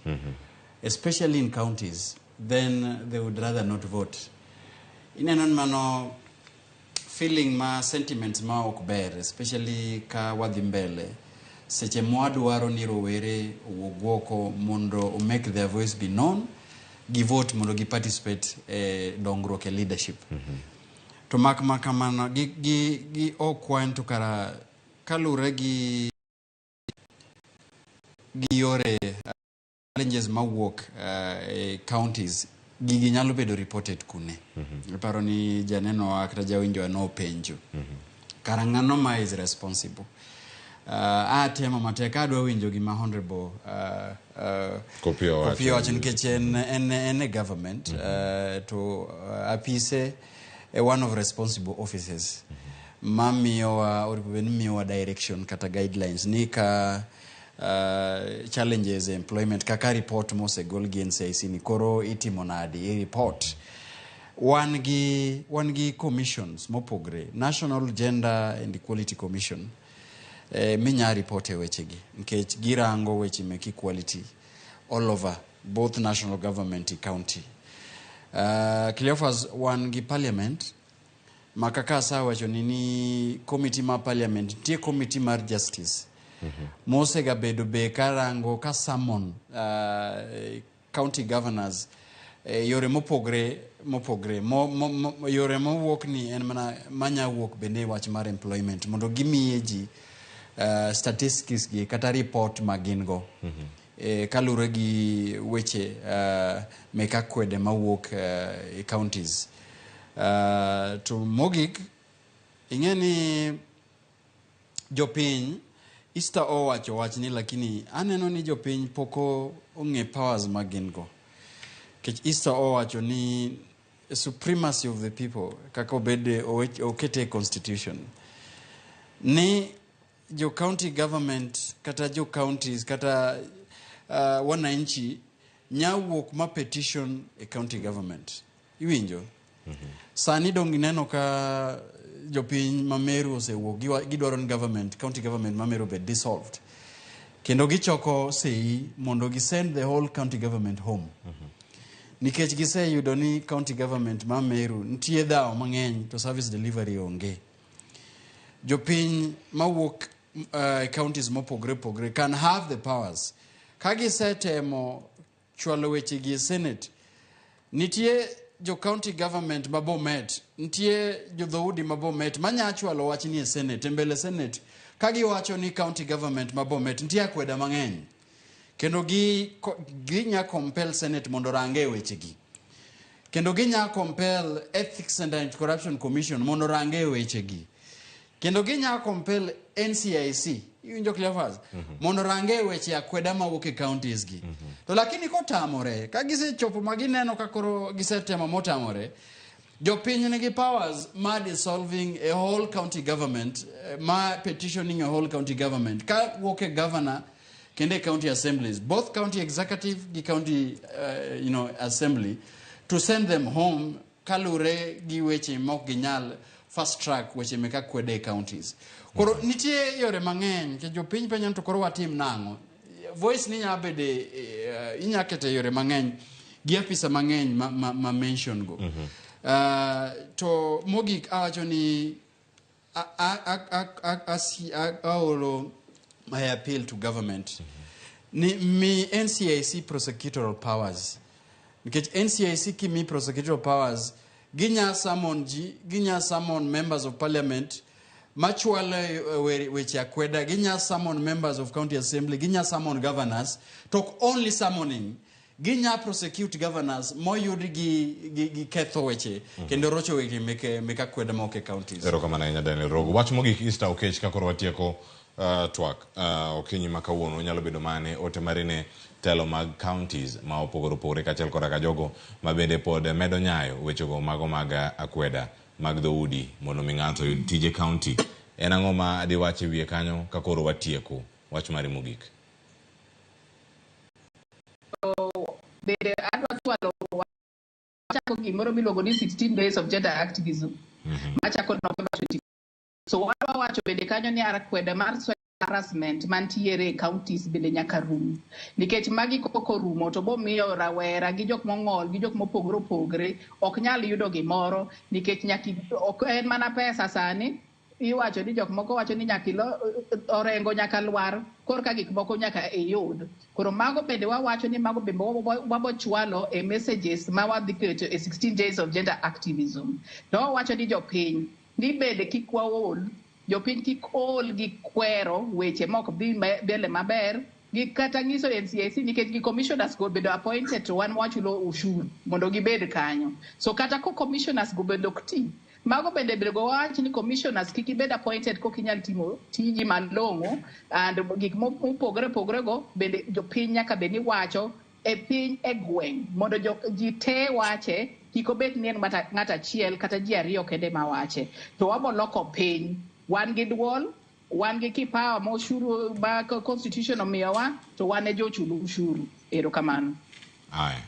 Especially in counties, then they would rather not vote. Ineno ni mano feeling ma sentiments ma ok ber, especially ka wadhi mbele. Seche mwadwaro ni rowere owuog oko mondo o make their voice be known, gi vote mondo gi participate e dongruok e leadership. To mak makamano gi ok wan to kara kalure gi yore challenges mawuok e counties, gigi nyalo bedo reported kune. Aparo ni janeno wa kata jawinjo nopenjo kara ng'ano ma is responsible. Atemo matek adwa winjo gima Honorable Kopio wacho. Kopio wacho nikech en e government to apise e one of responsible offices mamiyowa onego bed ni miyowa direction kata guidelines ni ka challenges e employment kaka report mosegol gi NCIC ni koro itimo nadi i report. Wan gi commissions mopogre, National Gender and Equality Commission, minya report e wechegi nikech girango weche mek equality all over both national government e county. Cleophas, wan gi parliament ma kaka asewacho ni committee ma parliament nitie, committee mar justice mosegabedo be karango ka summon county governors yore mopogre mopogre mo, yore mowuok ni en mana manya wuok bende e wach mar employment mondo gimiye ji statistics gi kata report ma gin go kaluwore gi weche mek akwede mawuok e counties. To mogik, ing'e ni jopiny Easter owacho wachni, lakini aneno ni jopiny pok ong'e powers ma gin go. Nikech Easter owacho ni supremacy of the people kaka obed okete e constitution ni jo county government kata jo counties kata wananchi nya wuok ma petition e county government. Iwinjo? Sani dong ineno ka jopiny ma Meru osewuok, gidwaro ni government, county government ma Meru obed dissolved. Kendo gichoko sei mondo gi send the whole county government home. Nikech giseyudo ni county government ma Meru nitie dhawo mang'eny to service delivery onge. Jopiny mawuok counties mopogre opogre can have the powers. Ka gisetemo chwalo weche gi e Senate, nitie jo county government ma Bomet, nitie jo dhoudi ma Bomet manya chwalo wach ni e Senate, e mbele Senate, ka giwacho ni county government ma Bomet nitie akweda mang'eny. Kendo ginya compel Senate mondo orange e wechegi. Kendo ginya compel Ethics and Anti-Corruption Commission mondo orange e wechegi. Kendo ginya compel NCIC, iwinjo, Cleophas, mondo orange e weche akweda mawuok e counties gi. To lakini kotamore, ka gisechopo ma gineno ka koro gisetemo motamore, jopiny nigi powers ma dissolving a whole county government, ma petitioning a whole county government, ka wuok e governor kendo e county assemblies, both county executive gi county assembly, to send them home kalure gi weche mok ginyal fast track weche mek akwede e counties. Koro nitie yore mang'eny nikech jopiny penjo ni to koro watim nang'o? Voice ni nya bede inya kete yore mang'eny gi afisa mang'eny ma mention go. To mogik awacho ni aoro my appeal to government ni mi NCIC prosecutorial powers, nikech NCIC kimi prosecutorial powers, ginya summon ji, ginya summon members of parliament. machwalo weche akweda ginya summon members of county assembly ginya summon governors to ok only summoning ginya prosecute governors moyud gi, gi, gi ketho weche kendo rocho weche meke, mek akweda mok e counties Erokamano ahinya Daniel Rogo. Wach mogik Easter Okech ka koro watieko twak okinyi ma kawuono nyalo bedo mane ote mari ne telo mag counties ma opogore opogore kaachiel koda ka jogo ma bende pod medo nyayo wechego mago mag akweda mag dhoudi mondo mi ng'ato oyud tije county. En ang'o ma diwach e wiye kanyo ka koro watieko wach mari mogik? Bende adwa chwalo wachako gimoro miluongo ni 16 days of gender activism machako November 20. So wadwa wacho bende kanyo ni akweda mar harassment mantiere e counties bende nyaka rum nikech magi kok orumo to bomiyo rawera gi jok mong'ol gi jok mopogore opogre ok nyal yudo gimoro nikech nyaka ok en mana pesa sani iwacho ni jok moko wacho ni nyaka ilo orengo nyaka lwar korka gik moko nyaka iyud koro mago bende wawacho ni mago bende wabochwalo e messages ma wadhi keto e 16 days of gender activism to wawacho ni jopiny ni bende kik waol jopiny kik ol gi kwero weche mok dhi mbele maber gi kata nyiso NCIC nikech gi commissioners go bedo appointed to wan wachulo ushuru mondo gibed kanyo so kata ko commissioners go bende ok ti mago bende bende wawach ni commissioners kik ibed appointed kok inyal timo tiji malong'o and gik mopogore opogore go bende jopiny nyaka bed ni wacho e piny e gweng' mondo ji te wache kik obed ni en ng'at achiel kata ji ariyo kende ma wache to waboloko piny wan gi duol wan gi kipawa ma ushuru ma constitution omiyowa to wan e jochul ushuru erokamano Aya.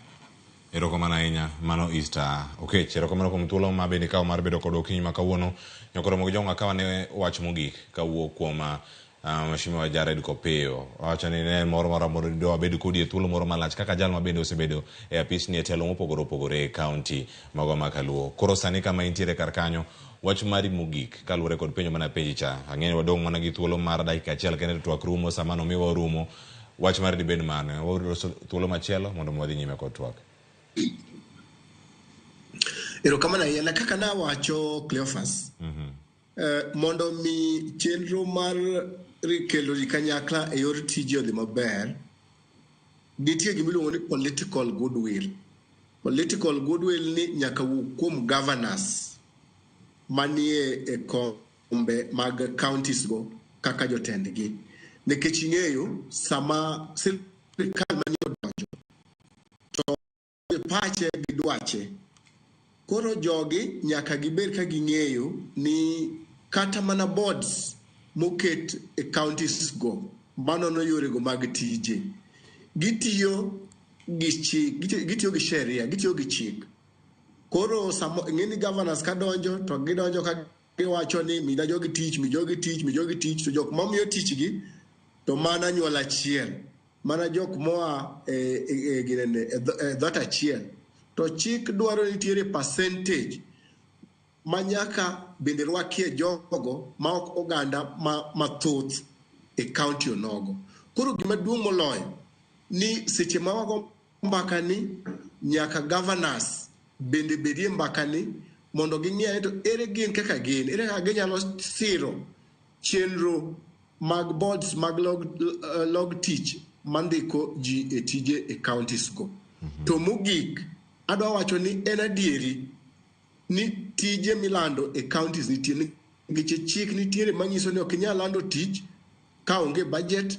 Erokamano ahinya mano Easter Okech. Erokamano kuom thuolo ma bende ikawo mar bedo kodwa okinyi ma kawuono. Nyokoro Mogi Jong'a kawa ne wach mogik kawuok kuom Mheshimiwa Jared Kopiyo. Owacho ni ne moro moro mondo wabed kodi e thuolo moro malach kaka jal ma bende osebedo e apis ni e telo mopogore opogore e kaunti magwa ma Kaluo. Koro sani kama intiere kar kanyo, wach mari mogik kaluwore kod penjo mane apenji cha. Ang'eyo ni wadong' mana gi thuolo mar dakika achiel kende to twak rumo sama nomiwa orumo. Wach mari dibed mane? Wabiro loso thuolo machielo mondo wadhi nyime kod twak. Erokamano ahinya. Kaka nawacho Cleophas, mondo mi chenro mar kelo ji kanyakla e yor tije odhi maber, nitie gima iluongo ni political goodwill. Political goodwill ni nyaka wuog kuom governors manie e kombe mag counties go kaka jotendgi. Nikech ing'eyo sama sirikal manyien odonjo to pache gi dwache. Koro jogi nyaka gibed ka ging'eyo ni kata mana boards moket e counties go manono yorego mag tije gitiyo gi chik, gitiyo gi sheria, gitiyo gi chik. Koro samo ing'e ni governors ka donjo to gidonjo ka giwacho ni mina jogi tich, mi jogi tich, mi jogi tich, to jok mamiyo tich gi to mana anyuola achiel, mana jok moa e, e, e, ginene, e, e dhoot achiel. To chik dwaro ni nitiere percentage ma nyaka bende rwakie jogo ma ok oganda ma mathoth e county onogo. Koro gima duong' moloyo ni seche ma wago mbaka ni nyaka governors bende bedie mbaka ni mondo ging'e to ere gin kaka gin, ere kaka ginyalo siro chenro mag boards mag log tich mandiko ji e tije e counties go. To mogik, adwa wacho ni en adieri ni tije milando e counties nitie nikech chik nitiere manyiso ni ok inyal lando tich ka onge budget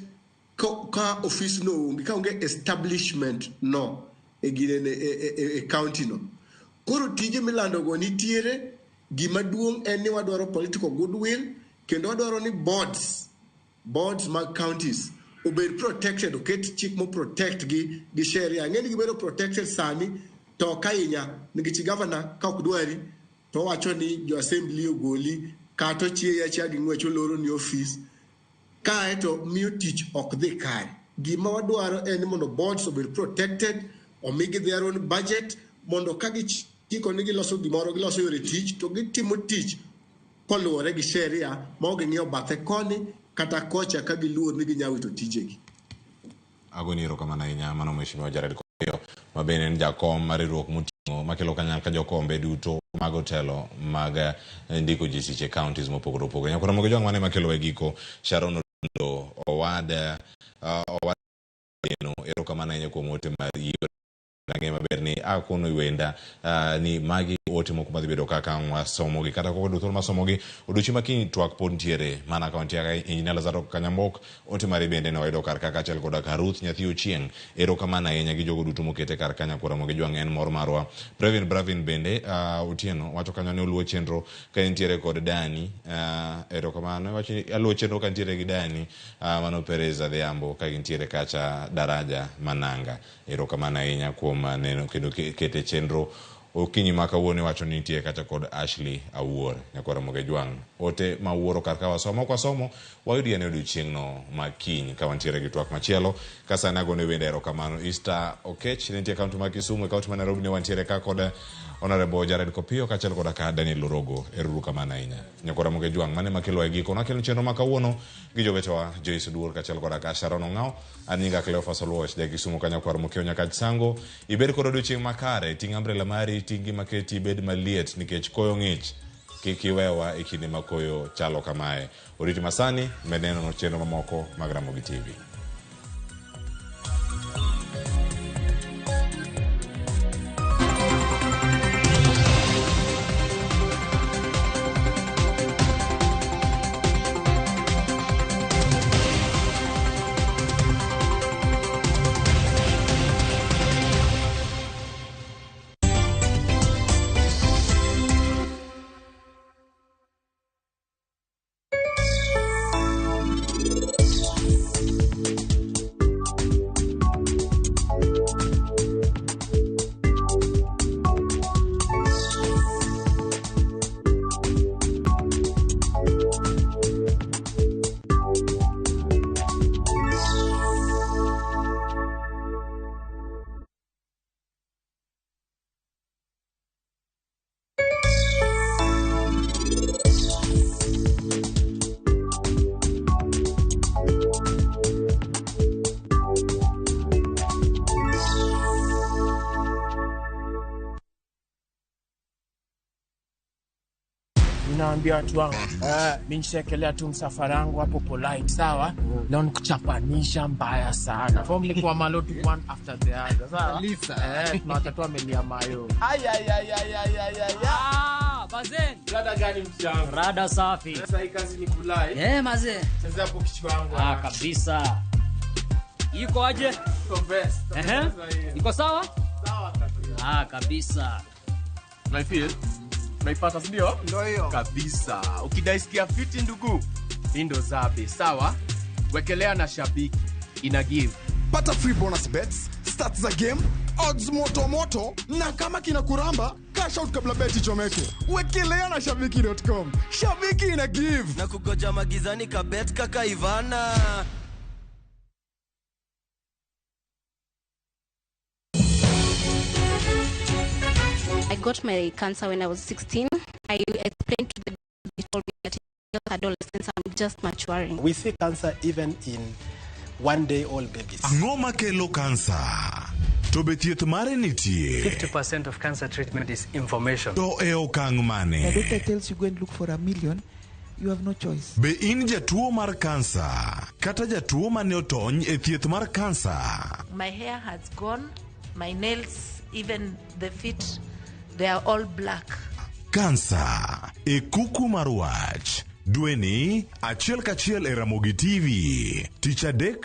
ka, ka ofis no onge ka onge establishment no e ginene e, e, e county no. Koro tije milando go nitiere, gima duong' en ni wadwaro political goodwill kendo wadwaro ni boards mag counties obed protected, oket chik mo protect gi gi sheria. Ang'e ni gibedo protected sani to ok ahinya nikech governor ka ok dwari to owacho ni jo assembly ogoli kata ochieyi achieya gi ng'wech oloro ni ofis kae to miyo tich ok dhi kare. Gima wadwaro en ni mondo boards obed protected, omigi their own budget mondo ka gichiko ni giloso gimoro, giloso yore tich to gitimo tich koluwore gi sheria ma ok ging'iyo bathe koni kata kocha ka giluor ni ginyalo wito tijegi. Agoni erokamano ahinya mano Mheshimiwa Jared Kopiyo ma bende en jakom mar riwruok moting'o makelo kanyakla jokombe duto. Mag otelo mag ndiko ji tich e counties mopogore opogore. Nyakwar Ramogi Ojwang' mane ema kelo e giko Sharon Odundo owad owad eno erokamano ahinya kuom ote mar ang'e maber ni akono wenda ni magi ote moko madhi bedo kaka wasomogi kata kok thuolo masomogi odiochieng' ma kiny twak pod ntiere mana ka wantie kaka Engineer Lazaro Kanyamok ote mari bende ne wayudo kar ka kaachiel koda ka Ruth nyathi Ochieng' erokamano ahinya gi jogo duto mokete kar ka nyakwar Ramogi Ojwang' en mor marwa Pravin Bravin bende Otieno wacho kanyo ni oluwo chenro ka entiere kod Dani erokamano wacho ni aluwo chenro ka entiere gi Dani mano Perez Adhiambo ka gintiere kacha daraja Mananga Erokamano ahinya kuom neno kendo kete chenro okinyi ma kawuono iwacho ni nitie kata kod Ashley Awuor nyakwar Ramogi Ojwang'. Ote ma wuoro kar ka wasomo ok wasomo wayudi ane odiochieng'no ma kiny ka wantiere gi twak machielo. Ka sani agone wende erokamano Easter Okech ne nitie e kaunti ma Kisumu, e kaunti ma Nairobi ne wantiere ka kod Honorable Jared Kopiyo kaachiel koda ka Daniel Orogo. Ero uru kamano ahinya. Nyakwar Ramogi Ojwang' mano ema kelowa e giko. Nakelo chenro ma kawuono gi jowetewa Joyce Oduor kaachiel koda ka Sharon Ong'aw. An nyinga Cleophas Oluoch, ja Kisumu ka nyakwar Mokeo Nyakach Sango. Ibed kod odiochieng' makare, ting' umbrella mari, ting' gima keti ibed maliet nikech koyo ng'ich. Kik iwewa e kinde ma koyo chalo kamae. Oriti masani, med neno chenro mamoko mag Ramogi TV. Ninaambia watu wangu mi nishaekelea tu msafara wangu hapo polite, sawa. Leo nikuchapanisha mbaya sana. Form ni kwa malo tu one after the other, sawa. Kabisa. Tunawacha tu amelia mayo. Ay, ay, ay, ay, ay, ay, ay, ay. Ah, bazen. Rada gani mchango? Rada safi. Sasa hii kazi ni kulai. Mazee. Chezea hapo kichwa yangu. Ah, kabisa. Iko aje? Iko best. Iko sawa? Sawa kabisa. Ah, kabisa. Na feel unaipata si ndio? Ndio hiyo. Kabisa. Ukidaisikia fiti ndugu, hii ndo zabe, sawa? Wekelea na shabiki. Ina give. Pata free bonus bets, stats za game, odds moto moto na kama kina kuramba, cash out kabla bet ichomeke. Wekelea na shabiki.com. Shabiki ina give. Na kugoja magizani kabet kaka Ivana. I got my cancer when I was 16. I explained to the they told me that it's adolescence, I'm just maturing. We see cancer even in one-day-old babies. Ang'o makelo kansa? To be thieth mare nitie? 50% of cancer treatment is information. To e okang' mane? The doctor tells you go and look for a million, you have no choice. Be in jatuo mar kansa kata jatuo mane otony e thieth mar kansa? My hair has gone, my nails, even the feet, they are all black. Kansa e kuku mar wach. Dweni achiel kachiel e Ramogi TV. Tich adek